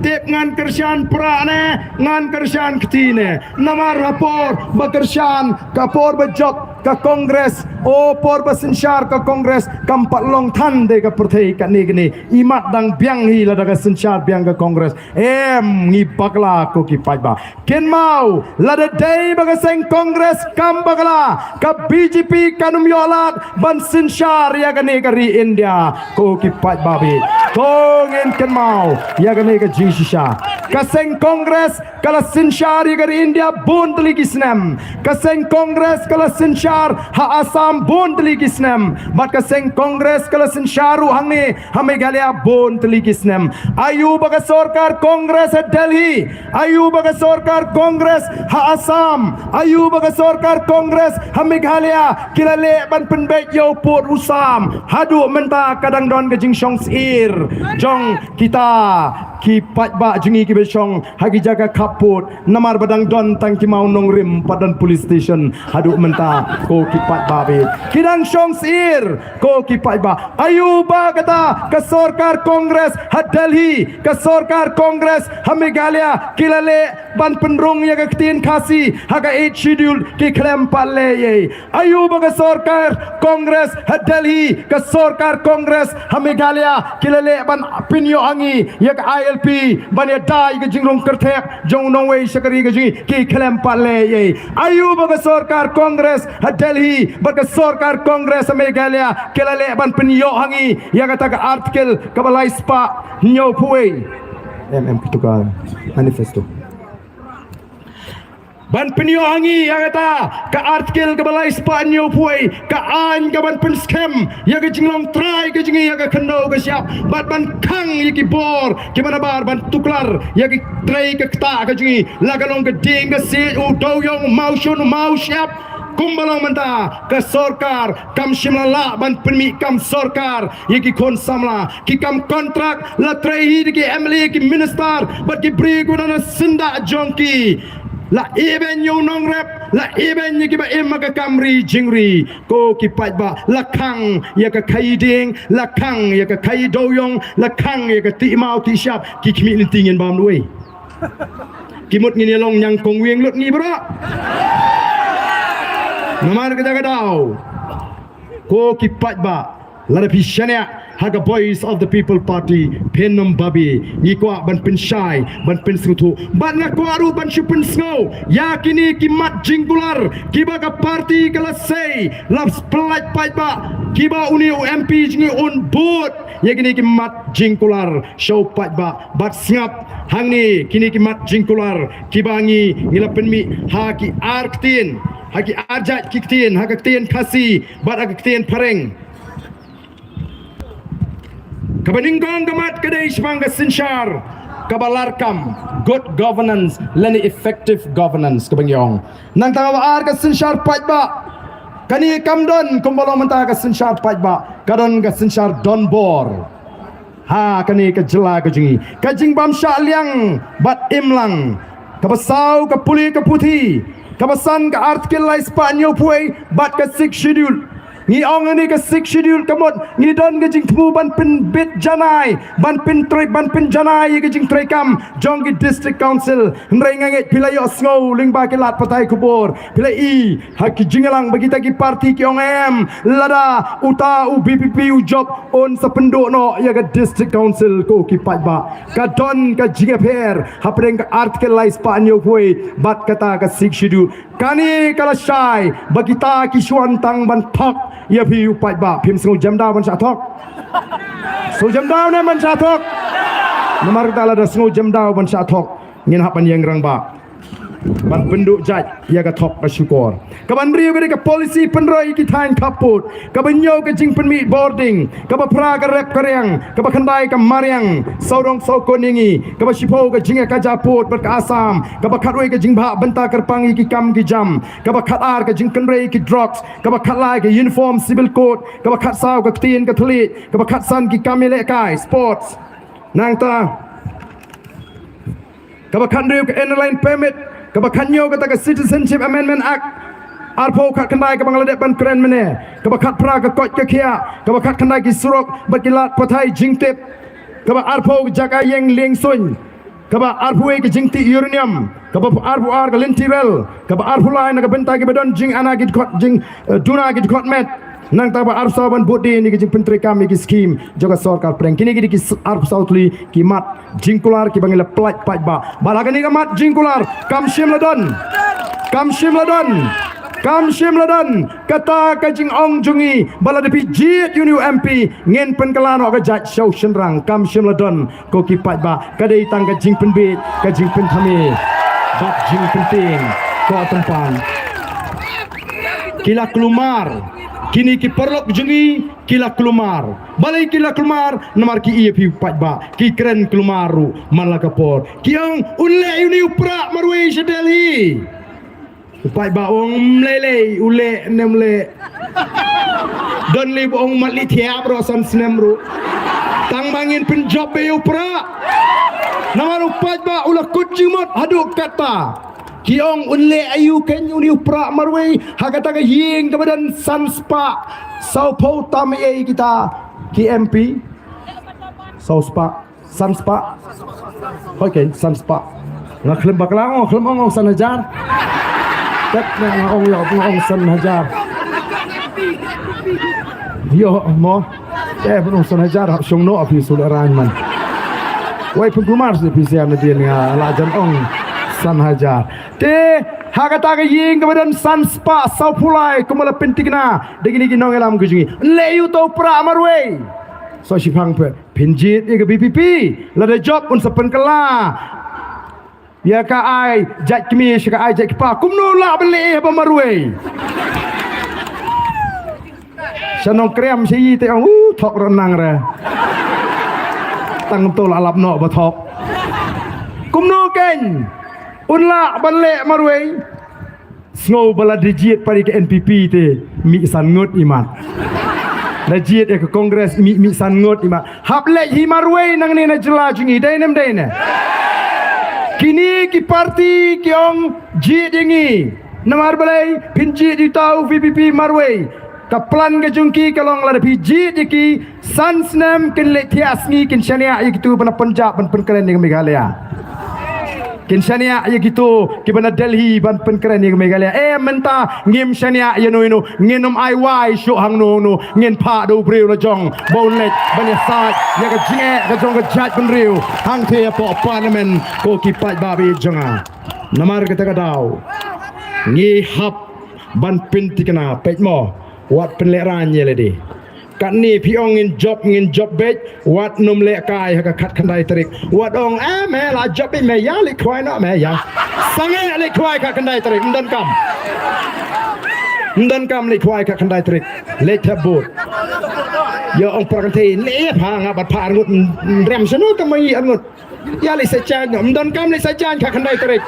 tip ngan kyrshan prah ne ngan kyrshan kti ne? Namar ha por ba kyrshan, ka por ba jop, ka Congress, o por ba synshar ka Congress kam pat long than de ka pyrthei kane kane. Imat dang biang hi lada ka synshar biang ka Congress. Em, ngi bakla ko ki paidbah. Kynmaw, lada dei ba ka seng Congress kam bakla, ka B J P kan ym ïoh lad ban synshar ïa kane ka ri India ko ki paidbah bit. To ngin kynmaw ïa kane ka jingshisha. Ka seng Congress ka la synshar ïa ka ri India bun tylli ki snem. Ka seng Congress ka la synshar ha Assam bun tylli ki snem. Bad ka seng Congress ka la synshar ruh hangne ha Meghalaya bun tylli ki snem. Aïu ba ka sorkar Congress ha Delhi, aïu ba ka sorkar Congress ha Assam, aïu ba ka sorkar Congress ha Meghalaya ki la leh ban pynbeit ïa u pud u sam. Haduh mynta ka dang don ka jingshong syiar jong kita ki paidbah jong ngi kiba shong ha ki jaka khappud. Namar ba dang don tang ki maw nongrim pat don police station haduh mynta ko ki paidbah bit. Ki dang shong syiar ko ki paidbah. Aïu ba kata ka sorkar Congress ha Delhi, ka sorkar Congress ha Meghalaya ki la leh ban pynrung ïa ka ktien Khasi ha ka Eighth Schedule, ki khlem pat leh ei. Aïu ba ka sorkar Congress ha Delhi, ka sorkar Congress ha Meghalaya ki la leh ban pynïoh ha ngi ïa ka I L P ban ïada ïa ka jingrung kyrthep jong u nongwei sha ka ri ka jong ngi, ki khlem pat leh ei. Aïu ba ka sorkar Congress ha Delhi bad ka sorkar Congress ha Meghalaya ki la leh ban pynïoh ha ngi ïa kata ka article kaba lai spah hynñiew phew wei. Em, em, kito ka manifesto. Ban pynïoh ha ngi ïa kata ka article kaba lai spah hynñiew phew wei, ka aiñ kaban pynskhem ïa ka jinglong trai ka jong ngi, ïa ka khyndew ka shyiap, bad ban khang ïa ki bor kiba nabar ban tuklar ïa ki trei ka ktah ka jong ngi, la ka long ka dieng ka siej, u dewiong, u mawshun, u mawshyiap. Kumba long mynta ka sorkar kam shym la lah ban pynmih kam sorkar ïa ki khun samla, ki kam kontrak la trei hi da ki M L A, ki minister bad ki briew kiba don ha syndah jong ki. La ibeiñ ïa u nongrep, la ibeiñ ïa kiba im ha ka kam ri jingri. Ko ki paidbah, la khang ïa ka khaii dieng, la khang ïa ka khaii dewiong, la khang ïa ka tih maw tih shyiap, ki khmih lynti ngin bam duwei. Ki mut ngin ïa long ñiangkong wieng lut ngi baroh. Namar kata ka daw, ko ki paidbah, lada phi shaniah ha ka Voice of the People Party, phin ym babe. Ngi kwah ban pynshai, ban pynsngewthuh. Bad nga kwah ruh ban shu pynsngew ïa kine ki mat jingkular kiba ka party ka la sei, la pyllait paidbah, kiba une u M P jong ngi un bud ïa kine ki mat jingkular sha u paidbah. Bad sngap hangne kine ki mat jingkular kiba ngi, ngi la pynmih ha ki ar ktien, ha ki ar jait ki ktien, ha ka ktien Khasi bad ha ka ktien Phareng. Kaba nyngkong ka mat ka dei shaphang ka synshar kaba larkam, good governance lane effective governance kaba ngi ong. Nangta kaba ar ka synshar paidbah. Kane kam don kumba long mynta ka synshar paidbah, ka don ka synshar donbor. Ha kane ka jylla ka jong ngi, ka jingbym shah liang bad imlang. Kaba saw ka pule ka puthi. Kaba san ka article lai spah hynñiew phew wei bad ka Sixth Schedule. Ngi ong ïa kane ka Sixth Schedule ka mut ngi don ka jingthmu ban pynbit janai, ban pyntrei, ban pynjanai ïa ka jingtreikam jong ki District Council. Hynrei nga ngeit phi la ïohsngew lyngba ki lad pathai khubor, phi la i ha ki jingïalang ba kita ki party ki ong em, lada uta u V P P u jop un sa pynduh noh ïa ka District Council, ko ki paidbah. Ka don ka jingïapher hapdeng ka article lai spah hynñiew phew wei bad kata ka Sixth Schedule. Kane ka la shai ba kita ki shu wan tang ban thok ïa phi u paidbah. Phim sngew jem daw ban shah thok? Sngew jem daw ne ban shah thok? Namar kata lada sngew jem daw ban shah thok, ngin hap ban ïeng rangbah ban pynduh jait ïa ka thok ka shukor. Kaba hynriew ka dei ka policy pynroi ïa ki thaiñ khappud. Kaba hynñiew ka jingpynmih bording. Kaba phra ka rep ka riang. Kaba khyndai ka mariang sawdong sawkun ïa ngi. Kaba shiphew ka jingïakajia pud bad ka Assam. Kaba khatwei ka jingbha bynta kyrpang ïa ki kam ki jam. Kaba khatar ka jingkynrei ïa ki drugs. Kaba khatlai ka Uniform Civil Code. Kaba khatsaw ka ktien ka thylliej. Kaba khatsan ki kam ïalehkai, sports. Nangta kaba khathynriew ka Inner Line Permit, kaba khathynñiew kata ka Citizenship Amendment Act arphew khatkhyndai kaba nga la dep ban kren mynne, kaba khatphra ka koit ka khiah, kaba khatkhyndai ki surok bad ki lad pathai jingtip, kaba arphew ka jaka ïeng lieng suiñ, kaba arphew wei ka jingtih uranium, kaba arphew ar ka lynti rel, kaba arphew lai na ka bynta kiba don jingana ki dkhot jing, eh, duna ki dkhot met. Nangta ba arphew saw ban bud ïa kine ki jingpyntreikam ïa ki skim jong ka sorkar pdeng. Kine ki dei ki s-, arphew saw tylli ki mat jingkular kiba ngi la pynlait paidbah. Bad ha kane ka mat jingkular kam shym la don, kam shym la don, kam shym la don kata ka jingong jong ngi ba lada phi jied ïa une u M P ngin pynkylla noh ka jait sha u shynrang. Kam shym la don, ko ki paidbah, ka dei tang ka jingpynbeit, ka jingpynthame bad jingpyntieng, ko tympan. Ki la kulmar, kine ki paralok jong ngi ki la kulmar. Balei ki la kulmar? Namar ki ïa phi paidbah, ki kren kulmar ruh man la ka por. Ki ong un leh ïa une u prah marwei sha Delhi. U paidbah u ong ym lei lei, u leh ne ym leh. Don lei ba ong mat leit thiah baroh san snem ruh. Tang ba ngin pynjop beit ïa u prah. Namar u paidbah u la kut jingmut haduh katta. Ki ong un leh aïu kein une u prah marwei ha kata ka ïing kaba don san spah sawphew tam ei kita ki M P. Saw spah, san spah. Hooid kein, san spah. Nga khlem bakla, nga khlem ong, ong san hajar. Tet ne nga ong ïa, nga ong san hajar. Ïoh mo. Eh, pynong san hajar hap shong noh phi shu lehrain man. Wei pynkulmar sha phi sha nadien nga la jan ong san hajar. Te ha kata ka ïing kaba don san spah sawphew lai kumba la pynthikna da kine ki nongïalam ka jong ngi. Leh ïa uto u prah marwei. So shiphang phi, phin jied ïa ka V P P, lada jop un sa pynkylla ïa ka ai jait kmie sha ka ai jait kpa. Kumno lah ban leh haba marwei? Sha Nongkrem sha i te ong u thok ron nang re. Tang to la lap noh ba thok. Kumno kein un lah ban leh marwei? Sngew ba lada jied pat ïa ka N P P te mih san ngut i mat. La jied ïa ka Congress mih, mih san ngut i mat. Hap leit hi marwei nangne na jylla jong ngi, dei ne ym dei ne? Kine ki party ki ong jied ïa ngi. Namar balei? Phin jied ïa uta u V P P marwei. Ka plan ka jong ki ka long lada phi jied ïa ki san snem kin leit thiah sngi kin shaniah ïa kitu ba na Punjab ban pynkren ïa ka Meghalaya. Kin shaniah ïa kitu kiba na Delhi ban pynkren ïa ka Meghalaya. Eh, mynta ngim shaniah ïano ïano, ngin ym ai wai shuh hangno hangno, ngin phah da u briew la jong ba un leit ban ïasaid ïa ka jingeh ka jong ka jaitbynriew hangtei hapoh Parliament, ko ki paidbah ba ïeit jong nga. Namar kata ka daw ngi hap ban pynthikna, peit mo, wat pynlehrain ïa lade. Katne phi ong ngin jop, ngin jop beit, wat nym lehkai ha ka khatkhyndai tarik. Wat ong, eh, me la jop beit me ïa, leit khwai noh me ïa. Sangeh leit khwai khatkhyndai tarik, ym donkam. Ym donkam leit khwai khatkhyndai tarik. Leit thep vote. Ïa ong para kynthei, leit pha nga bad pha arngut, ym rem shano tang ma ngi arngut. Ïa leit sa jan, ym donkam leit sa jan khatkhyndai tarik.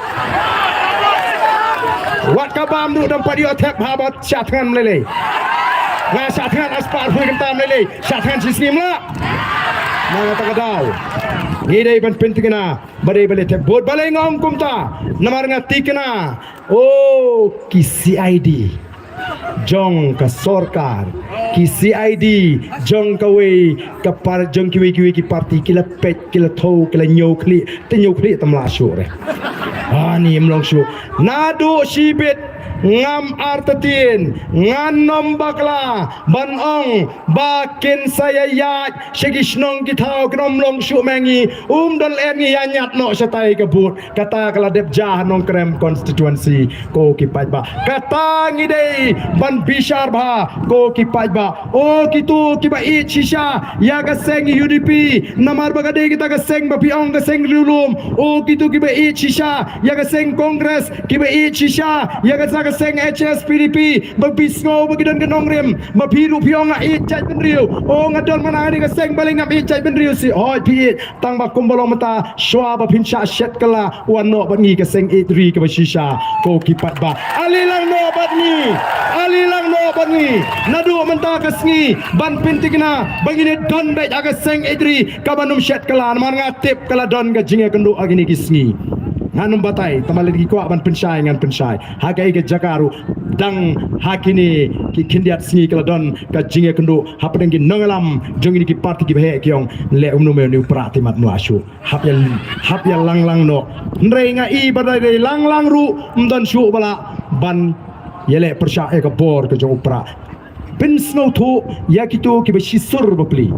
Wat ka bam ruh dang pat ïoh thep ha bad shah thngan ym lei lei. Nga shah thngan ha spah arphew kynta ym lei lei. Shah thngan shisngi ym lah. Namar kata ka daw ngi dei ban pynthikna ba dei ban leit thep vote. Balei nga ong kumta? Namar nga thikna, oh, ki C I D jong ka sorkar, ki C I D jong kawei ka par-, jong kiwei kiwei ki party, ki la peit, ki la thew, ki la ñiew khlieh, te ñiew khlieh te ym lah shuh re. Ani ym long shuh. Naduh shibit ngam artatien, ngan ym bakla ban ong ba kin sa ïaid sha ki shnong ki thaw, kin ym long shuh ma ngi, um don leh ngi ïa ñiad noh shatai ka vote. Kata ka la dep jia ha Nongkrem constituency, ko ki paidbah. Kata ngi dei ban bishar bha, ko ki paidbah. O kitu kiba ïeit shisha ïa ka seng U D P, namar ba ka dei kita ka seng ba phi ong ka seng riewlum. O kitu kiba ïeit shisha ïa ka seng Congress, kiba ïeit shisha ïa kata ka seng H S P D P, ba phi sngew ba ki don ka nongrim, ba phi ruh phi ong nga ïeit jaitbynriew. O nga don man ha kane ka seng, balei ngam ïeit jaitbynriew shuh? Hooid phi ïeit. Tang ba kumba long mynta, shuwa ba phin shah shet kylla, wan noh bad ngi ka seng ïeit ri kaba shisha, ko ki paidbah. Ale lang noh bad ngi. Ale lang noh bad ngi. Naduh mynta ka sngi ban pynthikna ba ngin ïa don beit ha ka seng ïeit ri kaba nym shet kylla, namar nga tip ka la don ka jingïakynduh ha kine ki sngi. Ngan ym batai, tangba lada ki kwah ban pynshai, ngan pynshai. Ha kaei ka jaka ruh, dang ha kine ki khyndiat sngi ka la don ka jingïakynduh hapdeng ki nongïalam jong kine ki parti kiba heh, ki ong, leh kumno me, une u Prah te mat, ym lah shuh. Hap ïa, hap ïa lang lang noh. Hynrei nga i ba dei dei lang lang ruh ym don shuh ba lah ban ïaleh pyrshah ïa ka bor ka jong u Prah. Pynsngewthuh ïa kito kiba shisur bapli,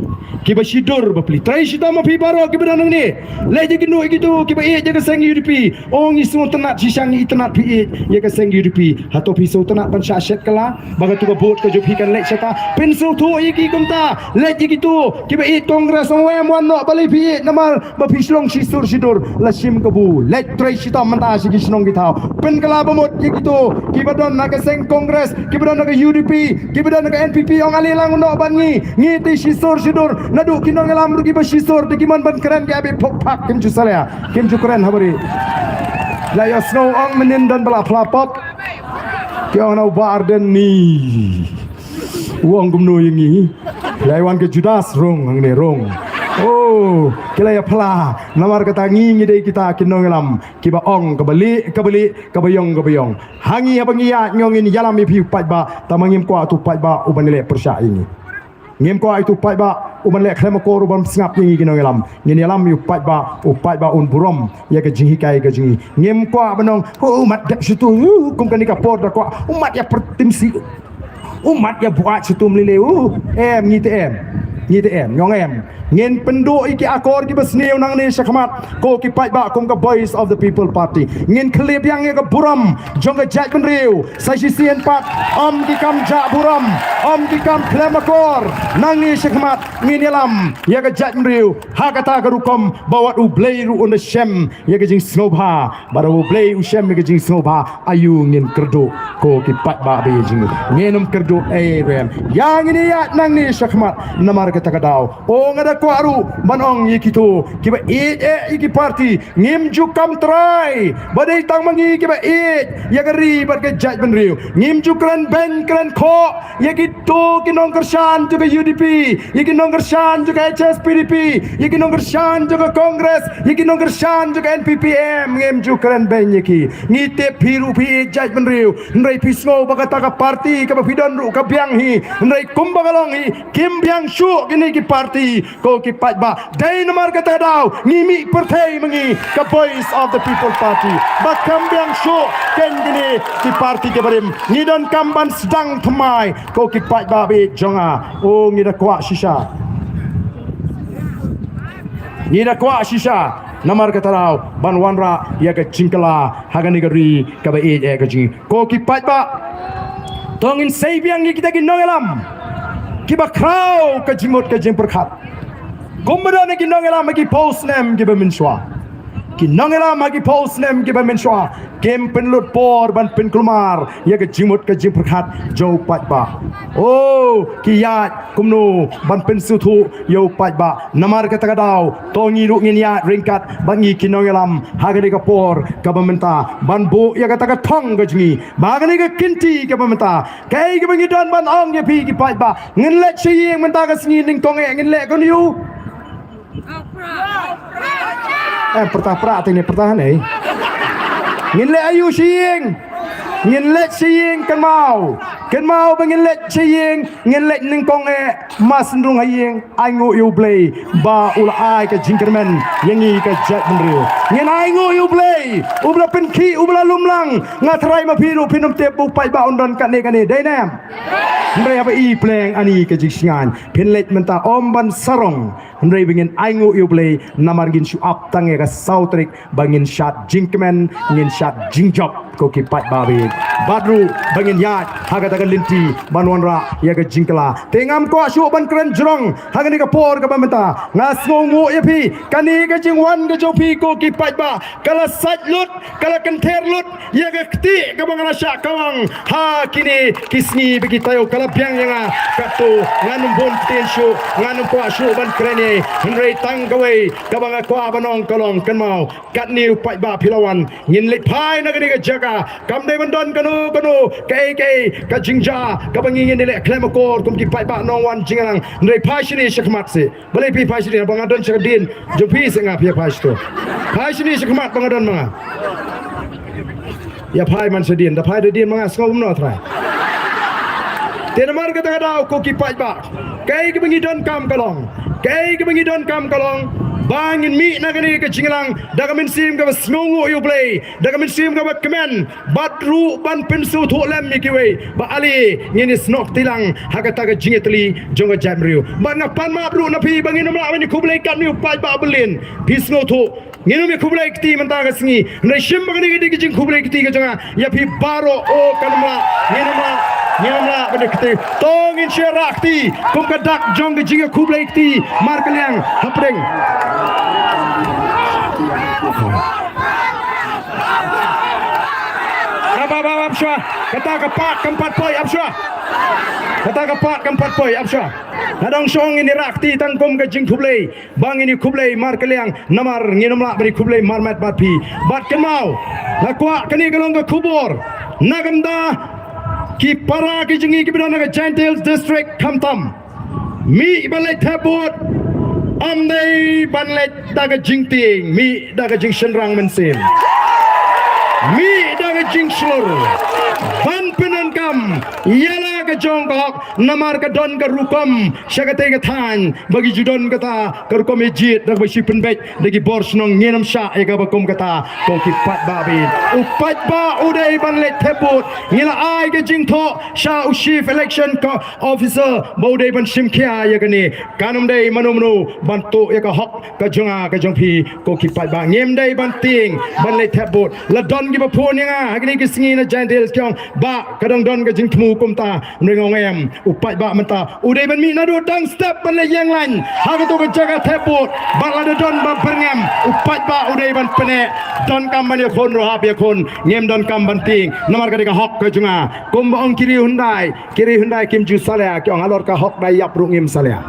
kiba shidur bapli. Trei shitom ma phi baroh kiba don hangne. Leit ïakynduh ïa kito kiba ïeit ïa ka seng U D P. Ong, ngi sngewtynnat shisha, ngi itynnat phi ïeit ïa ka seng U D P. Hato phi sngewtynnat ban shah shet kylla ba kato ka vote ka jong phi kan leit shata? Pynsngewthuh ïa ki kumta. Leit ïa kito kiba ïeit Congress, ong, em, wan noh, balei phi ïeit? Namar ba phi shlong shisur shidur, la shim kabu. Leit trei shitom mynta sha ki shnong ki thaw. Pynkylla ba mut ïa kito kiba don ha ka seng Congress, kiba don ha ka U D P, kiba don ha ka N P P, ong, ale lang noh bad ngi. Ngi te shisur shidur, naduh ki nongïalam ruh kiba shisur, te ki mon ban kren, ki ap ïa phok phak, kim ju salia, kim ju kren ha bari. La ïohsngew ong mynnin don ba la phla pop. Ki ong na u Bah Ardent ni. U ong kumno ïa ngi? Lei wan ka Judas, rung hangne, rung. Oh, ki la ïa phla. Namar kata ngi, ngi dei kita ki nongïalam kiba ong kaba lieh kaba lieh, kaba ïong kaba ïong. Ha ngi haba ngi ïaid, ngi ong ngin ïalam ïa phi u paidbah, tangba ngim kwah uto u paidbah uban ïaleh pyrshah ïa ngi. Ngim kwah uto u paidbah uban leh khlem akor, uban sngap ïa ngi ki nongïalam. Ngin ïalam ïa u paidbah, u paidbah un burom ïa ka jinghikai ka jong ngi. Ngim kwah ban ong, oh, u mat dep shuh uto, uh, kum kane ka por da kwah u mat ïa pyrthim sih, u mat ïa buaid shuh uto, ym lei lei, uh, em, ngi te em. Ngi te em, ngi ong em. Ngin pynduh ïa ki akor kiba sniew nangne shakhmat, ko ki paidbah, kum ka Voice of the People Party. Ngin khlieh biang ïa ka burom jong ka jaitbynriew. Sa shisien pat, ym ki kam jah burom, ym ki kam khlem akor. Nangne shakhmat ngin ïalam ïa ka jaitbynriew ha kata ka rukom ba wat U Blei ruh un da shem ïa ka jingsngewbha. Bad haba U Blei u shem ïa ka jingsngewbha, aïu ngin kyrduh, ko ki paidbah ba ïeit jong ngi? Ngin ym kyrduh ei ruh em. Ïa ngin ïaid nangne shakhmat namar kata ka daw. Oh, nga da kwah ruh ban ong ïa kito kiba ïeit eh ïa ki parti, ngim ju kam trai ba dei tang ma ngi kiba ïeit ïa ka ri bad ka jaitbynriew. Ngim ju kren beiñ kren khoh ïa kito ki nongkyrshan jong ka U D P, ïa ki nongkyrshan jong ka H S P D P, ïa ki nongkyrshan jong ka Congress, ïa ki nongkyrshan jong ka N P P, em, ngim ju kren beiñ ïa ki. Ngi tip phi ruh phi ïeit jaitbynriew, hynrei phi sngew ba kata ka parti kaba phi don ruh ka biang hi, hynrei kumba ka long hi, kim biang shuh kine ki parti. Ko ki paidbah, dei namar kata ka daw ngi mih pyrthei ma ngi ka Voice of the People Party, ba kam biang shuh ken kine ki parti kiba rim. Ngi donkam ban sdang thymmai, ko ki paidbah ba ïeit jong nga. Oh, ngi da kwah shisha, ngi da kwah shisha namar kata ka daw ban wanrah ïa ka jingkylla ha kane ka ri kaba ïeit eh ka jong ngi. Ko ki paidbah, to ngin sei biang ïa kita ki nongïalam kiba khraw ka jingmut ka jingpyrkhat. Kumba don ki nongïalam ha ki phew snem kiba mynshuwa, ki nongïalam ha ki phew snem kiba mynshuwa kim pynlut por ban pynkulmar ïa ka jingmut ka jingpyrkhat jong u paidbah. Oh, ki ïaid kumno ban pynsngewthuh ïa u paidbah. Namar kata ka daw, to ngi ruh ngin ïaid ryngkat bad ngi ki nongïalam ha kane ka por kaba mynta, ban buh ïa kata ka thong ka jong ngi ba kane ka kynti kaba mynta, kaei kaba ngi don ban ong ïa phi ki paidbah, ngin leit sha ïing mynta ka sngi nyngkong eh, ngin leh kumno? Eh, pyrta Prah te ne, pyrta hangne. Ngin leh aïu sha ïing? Ngin leit sha ïing, kynmaw. Kynmaw ba ngin leit sha ïing, ngin leit nyngkong eh, mas nrung ha ïing, ainguh ïa u Blei ba u la ai ka jingkyrmen ïa ngi ka jaitbynriew. Ngin ainguh ïa u Blei uba la pynkhih, uba la lum lang. Nga tharai ma phi ruh phin ym tip ba u paidbah un don kane kane, dei ne em? Hynrei haba i pleng ani ka jingshngaiñ, phin leit mynta ym ban sarong, hynrei ba ngin ainguh ïa u Blei namar ngin shu ap tang ïa ka saw tarik ba ngin shad jingkmen, ngin shad jingjop, ko ki paidbah ba ïeit. Bad ruh ba ngin ïaid ha kata ka lynti ban wanrah ïa ka jingkylla. Te ngam kwah shuh ban kren jrong ha kane ka por kaba mynta. Nga sngewnguh ïa phi, kane ka jingwan ka jong phi ko ki paidbah ka la sait lut, ka la kynther lut ïa ka kti kaba nga la shah kawang ha kine ki sngi ba ki taïew, ka la biang ïa nga. Katto ngan ym bun ktien shuh, ngan ym kwah shuh ban kren ei, hynrei tang kawei kaba nga kwah ban ong ka long, kynmaw, katne u paidbah phi la wan, ngin leit phai na kane ka jaka Kam dei ban don kano kano kaei kaei ka jingjia kaba ngi ngin ïaleh khlem akor kum ki paidbah nongwan jingïalang. Hynrei phai shane shakhmat seh. Balei phi phai shane? Ba nga don sha ka dien jong phi seh, nga phi phai shato. Phai shane shakhmat ba nga don ma nga. Ïa phai man shadien, da phai da dien ma nga, sngew kumno Trai? Te namar kata ka daw ko ki paidbah, kaei kaba ngi donkam ka long, kaei kaba ngi donkam ka long ba ngin mih na kane ka jingïalang da ka mynsiem kaba sngewnguh ïa U Blei, da ka mynsiem kaba kmen, bad ruh ban pynsngewthuh lem ïa kiwei ba ale ngin ïasnoh kti lang ha kata ka jingïatylli jong ka jaitbynriew. Bad nga pan map ruh na phi ba ngin ym lah ban ïakhublei katne u paidbah ba lin. Phi sngewthuh, ngin ym ïakhublei kti mynta ka sngi. Hynrei shim ba kane ka dei ka jingkhublei kti ka jong nga ïa phi baroh. O, kan ym lah, ngin ym lah, ngin ym lah ban ïa kti. To ngin shu rah kti kum ka dak jong ka jingïakhublei kti markylliang hapdeng. Ap, ap, ap, ap shuwa. Kata ka part kam pat poi, ap shuwa. Kata ka part kam pat poi, ap shuwa. Nga dang shong ngin ïa rah kti tang kum ka jingkhublei. Ba ngin ïa khublei markylliang namar ngin ym lah ban ïa khublei marmet bad phi. Bad kynmaw, nga kwah kane ka long ka khubor na ka bynta ki para ki jong ngi kiba don ha ka Jaintia Hills District khamtam. Mih ban leit thep vote ym dei ban leit da ka jingtieng, mih da ka jingshynrang mynsiem. Mih da ka jingshlur ban pyndonkam ïa la ka jong ka hok namar ka don ka rukom sha katei ka thaiñ ba ki ju don kata ka rukom ïa jied da kaba shu pynbeit da ki bor shnong. Ngin ym shah ïa kaba kum kata ko ki paidbah ba ïeit. U paidbah u dei ban leit thep vote. Ngi la ai ka jingthoh sha u Chief Election Co- Officer ba u dei ban shim khia ïa kane. Kan ym dei mano mano ban tuh ïa ka hok ka jong nga ka jong phi ko ki paidbah. Ngim dei ban tieng ban leit thep vote. La don kiba phone ïa nga ha kine ki sngi na Jaintia Hills ki ong, Bah, ka dang don ka jingthmu kumta. Hynrei nga ong em, u paidbah mynta u dei ban mih naduh dang step ban leit ïeng lain ha kato ka jaka thep vote. Bad lada don ba byrngem, u paidbah u dei ban pynneh. Donkam ban ïakhun ruh hap ïakhun, ngim donkam ban tieng namar ka dei ka hok ka jong nga. Kumba ong ki riew hyndai, ki riew hyndai kim ju salia, ki ong halor ka hok da ïap ruh ngim salia.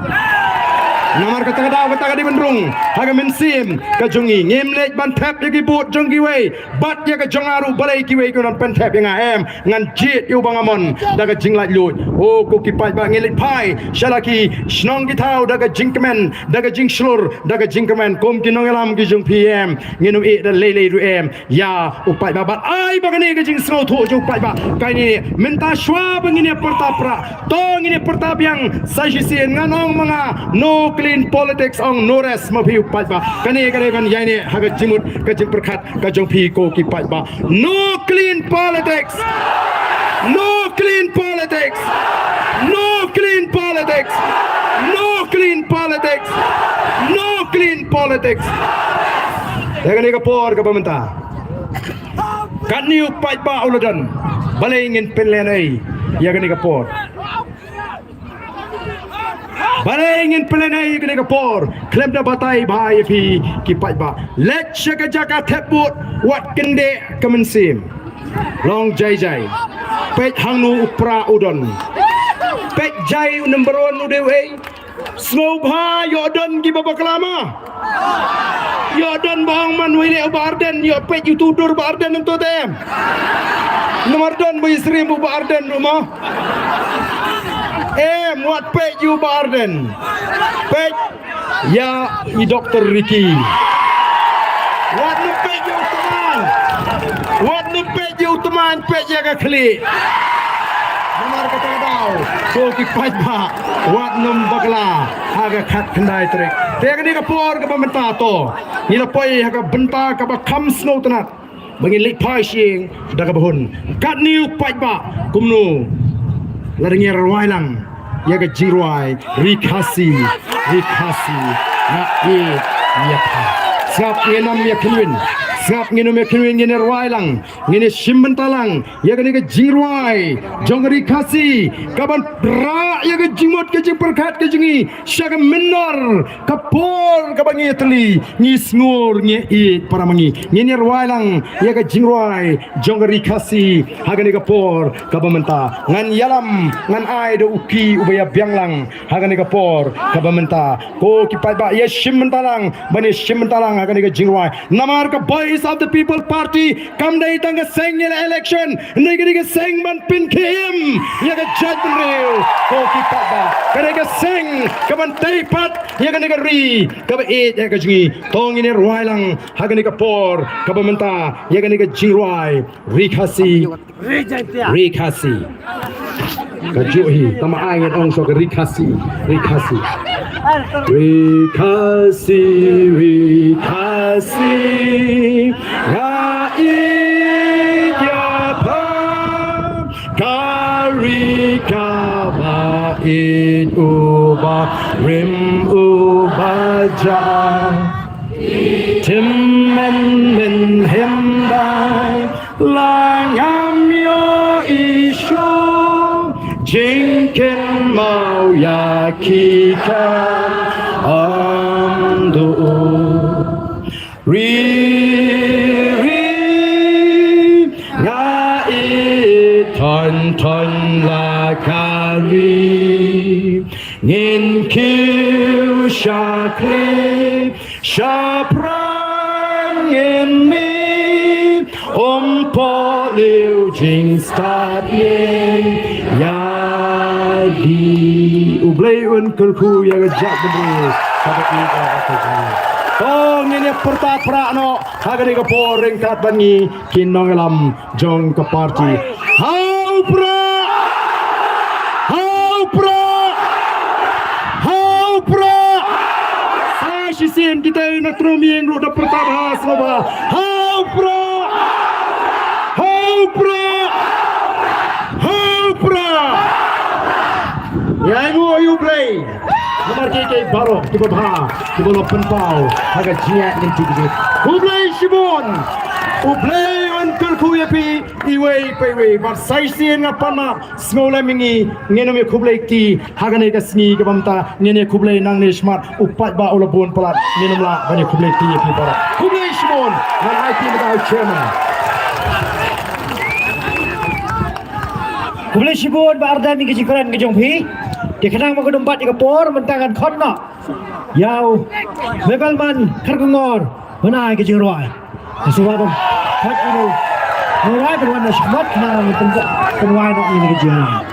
Namar kata ka daw kata ka dei ban rung ha ka mynsiem ka jong ngi. Ngim leit ban thep ïa ki vote jong kiwei bad ïa ka jong nga ruh, balei kiwei ki don pynthep ïa nga. Em, ngan jied ïa uba nga mon da ka jinglaitluid. O ko ki paidbah, ngin leit phai sha la ki shnong ki thaw da ka jingkmen, da ka jingshlur, da ka jingkmen kum ki nongïalam ki jong phi, em. Ngin ym ïeh da lei lei ruh, em, ïa u paidbah. Bad ai ba kane ka jingsngewthuh jong u paidbah kane mynta shuwa ba ngin ïa pyrta prah, to ngin ïa pyrta biang sa shisien. Ngan ong ma nga, no clean politics, ong no rest ma phi u paidbah. Kane ka dei ban ïaineh ha ka jingmut ka jingpyrkhat ka jong phi ko ki paidbah. No clean politics. No clean politics. No clean politics. No clean politics. No clean politics. Ïa kane ka por kaba mynta, katne u paidbah u la don. Balei ngin pynlehnohei ïa kane ka por? Balei ngin pynlehnohei ïa kane ka por khlem da batai bha ïa phi ki paidbah? Leit sha ka jaka thep vote, wat kyndeh ka mynsiem. Long jai jai. Peit hangno u pra u don. Peit jai u number one u dei uei. Sngewbha ïoh don kiba bakla ma. Ïoh don ba ong man wei leh u Bah Ardent, ïoh peit ïa utu u dur Bah Ardent hangto te, em. Namar don ba ïasyriem u Bah Ardent ruh ma. Em, wat peit ïa u Bah Ardent. Peit ïa i Doktor Ricky. Wat nym peit ïa u Tymmen. Wat nym peit ïa u Tymmen, peit ïa ka khlieh. Namar kata ka daw, ko ki paidbah, wat nym bakla ha ka khatkhyndai tarik. Te kane ka por kaba mynta to, ngi la poi ha ka bynta kaba kham sngewtynnat ba ngin leit phai sha ïing da kaba hun. Katne u paidbah kumno, lada ngi rwai lang ïa ka jingrwai Ri Khasi, Ri Khasi, na i ïa pha. Sngap, ngin ym ïa kynwin. Sngap, ngin ym ïa kynwin, ngin rwai lang. Ngin ïa shim bynta lang ïa kane ka jingrwai jong ka Ri Khasi, kaban rah ïa ka jingmut ka jingpyrkhat ka jong ngi sha ka mynder, ka por kaba ngi ïatylli, ngi sngur, ngi ïeit para ma ngi. Ngin ïa rwai lang ïa ka jingrwai jong ka Ri Khasi ha kane ka por kaba mynta. Ngan ïalam, ngan ai da u ki uba ïa biang lang ha kane ka por kaba mynta. Ko ki paidbah, ïa shim bynta lang, ban ïa shim bynta lang ha kane ka jingrwai. Namar ka bai Voice of the People Party, kam dei tang ka seng ïa la election, hynrei ka dei ka seng ban pynkhie im ïa ka jaitbynriew. Ko ki paidbah, ka dei ka seng ka ban tei pat ïa kane ka ri kaba ïeit ïa ka jong ngi. To ngin ïa rwai lang ha kane ka por kaba mynta ïa kane ka jingrwai Ri Khasi. Ri Khasi. Ka juh hi, tama ai ngan ong shuh ka Ri Khasi, Ri Khasi. Ri Khasi, Ri Khasi. Nga ïeit ïa pha, ka ri kaba ïeit, uba rim uba jah. Tim men men hem bai, la ngam ïohi shuh jingkynmaw ïa ki kam ym duh. Ri, ri, nga ïeit thon thon la ka ri. Ngin kiew sha khlieh, sha pran ngin mih, ym poi lei jingstad ïa ki. U Blei un kyrkhu ïa ka jaitbynriew. Kaba ki ka ka ka. To ngin ïa pyrta pra noh ha kane ka por ryngkat bad ngi ki nongïalam jong ka party. Ha u Prah! Ha u Prah! Ha u Prah! Sa shisien kita na Trum Ïing ruh da pyrta bha sngewbha. Ha u Prah! Ha u Prah! Ha u Prah! Ïa ngi u Blei. Namar ki ki baroh kiba bha kiba la pynpaw ha ka jingïaid lynti jong ngi. Khublei shibun. U Blei un kyrkhu ïa phi iwei pa iwei. Bad sa shisien nga pan ma sngewlem ïa ngi, ngin ym ïa khublei kti ha kane ka sngi kaba mynta, ngin ïa khublei nangne shakhmat u paidbah u la bun palat, ngin ym lah ban ïa khublei kti ïa phi baroh. Khublei shibun. Ngan ai kti mynta ha u chairman. Khublei shibun Bah Ardent ïa ka jingkren ka jong phi. Te khnang ba ka dum bat ïa ka por mynta ngan khot noh ïa u Mebelman Kharkongor ban ai ka jingrwai. Ka shuwa ban khot ïa u jingrwai ban wan na shakhmat khnang ba pynwai noh ïa ka jingrwai.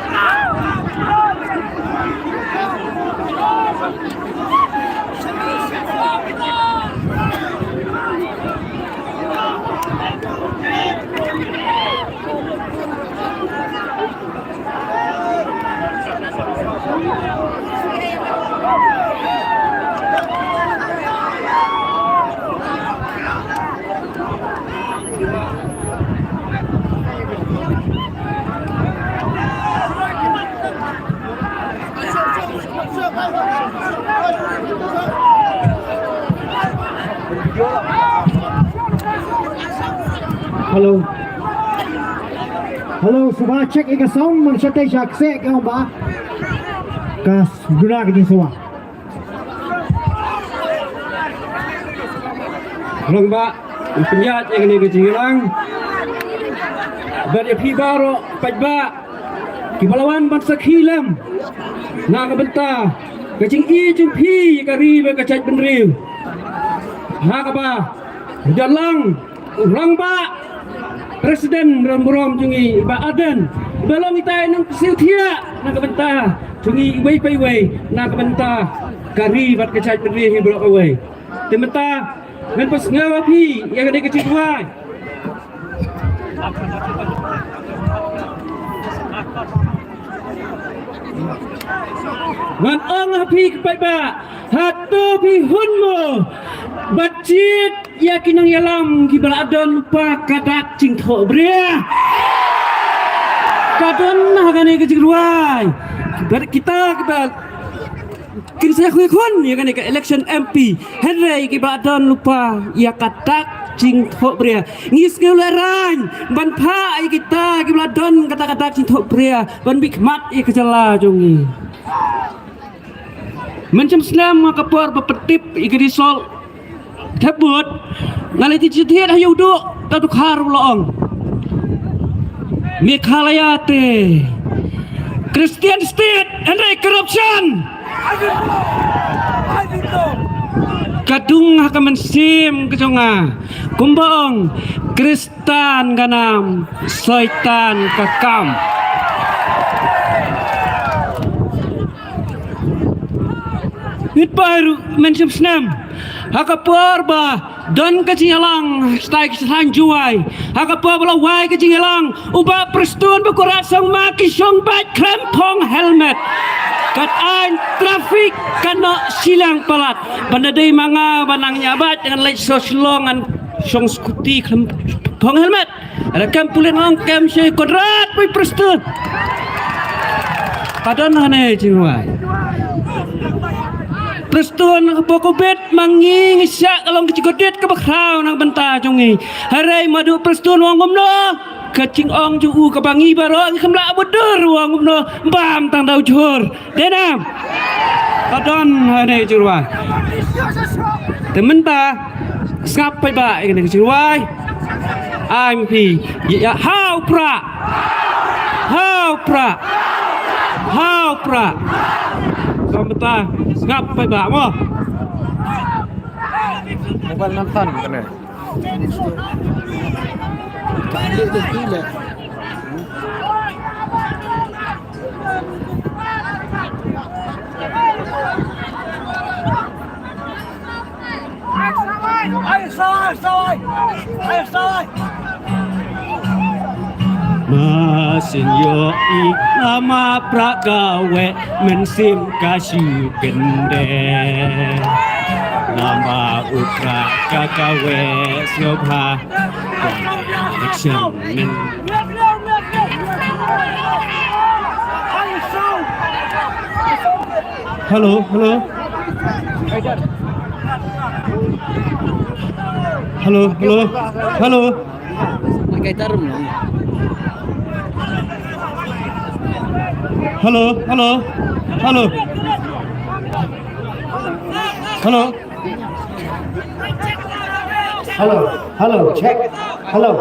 Hello. Hello, sngewbha check ïa ka sound, man shatei sha kseh ka ong ba ka duna ka jingsngewbha. Long ba u pynïaid ïa kane ka jingïalang. Bad ïa phi baroh paidbah kiba la wan ban sakhi lem na ka bynta ka jingïeit jong phi ïa ka ri bad ka jaitbynriew. Ha kaba u dang long u rangbah president ram burom jong ngi Bah Ardent. Ba long itai nang ksiw thiah na ka bynta jong ngi iwei pa iwei na ka bynta ka ri bad ka jaitbynriew hi baroh kawei. Te mynta ngan pynsngew ïa phi ïa kane ka jingduwai. Ngan ong ha phi ki paidbah, hato phi hun mo bad jied ïa ki nongïalam kiba la don lypa ka dak jingthohbria? Ka don ha kane ka jingrwai. Bad kita kiba kin sa ïakhun ïa kane ka election M P, hynrei kiba la don lypa ïa ka dak jingthohbria. Ngi sngew lehraiñ ban phah ïa kita kiba la don kata ka dak jingthohbria ban bit khmat ïa ka jylla jong ngi. Mynshem snem ha ka por ba pyntip ïa ka result thep vote, nga la thied thied ha ïa u duh ka Dkhar u la ong, Meghalaya te Christian state, hynrei corruption. ka dung ha ka mynsiem ka jong nga. Kumba ong, Khristan ka nam, Soitan ka kam. Ngi pyrshah mynsiem snem ha ka por ba don ka jingïalang stai ka jingïalang Jowai. Ha ka por ba la wai ka jingïalang, u Bah Prestone Bakhuid Sangma ki shong bike khlem phong helmet. Kat aiñ traffic ka noh shiliang palat. Ban da dei ma nga ba nang ñiah bike ngan leit sha Shillong ngan shong scooty khlem phong helmet. Ada kem pulit ngan kem shi Conrad pui Prestone. Ka don hane jingwai. Prestone ka pokobit ma ngi ngi shah ka long ka jingkordit kaba khraw na ka bynta jong ngi. Hynrei madu Prestone u ong kumno, ka jingong jong u kaba ngi baroh ngi kham lah bud dur u ong kumno, bam tang da u jhur. Dei ne em? Ka don hane jingwai. Te mynta sngap paidbah ïa kane ka jingwai. Ai ma phi. Ïa, ïa, ha u Prah. Ha u Prah. Ha u Prah. Ka mynta sngap paidbah mo. Mobile nang tan kane. Ayo, sawai, sawai. Ayo, sawai. Masin ïohi lama Prah kawei mynsiem ka shu kyndit. Lama u Prah ka kawei sngewbha. Action, men. Hello, hello. Hello, hello, hello. Hello, hello, hello. Hello. Hello, hello, check. Hello.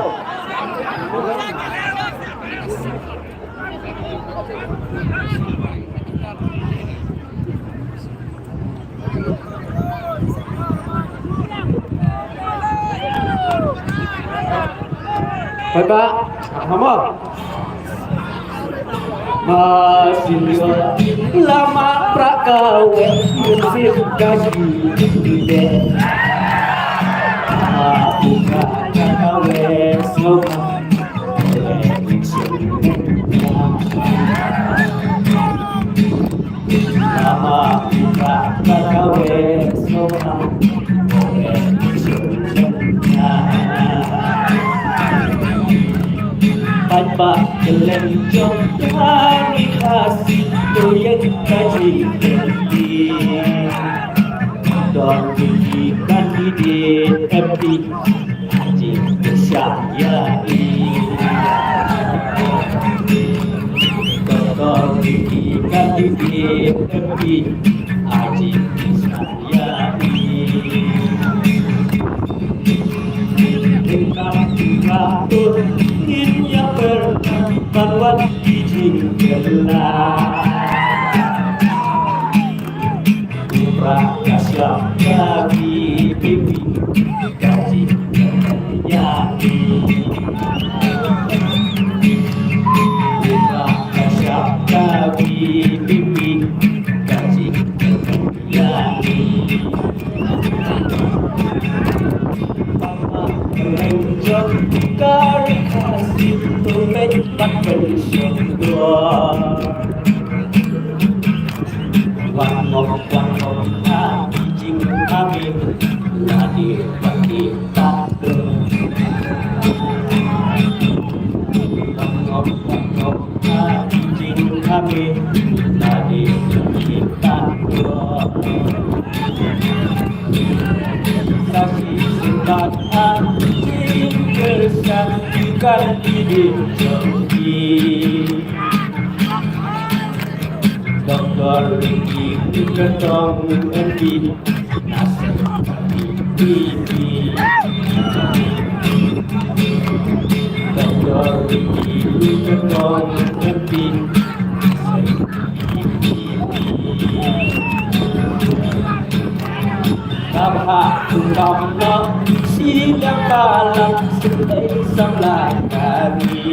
Bye bye. Come on. Masin ïohi lama Prah kawei mynsiem ka shu kyndit. Lama Prah kawei sngewbha. Lama Prah kawei sngewbha. Paidbah kylleng jong ka ri Khasi to ïa ka jingkyrti. Don ki candidate M P ha jingkyrshan ïa i. Don ki candidate M P ha jingkyrshan ïa i. Ngin ïa pyrkhat ban wan ki jingkylla. U Prah ka shah ka V P P ka jingkylla. U Prah ka shah ka V P P ka jingkylla. Doctor Ricky Kentong M P. Kam nok shi dang balang sumei samla kari.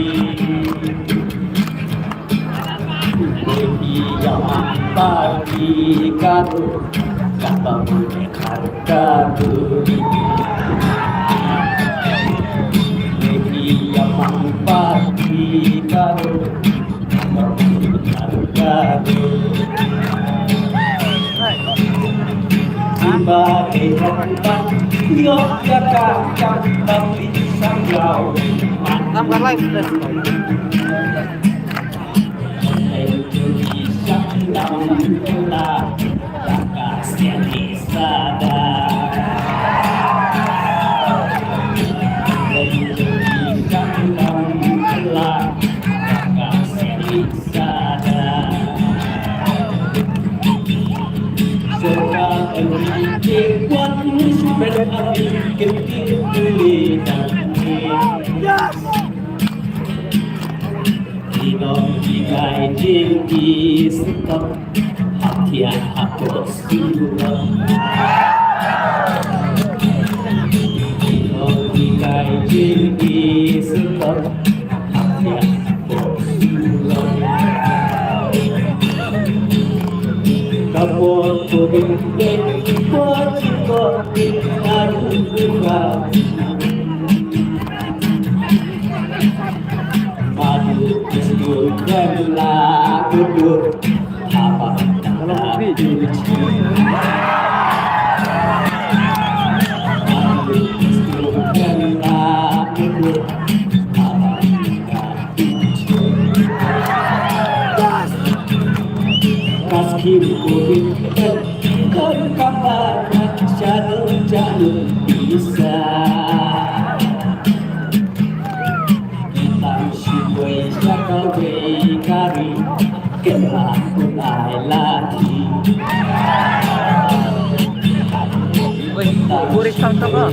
Devi yamang pati karu kata mune karu. Devi yamang pati karu. Tama ka live. Yes! Oi, buris tang tang ah.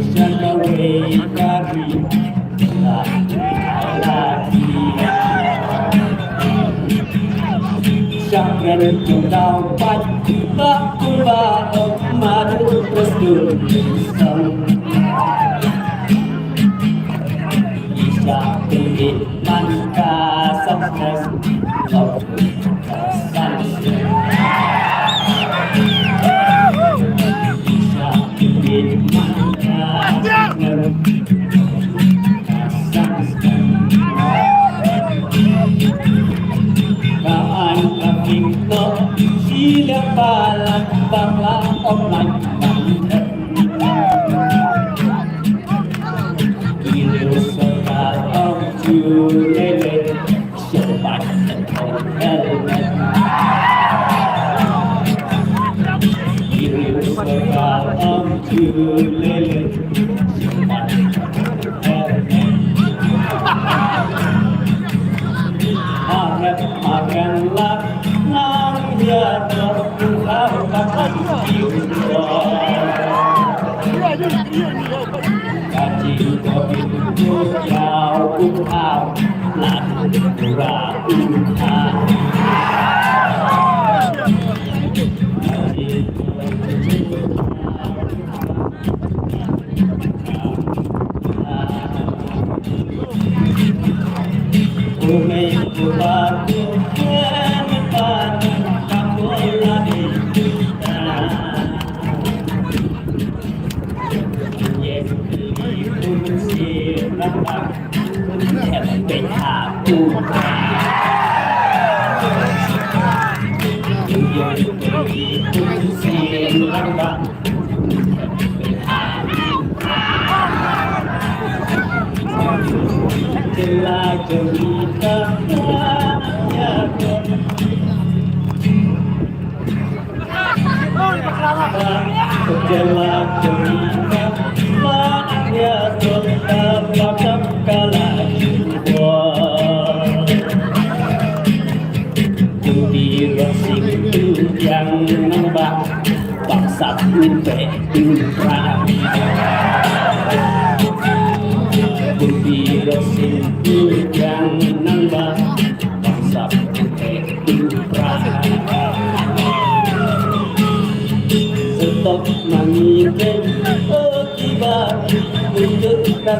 Ko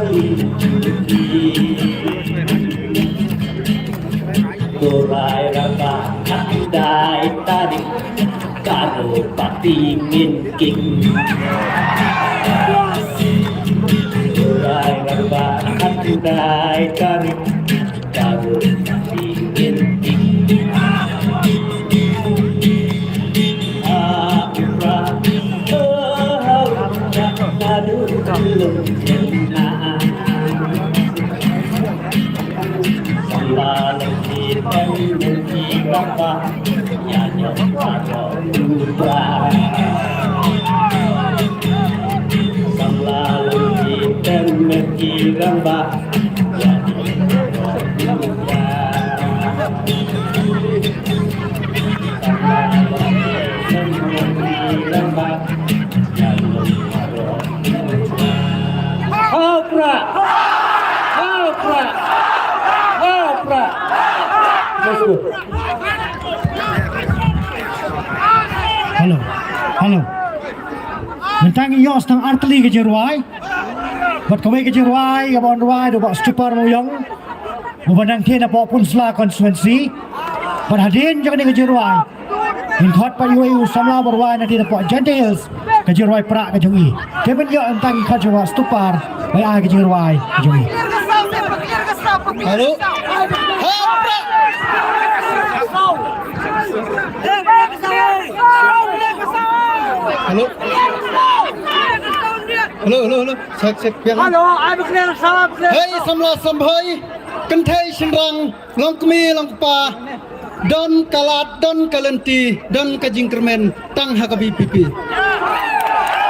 Rai Rangbah, khatkhyndai tarik, Garo Party ngin kick. Ko Rai Rangbah, khatkhyndai tarik, Garo Party ngin kick. Hau Prah! Hau Prah! Hau Prah! Let's go. Hello. Hello. Mynta ngi ïoh tang artylli ka jingrwai. Bad kawei ka jingrwai kaba yn rwai da u Bah Stupar Mawiong, uba nang thied napoh Pynursla constituency. Bad hadien jong kane ka jingrwai, ngin khot pat ïa u samla ba rwai na thied napoh Jaintia Hills, ka jingrwai prah ka jong i. Te ban ïoh, mynta ngi khot ïa u Bah Stupar ba ai ka jingrwai ka jong i. Hello. Hello. Hello, hello, hello. Check, check, biang. Hello, ai ba kren, salam kren. Hei, samla samphai, kynthei shynrang, long kmie long kpa, don ka lad, don ka lynti, don ka jingkyrmen tang ha ka V P P.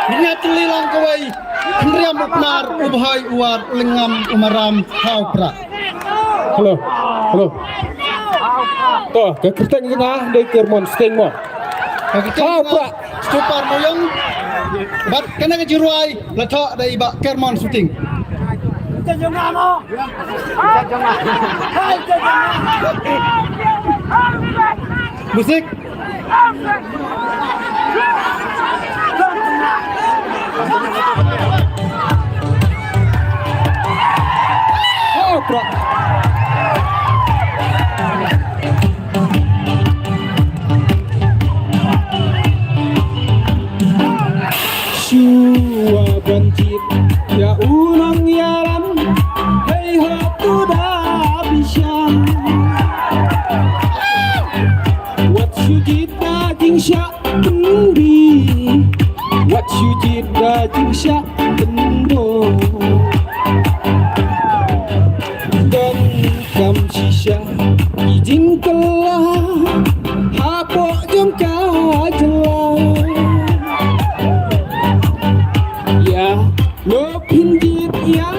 Ngin ïatylli lang kawei, Hynriam u Pnar, u Bhoi, u War, u Lyngngam, u Maram, Hau Prah. Hello. Hello. To, ka kyrteng jong nga dei Kermon Sting mo. Ka kyrteng jong nga Stupar Mawiong. Bad kane ka jingrwai la thoh da i Bah Kermon Sting. Musik. Shuwa ban jied ïa u nongïalam, hei ha u da bishar. Wat shu jied da jingshah kyndit, wat shu jied da jingshah kyndit. Donkam shisha ki jingkylla hapoh jong ka jylla. Ïa, lok phin jied ïa,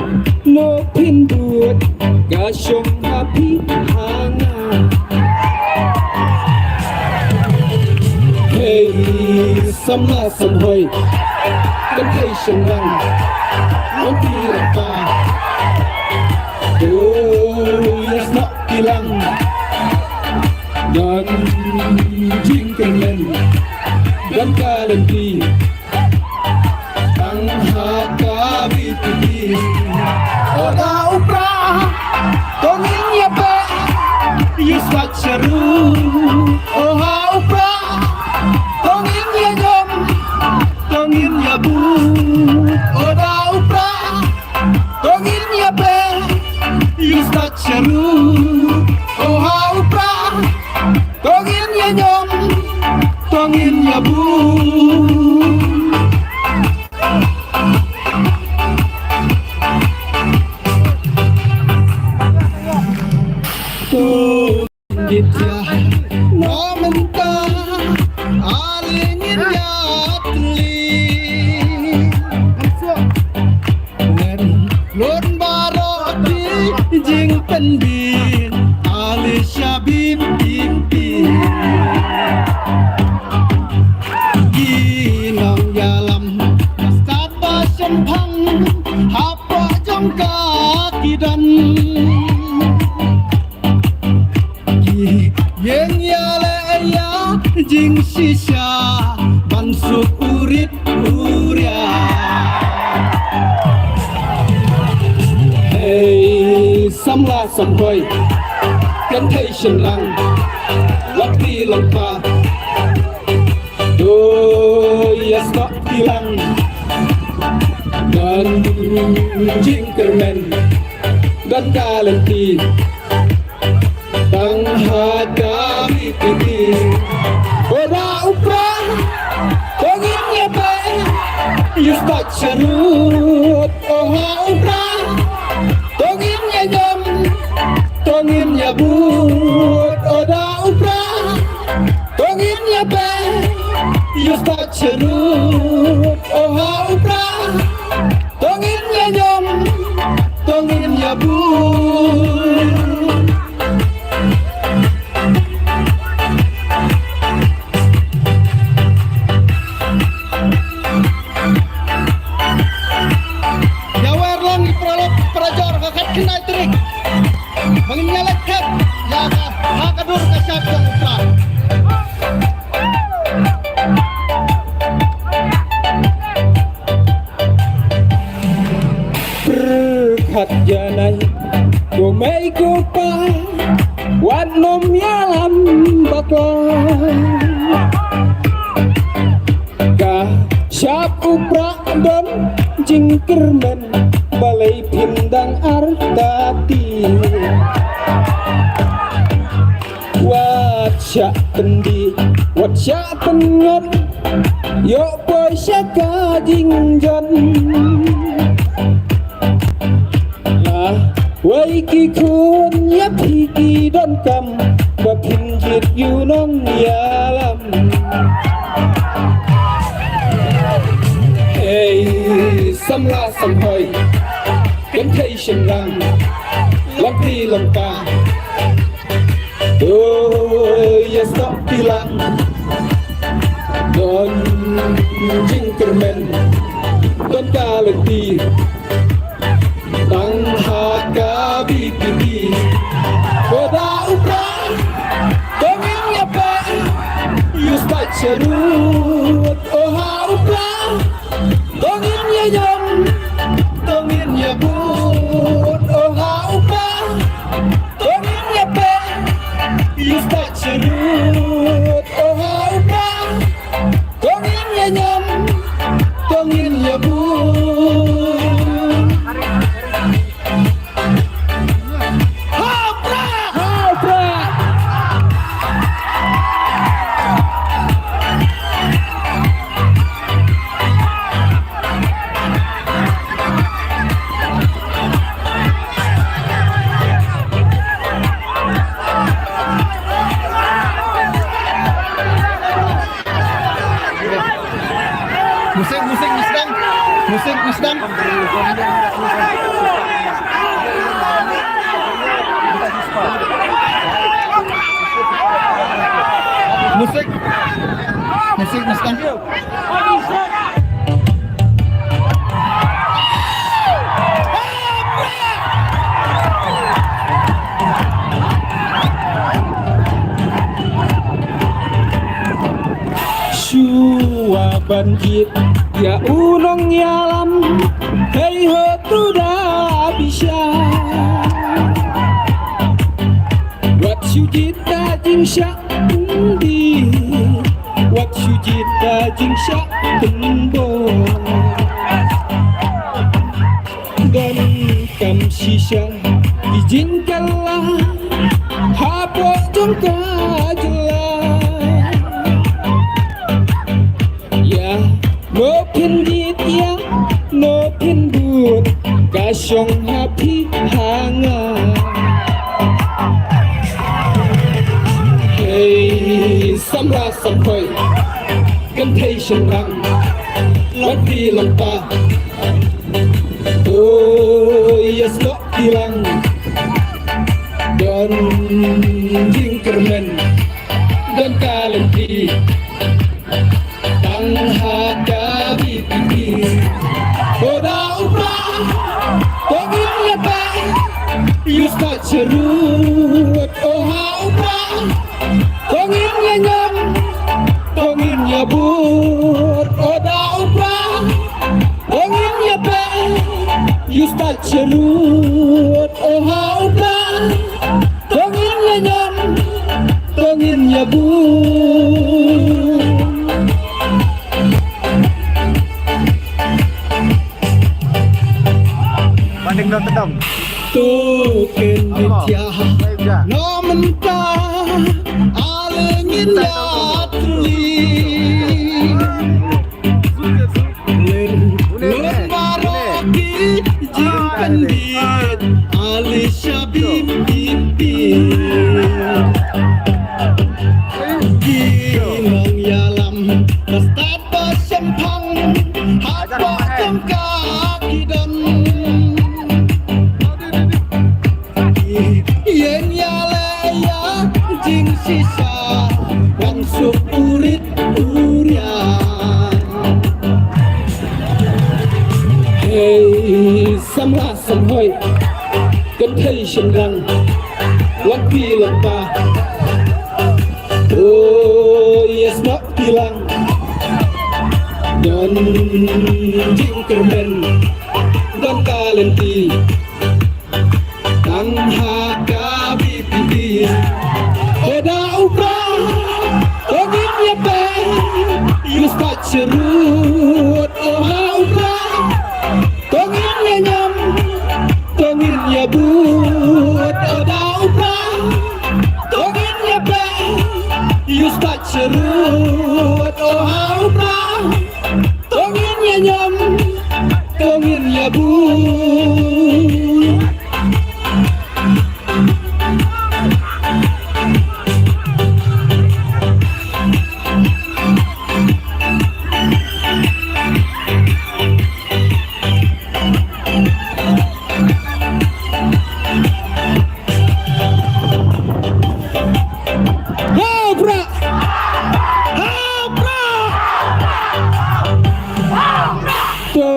lok phin bud, ka shong ha phi ha nga. Hei samla samhoi, kynthei shynrang, long kmie long kpa. Oh, ïa snoh ki lang, don jingkyrmen, don ka lynti. Tang ha ka V P P. O da u Prah, to ngin ïa peit ïa u stad sha ruh. O ha u Prah, to ngin ïa ñiom, to ngin ïa bud. O da u Prah, to ngin ïa peit ïa u stad sha ruh. O ha u Prah, to ngin ïa ñiom, to ngin ïa bud. To ngin ïa, na mynta ale ngin ïatylli. Len lun baroh ki jingpynbeit, ale sha V P P. Ki nongïalam, stad ba shemphang, hapoh jong ka ki don. Ki ïeng ïaleh ïa jingshisha ban suk u rit u riat. Ei, samla samhoi, kynthei shynrang, long phi long pa. To ïa snoh ti lang, don jingkyrmen, don ka lynti. Tang ha ka B P P. O da u Prah, to ngin ïa beh, ïa stad sharud. O ha u Prah, to ngin ïa ñiom, to ngin ïa bud. O da u Prah, to ngin ïa beh, ïa stad sharud. O ha u Prah, to ngin ïa ñiom, to ngin ïa bud. Ïa wer lang i paralok parajor ha ka khyndai tarik. Ba ngin ïa leit thep ïa ka ha ka dur ka shap jong u Prah. Pyrkhat janai, ko mei ko pa, wat nym ïalam bakla. Ka shap u Prah don jingkyrmen, balei phin dang artatien. Wat shah pyndih, wat shah pynngat, ïoh poi sha ka jingjot. La wei ki khun ïa phi ki donkam, ba phin jied ïa u nongïalam. Ei, samla samhoi, kynthei shynrang, long phi long pa. To ïa snoh ti lang, don jingkyrmen, don ka lynti. Tang ha ka B P P. O da u Prah, to ngin ïa beh, ïa stad sharud. O ha u Prah, to ngin ïa ñiom, to ngin ïa bud. O ha u Prah, to ngin ïa beh, ïa stad sharud. O ha u Prah, to ngin ïa ñiom, to ngin ïa bud. Ha u Prah! Ha u Prah! Musik, musik, musik. Musik, musik. Musik. Musik, musik. Shuwa ban jied ïa u nongïalam, hei ho to da bishar. Wat shu jied ka jingshah pyndih, wat shu jied ka jingshah pynbor. Donkam shisha ki jingkylla hapoh jong ka jylla. Ïa no phin jied, ïa no phin bud, ka shong ha phi ha nga. Hei samla samhoi, kynthei shynrang, long phi long pa. To ïa snoh ti lang, don jingkyrmen, don ka lynti. Tang ha ka B P P. O da u Prah, to ngin ïa beh, ïa stad sharud. O ha u Prah, to ngin ïa ñiom, to ngin ïa bud. O da u Prah, to ngin ïa beh, ïa stad sharud. Lin lon baroh ki jingpynbit, Alicia Bibi. Ki nongïalam ka stad ba shemphang, hapoh jong ka ki don. Ïeng ïaleh ïa jingshisha, wan suk u rit u riang. Hei samla samhoi, kynthei shynrang, longkmie longpa. Oh yes, Mawkyrwat. Don jingkyrmen, don ka lynti. Tang ha ka VPP. Ho da u Prah, to ngin ïa peit, ïa u stad syrut. Ho da u Prah, to ngin ïa ñiam, to ngin ïa bud. Ho da u Prah, to ngin ïa peit, ïa u stad syrut. Ho da u Prah, to ngin ïa ñiam, to ngin ïa bud. Ha u Prah! Ha u Prah! To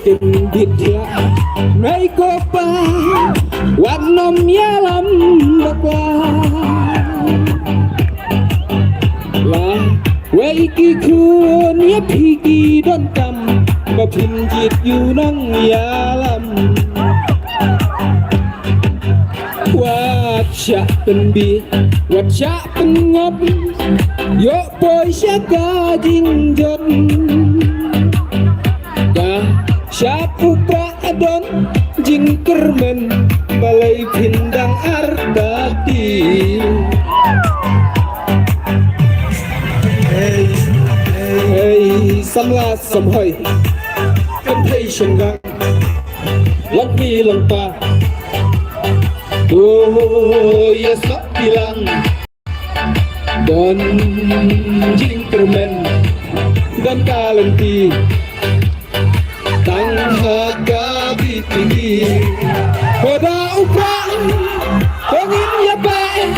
pynbit ïa mei ko pa, wat nym ïalam bakla. La wei ki khun ïa phi ki donkam, ba phin jied ïa u nongïalam. Wat shah pynbit, wat shah pynngop, ïoh poi sha ka jingjot. Ka shah u Prah don jingkyrmen, balei phin dang artatien. Hei, hei, samla samhoi, kynthei shynrang, longkmie longpa. Oh yes, Mawkyrwat. Don jingkyrmen, don ka lynti. Tang ha ka VPP. Ho da u Prah, to ngin ïa peit,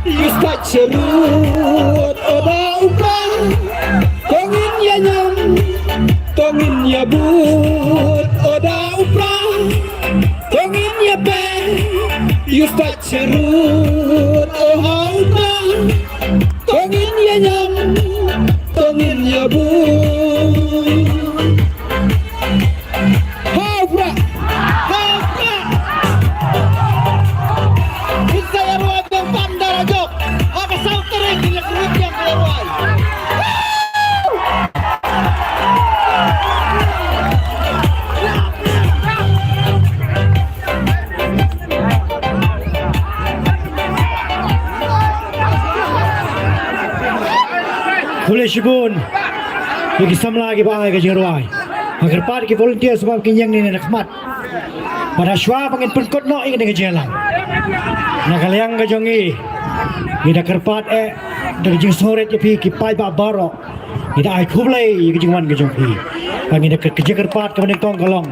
ïa u stad syrut. Ho da u Prah, to ngin ïa ñiam, to ngin ïa bud. Ho da u Prah, to ngin ïa peit, ïa u stad syrut. Ho da u Prah, to ngin ïa ñiam, to ngin ïa bud. Ha u Prah! Ha u Prah! Phin sa ïa rwai biang pan da la jop. Ha ka saw tarik ngin ïa kyrwit biang ka ïa rwai. Khublei shibun ïa ki samla kiba ai ka jingrwai. Nga kyrpad ki volunteers ba kin ïeng ne na khmat. Bad ha shuwa ba ngin pynkut noh ïa kane ka jingïalang, na ka liang ka jong ngi, ngi da kyrpad eh da ka jingsngewrit ïa phi ki paidbah baroh. Ngi da ai khublei ïa ka jingwan ka jong phi. Ba ngi da ka, ka jingkyrpad kaba nyngkong ka long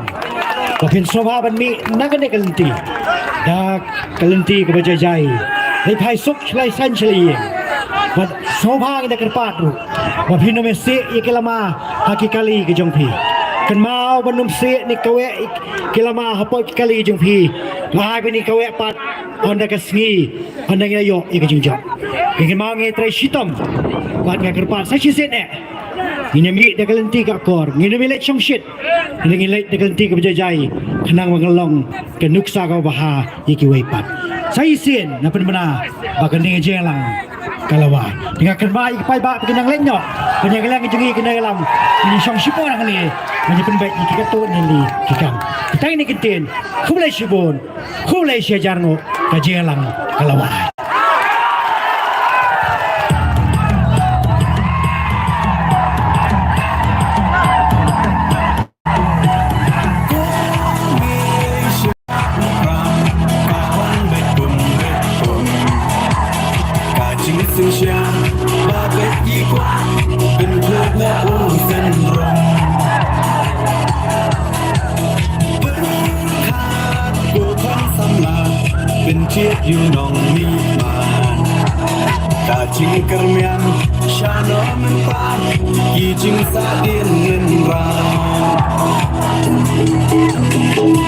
ba phin sngewbha ban mih na kane ka lynti da ka lynti kaba jai jai. Leit phai suk shlei saiñ shlei ïing. Bad sngewbha ngi da kyrpad ruh ba phin ym ïa sieh ïa ki lama ha ki kali ka jong phi. Kynmaw ban ym sieh ne kaweh ki lama hapoh ki kali ka jong phi. Ba ai ba ngin kaweh pat ynda ka sngi, ynda ngin ïoh ïa ka jingjop. Ngi kynmaw ngi trei shitom. Bad nga kyrpad sa shisien eh, ngin ïa mih da ka lynti ka akor, ngin ym leit shongshit. Ngin leit da ka lynti kaba jai jai, khnang ba kan long ka nuksa kaba bha ïa kiwei pat. Sa shisien nga pynbna ba kane ka jingïalang ka la wai. Te nga kynmaw ïa ki paidbah ba kin nang leit noh ban ïa ka liang jong ngi ki nongïalam, ngin shong shipor hangne ban ïa pynbeit ïa ki katto katne ki kam. Te tang ïa kane ka ktien, khublei shibun. Khublei shi hajar nguh, ka jingïalang ka la wai. Pynthut na u syndrome. Pyrkhat ko khun samla. Pyntied ïa u nongmihman. Ka jingkyrmen sha nongmihpat. Ki jingsahdien ngin rah.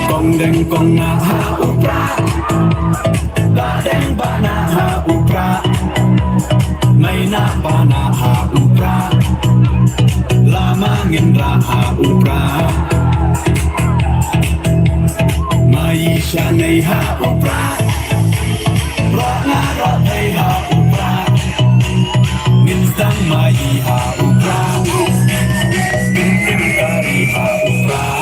Kong deng kong nah ha u prah. Ba deng ba nah ha u prah. Mei nah ba nah ha u prah. Lama ngin rah ha u prah. Mei sha nei ha u prah. Rah nga rah pei ha u prah. Ngin sdang mei ha u prah. Ngin sdang kari ha u prah.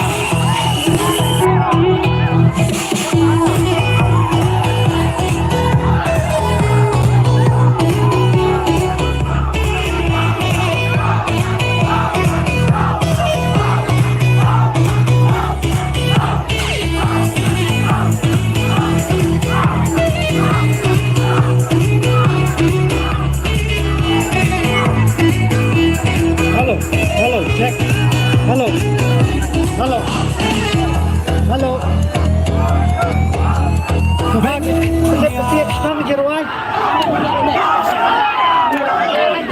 Hello, hello, check. Hello, hello, hello.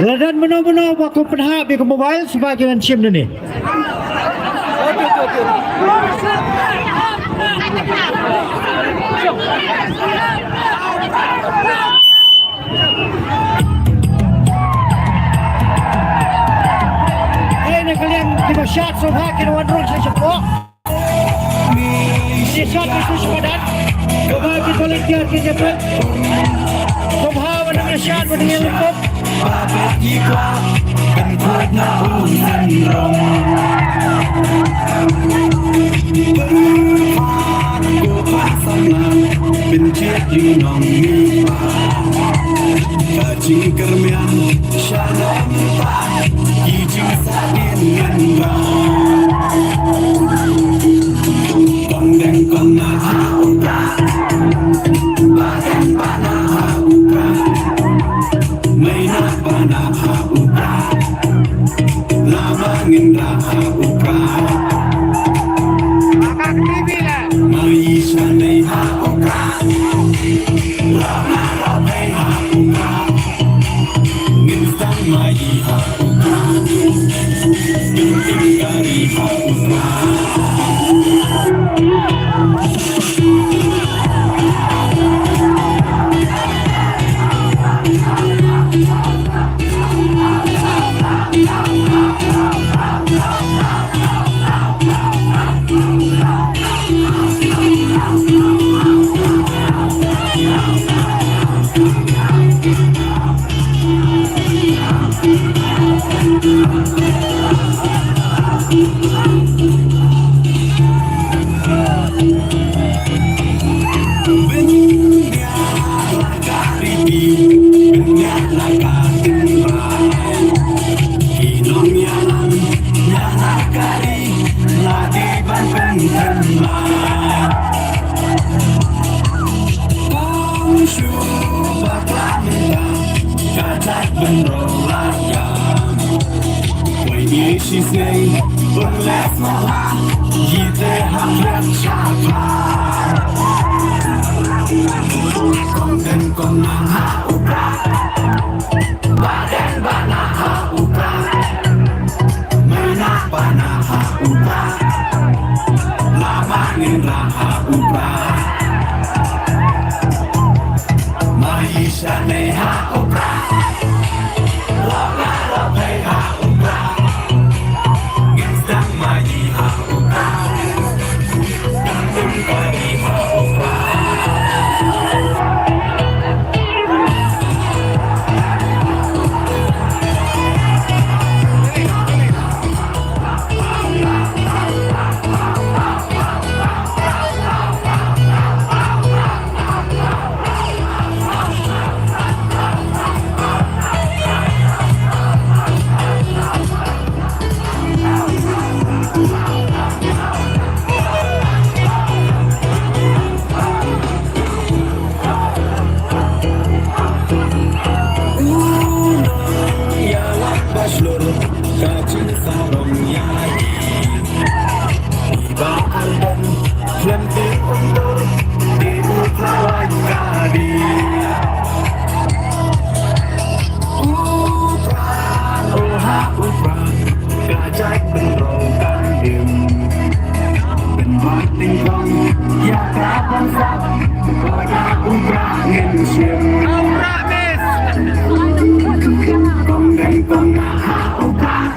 Lada mano mano ba ko pynhap ïa ka mobile, sngewbha ïa ngan shim da ni. Hei, na ka liang kiba shad sngewbha kin wan rung sha shapoh. Ki shad ki shu shu padan. Sngewbha ki volunteer ki jepet. Sngewbha ban ïa shad ban ïa lynkup. Pyntied ïa u nongmihpat. Ka jingkyrmen sha nongmihpat. Ki jingsahdien ngin rah. Kong deng kong nah ha u prah. Ba deng ba nah ha u prah. Mei nah ba nah ha u prah. Lama ngin rah ha u prah. Mei sha nei ha u prah. Lama rah pei ha u prah. Ngin sdang mei ha u prah. Ngin sdang kari ha u prah. Sarong ïa i, i Bah Ardent, lem te undur, te u thaw ka di. U Prah, oh ha u Prah, ka jait pynroi kan im. Pynbeit tyngkong ïa ka bangsa, ba u Prah ngin shim. Kong dang kong na ha u Prah.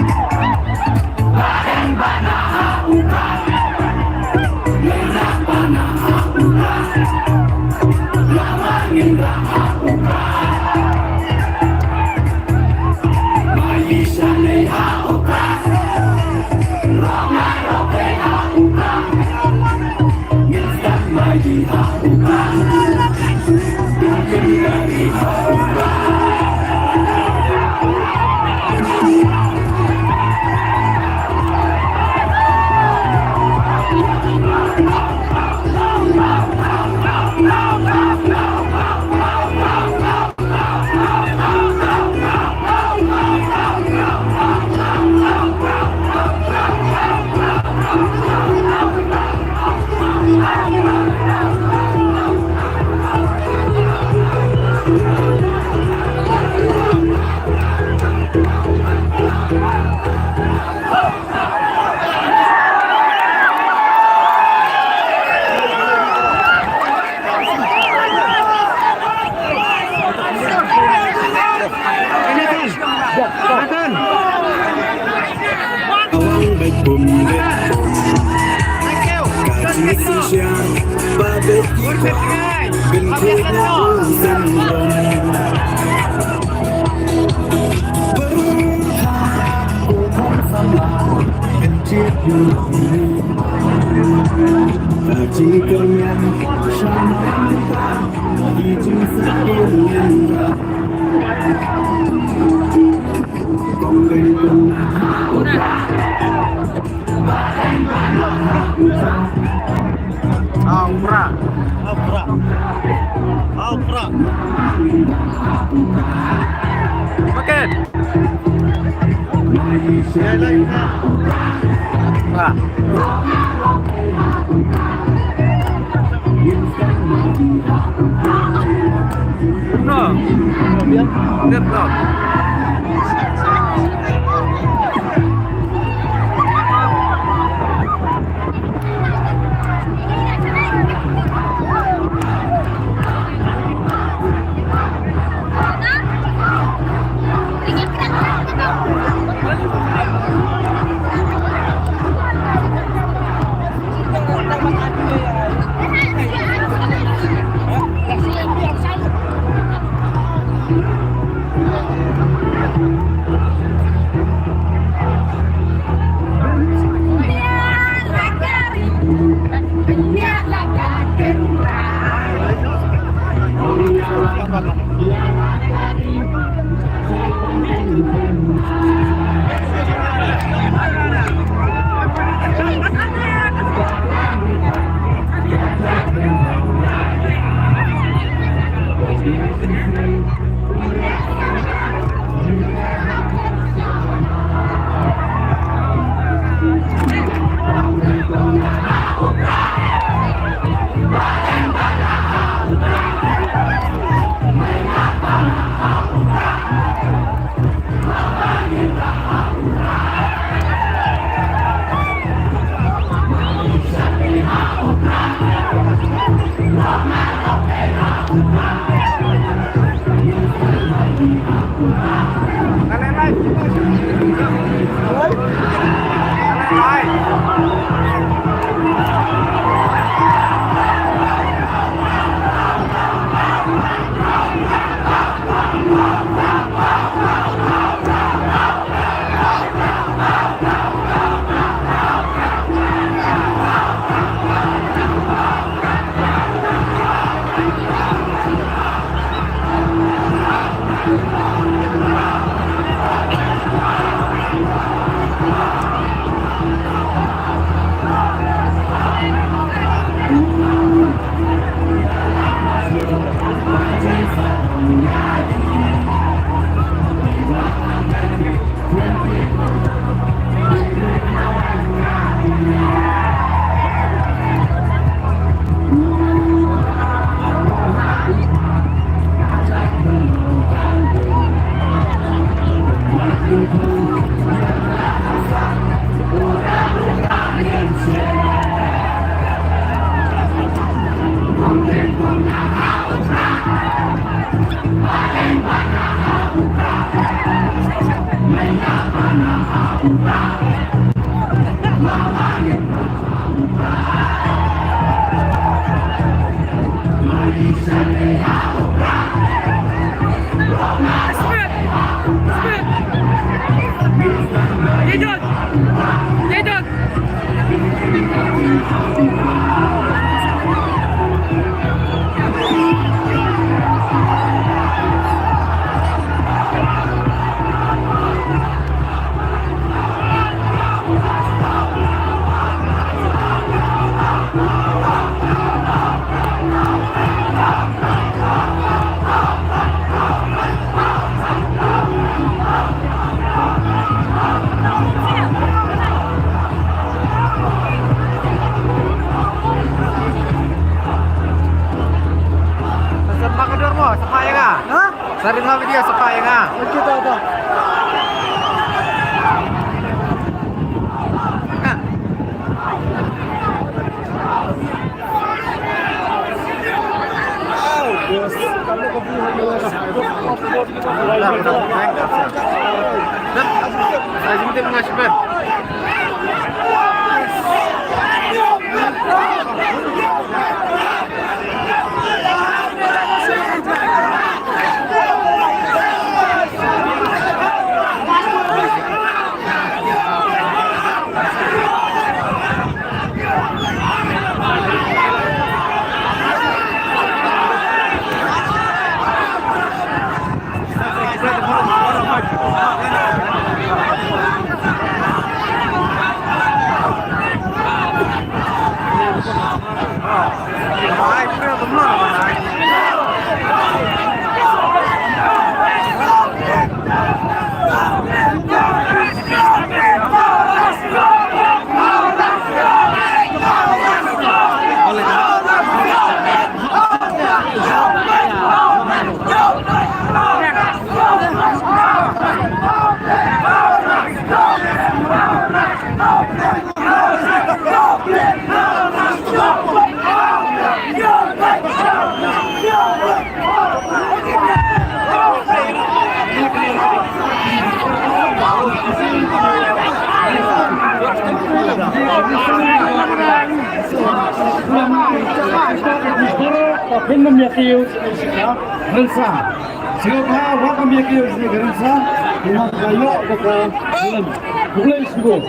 Au pra. Au pra. Au pra. Makan. Pra. No. Biar, biar, biar. Sa sympa ka dur mo, sympa ïa nga. Ha? Sa ring ha video, sympa ïa nga. Okey, to, to. Sngewbha wat ym ïa kiew sngewbha ïa ka rim sa. Ïa ka ïoh ka ka film. Khublei shibun.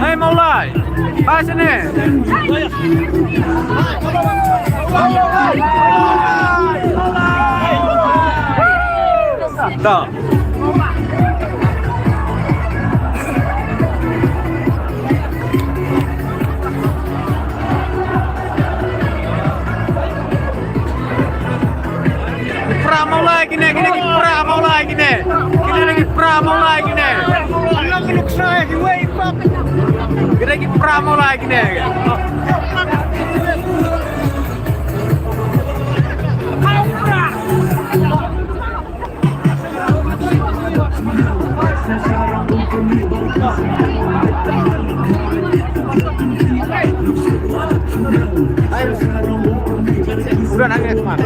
Hei Mawlai, ba shane. Da. Pra Mawlai kine, kine ki pra Mawlai kine. Kine ki pra Mawlai kine. Kine ki pra Mawlai kine. Udah nangis, Man.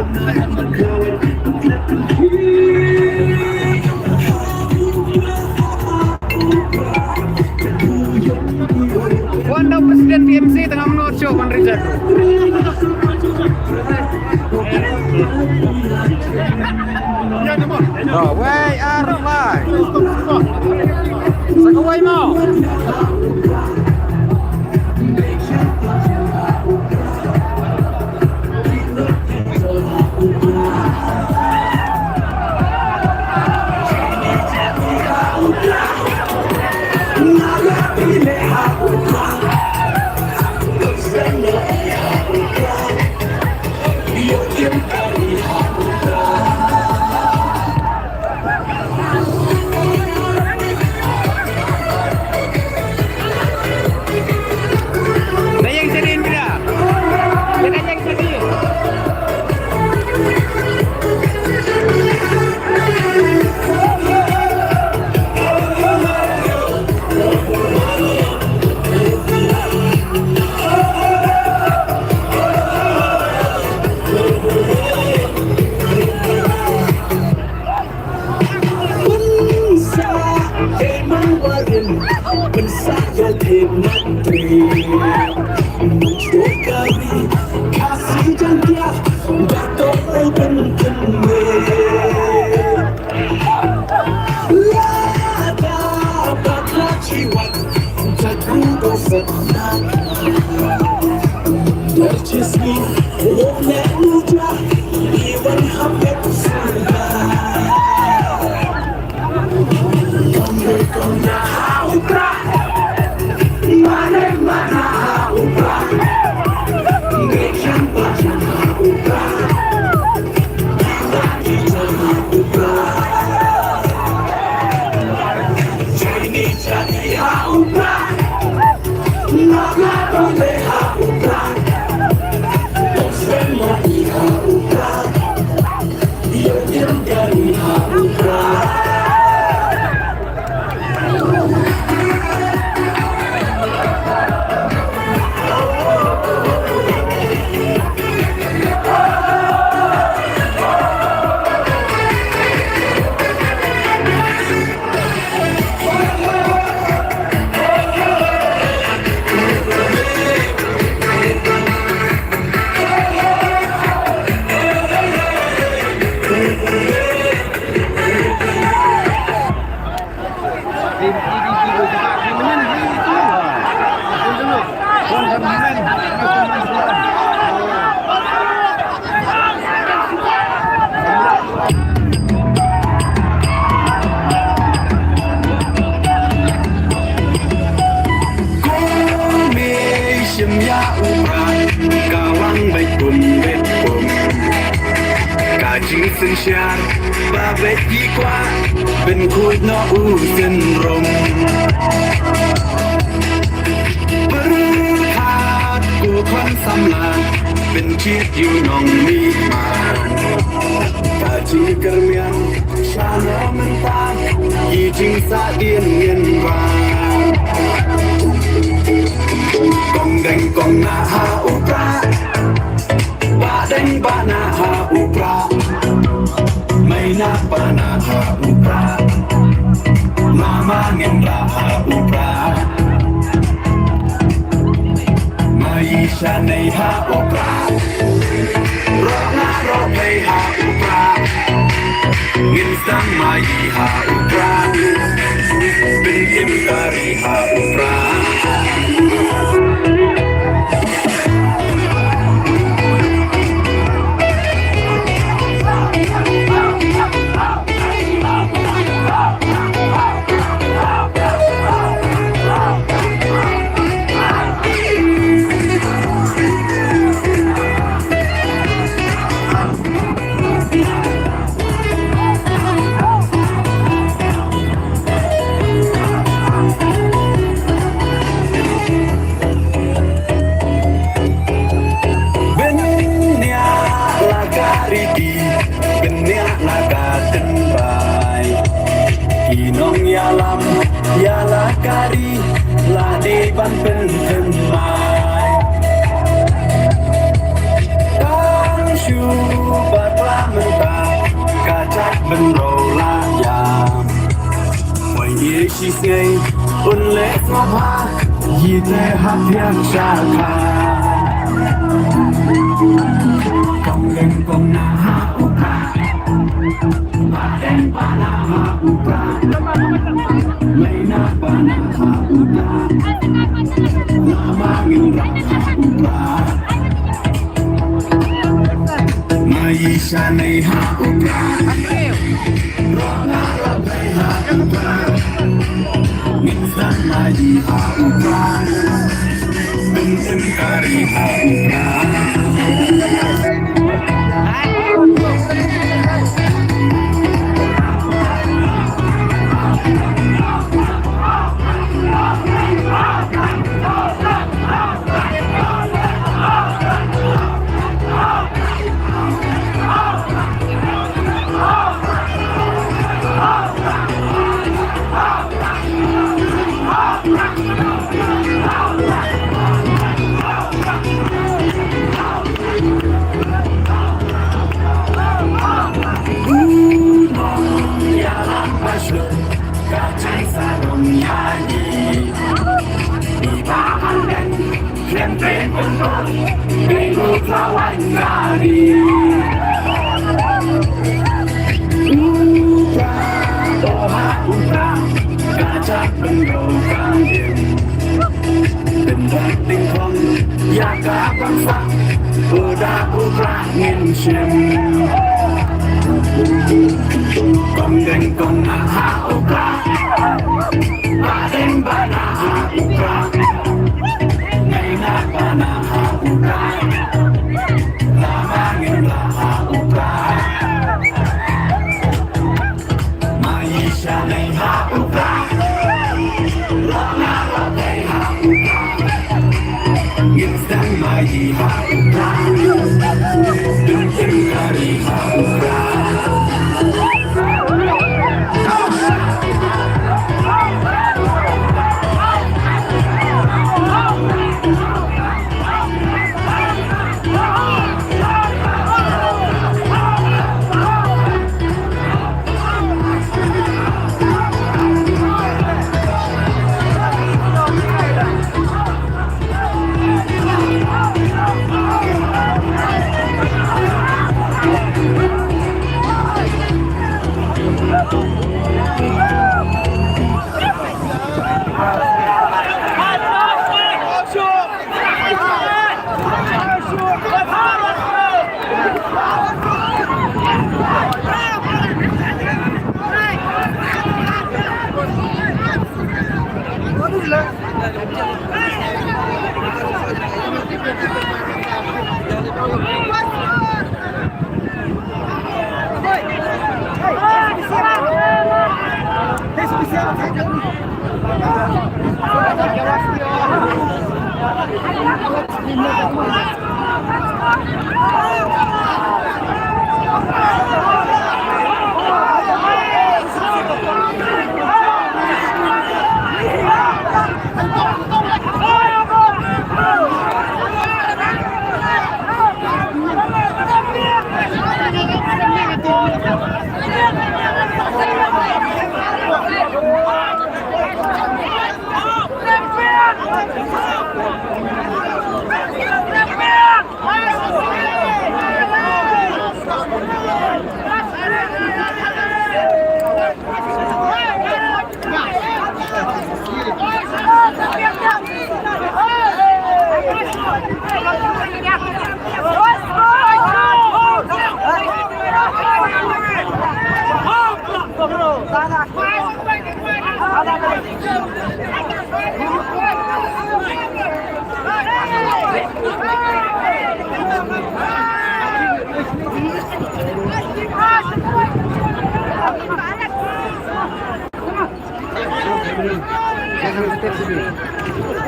Wan da u president T M C tang am not show kan Richard. Wei ar lai. Sa kawei mo. Pensar ya te mantri. Mucho cari, casi jantia, dato open kene. Lada bakla chiwat, jadru dosa. Derchisni, wong ne muja, iwan hapet sura. Shim ïa u Prah, ka wang beit bun beit bun. Ka jingsynshar ba beit ki kwah, pynkhuid noh u synrum. Pyrkhat ko khun samla, pynjied ïa u nongmihman. Ka jingkyrmen sha na mynta, ki jingsahdien ngin wan. Kong deng kong nah ha u Prah, bah deng bah nah ha u Prah, mei nah pa nah ha u Prah, mama ngin rah ha u Prah. Mei shane ha u Prah, roh na roh mei ha u Prah. Ngin sdang mei ha u Prah, pynkim kari ha u Prah. Bniah la ka riti, bniah la ka tynrai. Ki nongïalam ïa la ka ri la dei ban pynthymmai. Tang shu bakla mynta ka jait bynriew la ïam. Poi ïa shi sngi un leh sngewbha ïa te hap ïa shaka. Kong leng kong na ha u Prah. Ba deng ba na ha u Prah. Mei na ba na ha u Prah. Lama ngin rah ha u Prah. Mei shane ha u Prah. Roh na roh mei ha u Prah. Ngin sdang mei ha u Prah. Ngin sdang kari ha u Prah. Ngin shim. Kong deng kong na ha u Klah. Ba deng ba na ha u Klah. Ngai na ba na ha u Klah. La ma ngin la ha u Klah. Ma yi sha nei ha u Klah. La na la nei ha u Klah.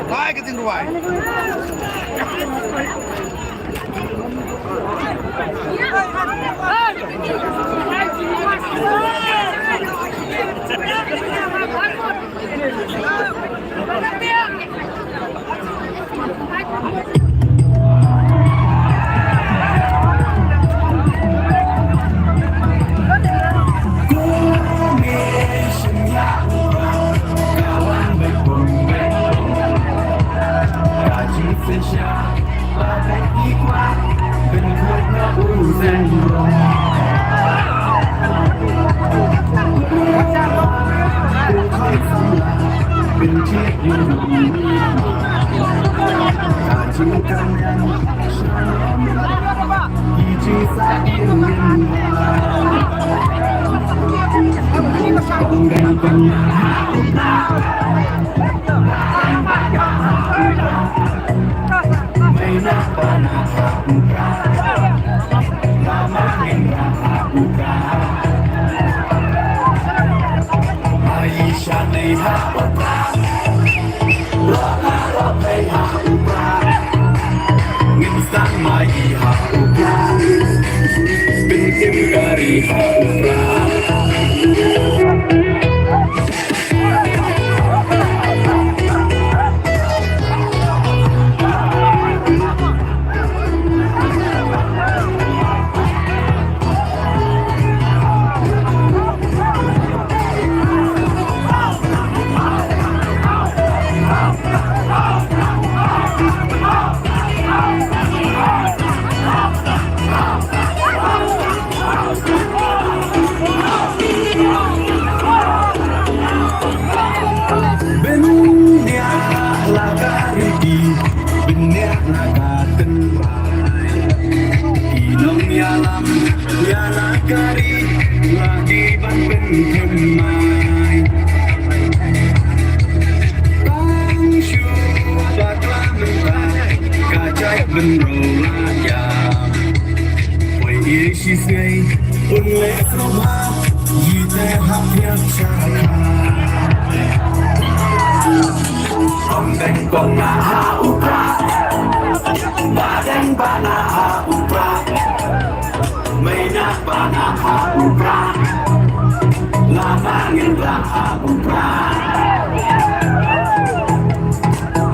Hai, ka jingrwai. Kong na ha u Prah, Ba Deng Ba na ha u Prah, Mei na Ba na ha u Prah, Lama Ngendra ha u Prah,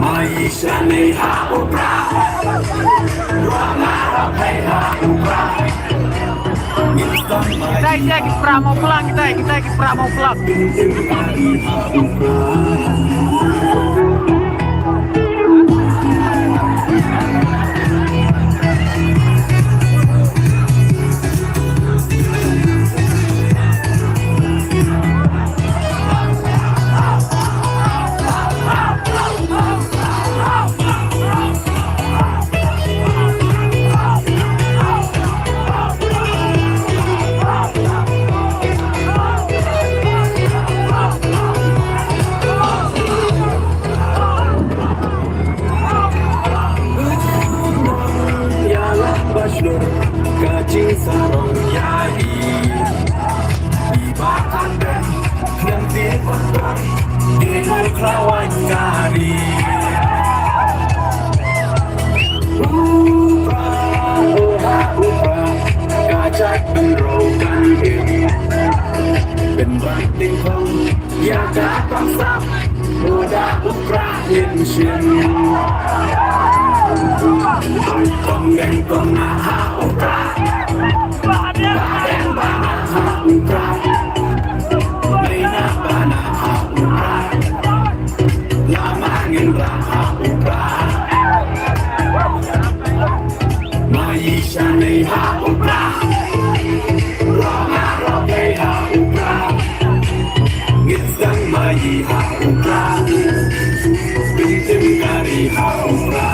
Mei Shanei ha u Prah, Ruang Arok Hei ha u Prah. Kita, kita, kita pramo pulang, kita, kita, kita pramo pulang. Ïa lah ba shlur ka jingsarong ïa i. I Bah Anben, ngan tip ba i ngan khlawaiñ ka ri. U Prah, u ha u Prah, ka jaitbynriew kan im. Pynbeit tyngkhong ïa ka bamsap, u da u Prah im shim. Kong Deng Kong na ha u Prah, Ba Deng Ba na ha u Prah, Mei na Ba na ha u Prah, Lama Ngendra ha u Prah, Mei Shanei ha u Prah, Ruang Arok Hei ha u Prah, Ngin Sdang Mei ha u Prah, Pyntim ka ri ha u Prah.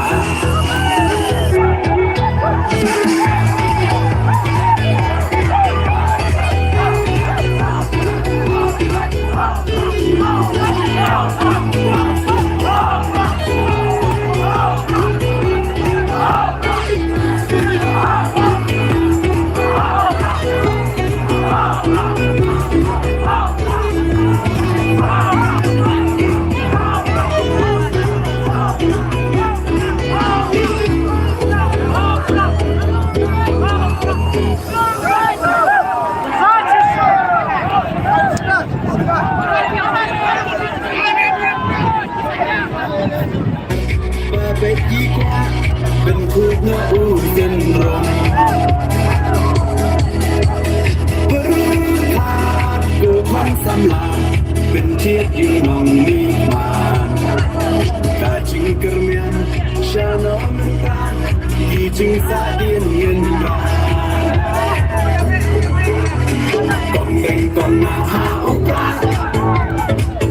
Ba beit ki kwah pynkhuid na u synrong. Pyrkhat ko khun samla pynthied ïa u nongmihman. Ka jingkyrmen sha nongmihman. Ki jingsahdien ngin ba. Kong Deng Kong na ha u Prah.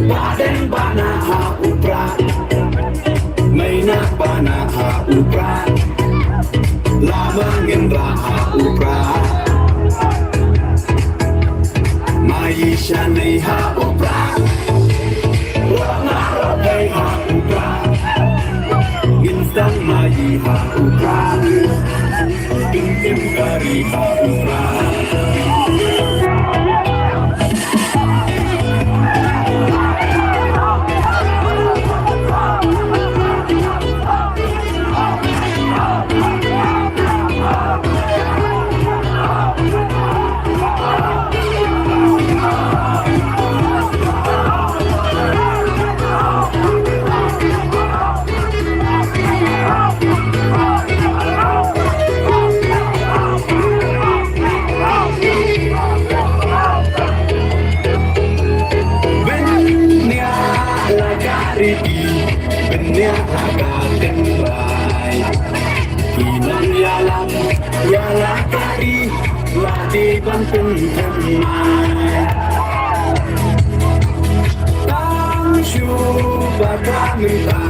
Ba Deng Ba na ha u Prah. Mei na Ba na ha u Prah. Lama Ngendra ha u Prah. Mei Shanei ha u Prah. Ruang Arok Hei ha u Prah. Ngin Sdang Mei ha u Prah. Pyntim ka ri ha u Prah. Bniah la ka riti, bniah la ka tynrai. Ki nongïalam ïa la ka ri, la dei ban pynthymmai. Tang shu ba ka mynta,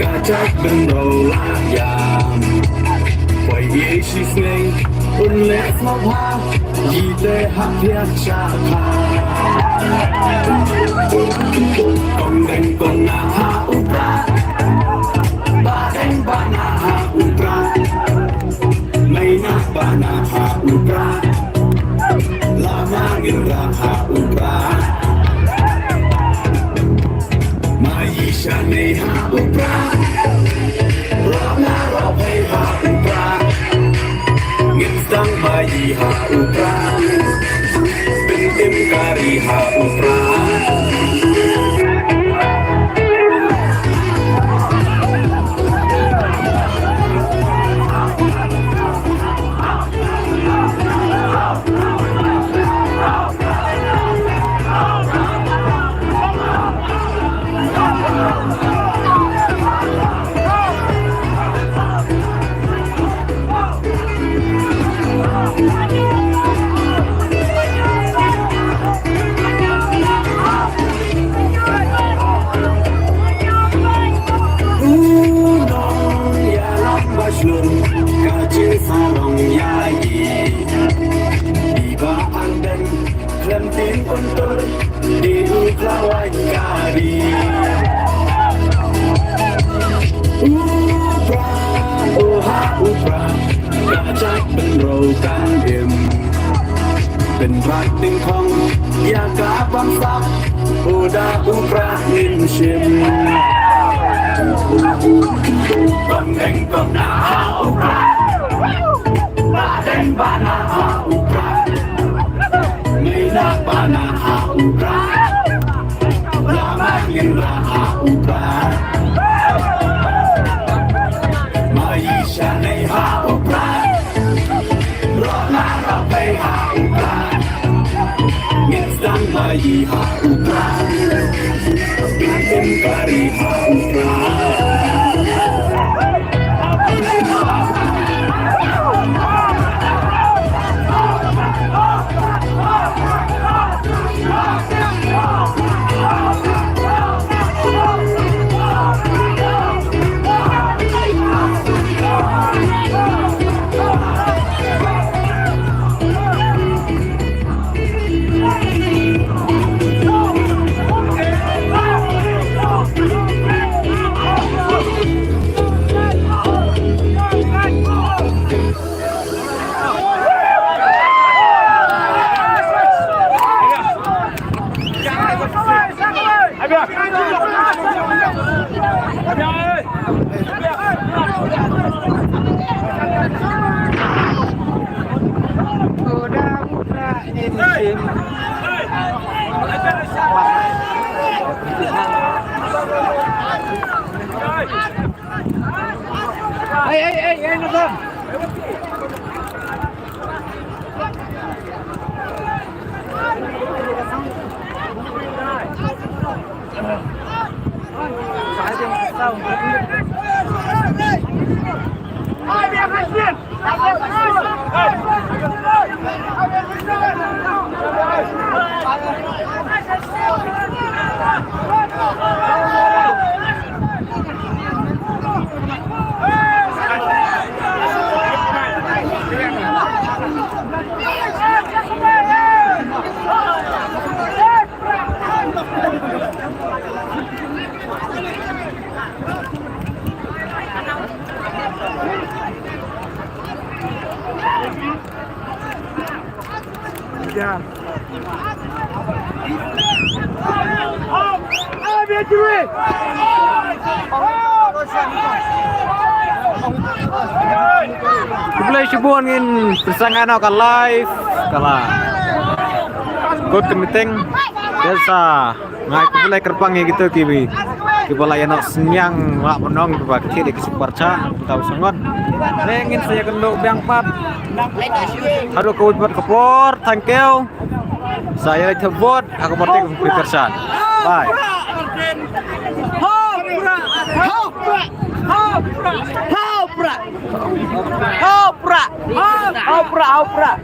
ka jaitbynriew la ïam. Poi ïa shisnei, un leh sngewbha, ïa te hap ïa shakha. Kong Deng Kong na ha u Prah. Ba Deng Ba na ha u Prah. Mei na Ba na ha u Prah. Lama Ngendra ha u Prah. Mei Sha Nei ha u Prah, rah na rah pei ha u Prah. Ngin sdang mai ha u Prah, pyntim kari ha u Prah. U nongïalam ba shlur, ka jingsarong ïa i. Iba angden, lem tin untur, di u klawai kari. U Prah, u ha u Prah, ka jait pynroi kan im. Pynbak ding khong, ïa ka bamsap, u da u Prah ngin shim. Bam deng bam na ha u Prah, ba deng ba na ha u Prah, mei na ba na ha u Prah, la ma ngin la ha u Prah. Mai sha nei ha u Prah. Rah na rah pei ha u Prah. Ngin sdang mai ha u Prah. Pyntim kari ha u Prah. Hey, hey, hey, hey, Nathan. Khublei shibun, ngin pyrshang noh ka live ka la kut ka meeting. Te sa nga ai khublei kyrpang ïa kito ki, kiba la ïa noh synñiang, la pynong, kiba thied ïa ki super chat, tau sangon. Te ngin sa ïakynduh biang pat haduh kawei pat ka por. Thank you. Sa ïa leit vote ha ka parti ka pyrshah. Bye. Ha u Prah, ha u Prah, ha u Prah.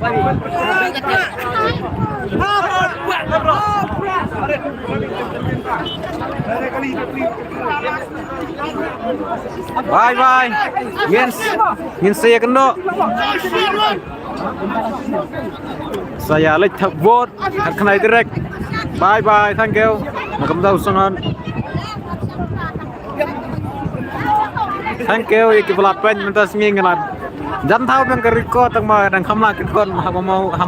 Bye bye. Ngin, ngin sa ïakynduh. Sa ïa leit vote ha kane direct. Bye bye, thank you. Nga kynmaw sngewbha. Thank you ïa kiba la peit mynta sngi. Nga la jan thaw biang ka record tang ba dang kham lah ki record, ha ba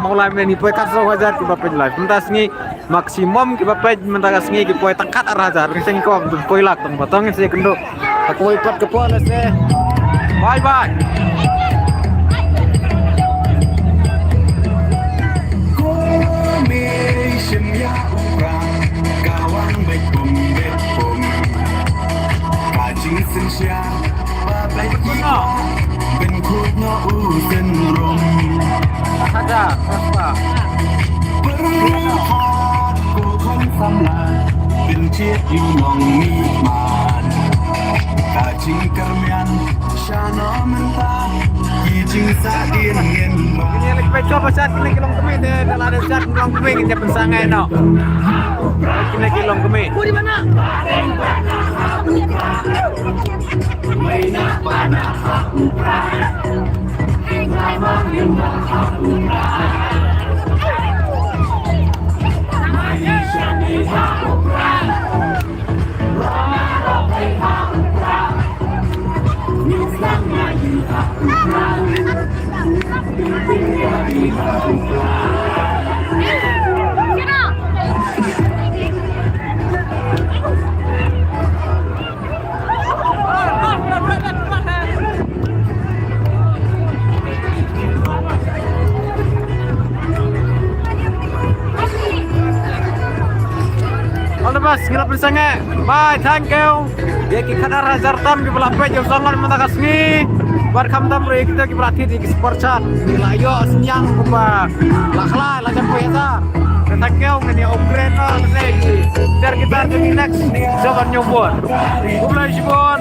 mawlai mynni poi katsaw hajar kiba peit live mynta sngi. Maximum kiba peit mynta ka sngi ki poi tang khatar hajar, ki seng ko poi lak tang ba tang se kynduh. Ka poi pat ka poi la se. Bye bye. Ko me shim ïa u prah, ka wan beit pum beit pum. Ka jingsynshar ba beit ki kwah, ban kut noh u synrum. Ada, apa? Pyrkhat ko khun samla, ban jied ïa u nongmihman. Ka jingkyrmen shano mynta, ki jingsahdien ngin ba. Kine leh peit, cuba sat kine ki longkmie te, da la dep sat longkmie ngin ïa pynsang ngai noh. Kine ki longkmie. All the best, ngi la pynsangeh. Bye, thank you. Ïa ki khatar hajar tam kiba la peit ïa u song mynta ka sngi. Bad khamtam ruh ïa kita kiba la thied ïa ki super chat. Ngi la ïoh synñiang kumba la khlaiñ la jam poi hajar. Thank you, ngin ïa upgrade noh, ngin ïa ki tar ki tar ki next. Jong ka new board. Khublei shibun.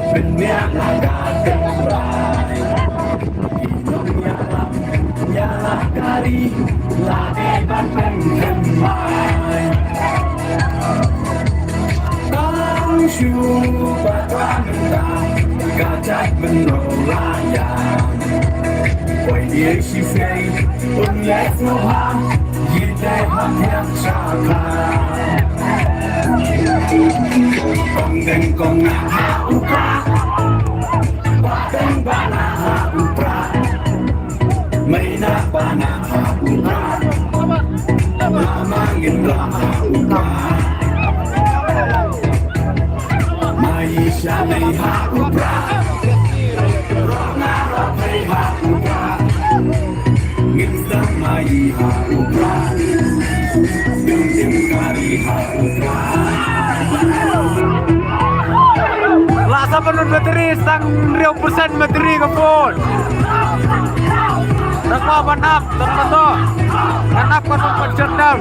Kong deng kong nah ha u prah. Ba deng ba nah ha u prah. Mei nah ba nah ha u prah. Lama ngin rah ha u prah. Mei sha mei ha u prah. Rong na rong mei ha u prah. Ngin sdang mei ha u prah. Ngin dim kari ha u prah. La sa ban battery, sdang hynriew percent battery ka phone. Tang ba ban ap, tang ba to. Ban ap ka tang ban shutdown.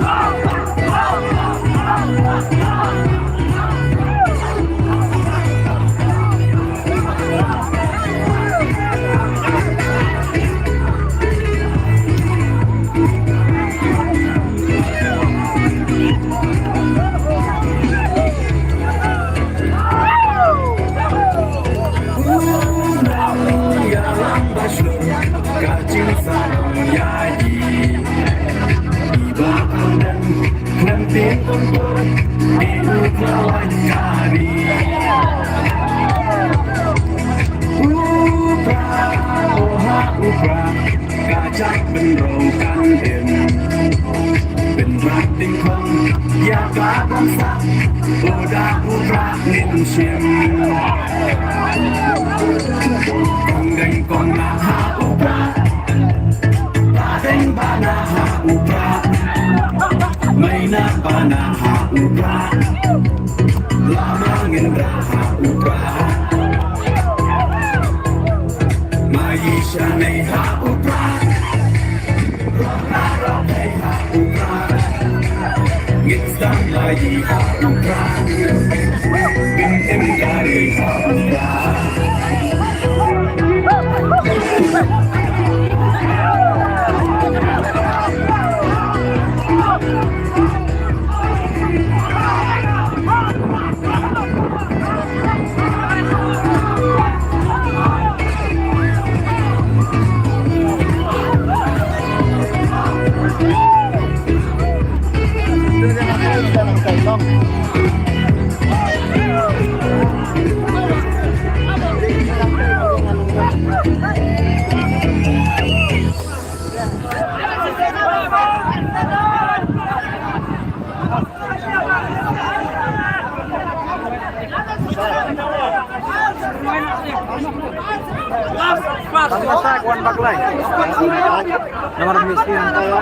Ka jait bynriew kan im. Bynrap ding khong ïa ka bangsa. U da u prah ngin shim. Kong deng kong nah ha u prah. Ba deng ba nah ha u prah. Mei nah ba nah ha u prah. Lama ngin rah ha u prah. Mei sha mei ha u prah. Rong na rong mei ha u prah. Ngin sdang mei ha u prah. Ngin im kari ha u prah. Kan masak wan baklai. Nomor miskin tayo.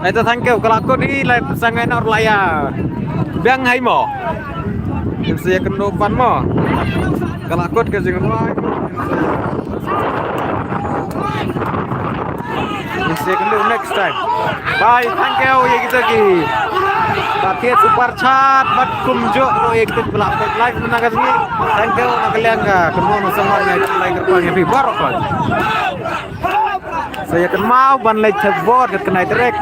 Ai to, thank you. Ka la kut hi, lai pyrshang ai noh la ïa biang hi mo. Ngin sa ïakynduh pat mo. Ka la kut ka jingrwai. Ngin sa ïakynduh next time. Bye, thank you ïa kita ki ba thied super chat bad kumjuh ruh ïa kita ba la peit live mynta ka sngi. Thank you na ka liang ka kynmaw na samar ngai, like, kyrpang ïa phi baroh. Sa ïa kynmaw ban leit thep vote kat kynai trek.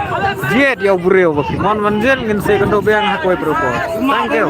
Jied ïa u briew ba ki mon ban jied, ngin sa ïakynduh biang ha kawei pat u por. Thank you.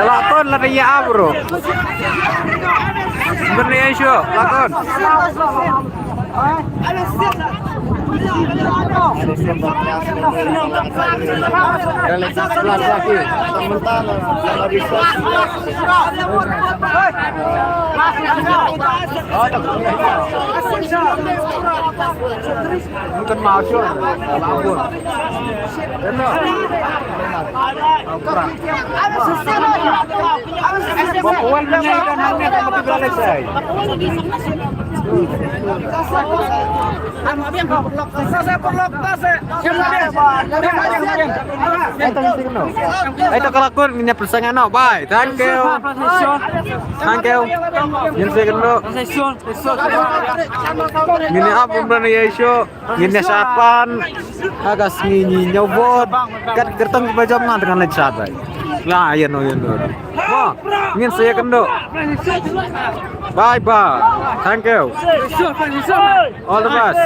Lakon la ïa bro. Bener ya syo, lakon. Bukan mau syo. Ai to ka lakon ngin ïa pyrshang noh. Bye. Thank you. Thank you. Ngin sa ïakynduh. Ngin ïa ap umran ïa syo. Ngin ïa shad pan ha ka sngi, ngin ïa vote. Kat kyrteng ba jam ngan tang ngan shad bai. La ïa no ïa no. Mo, ngin sa ïakynduh. Bye bye. Thank you. All the best.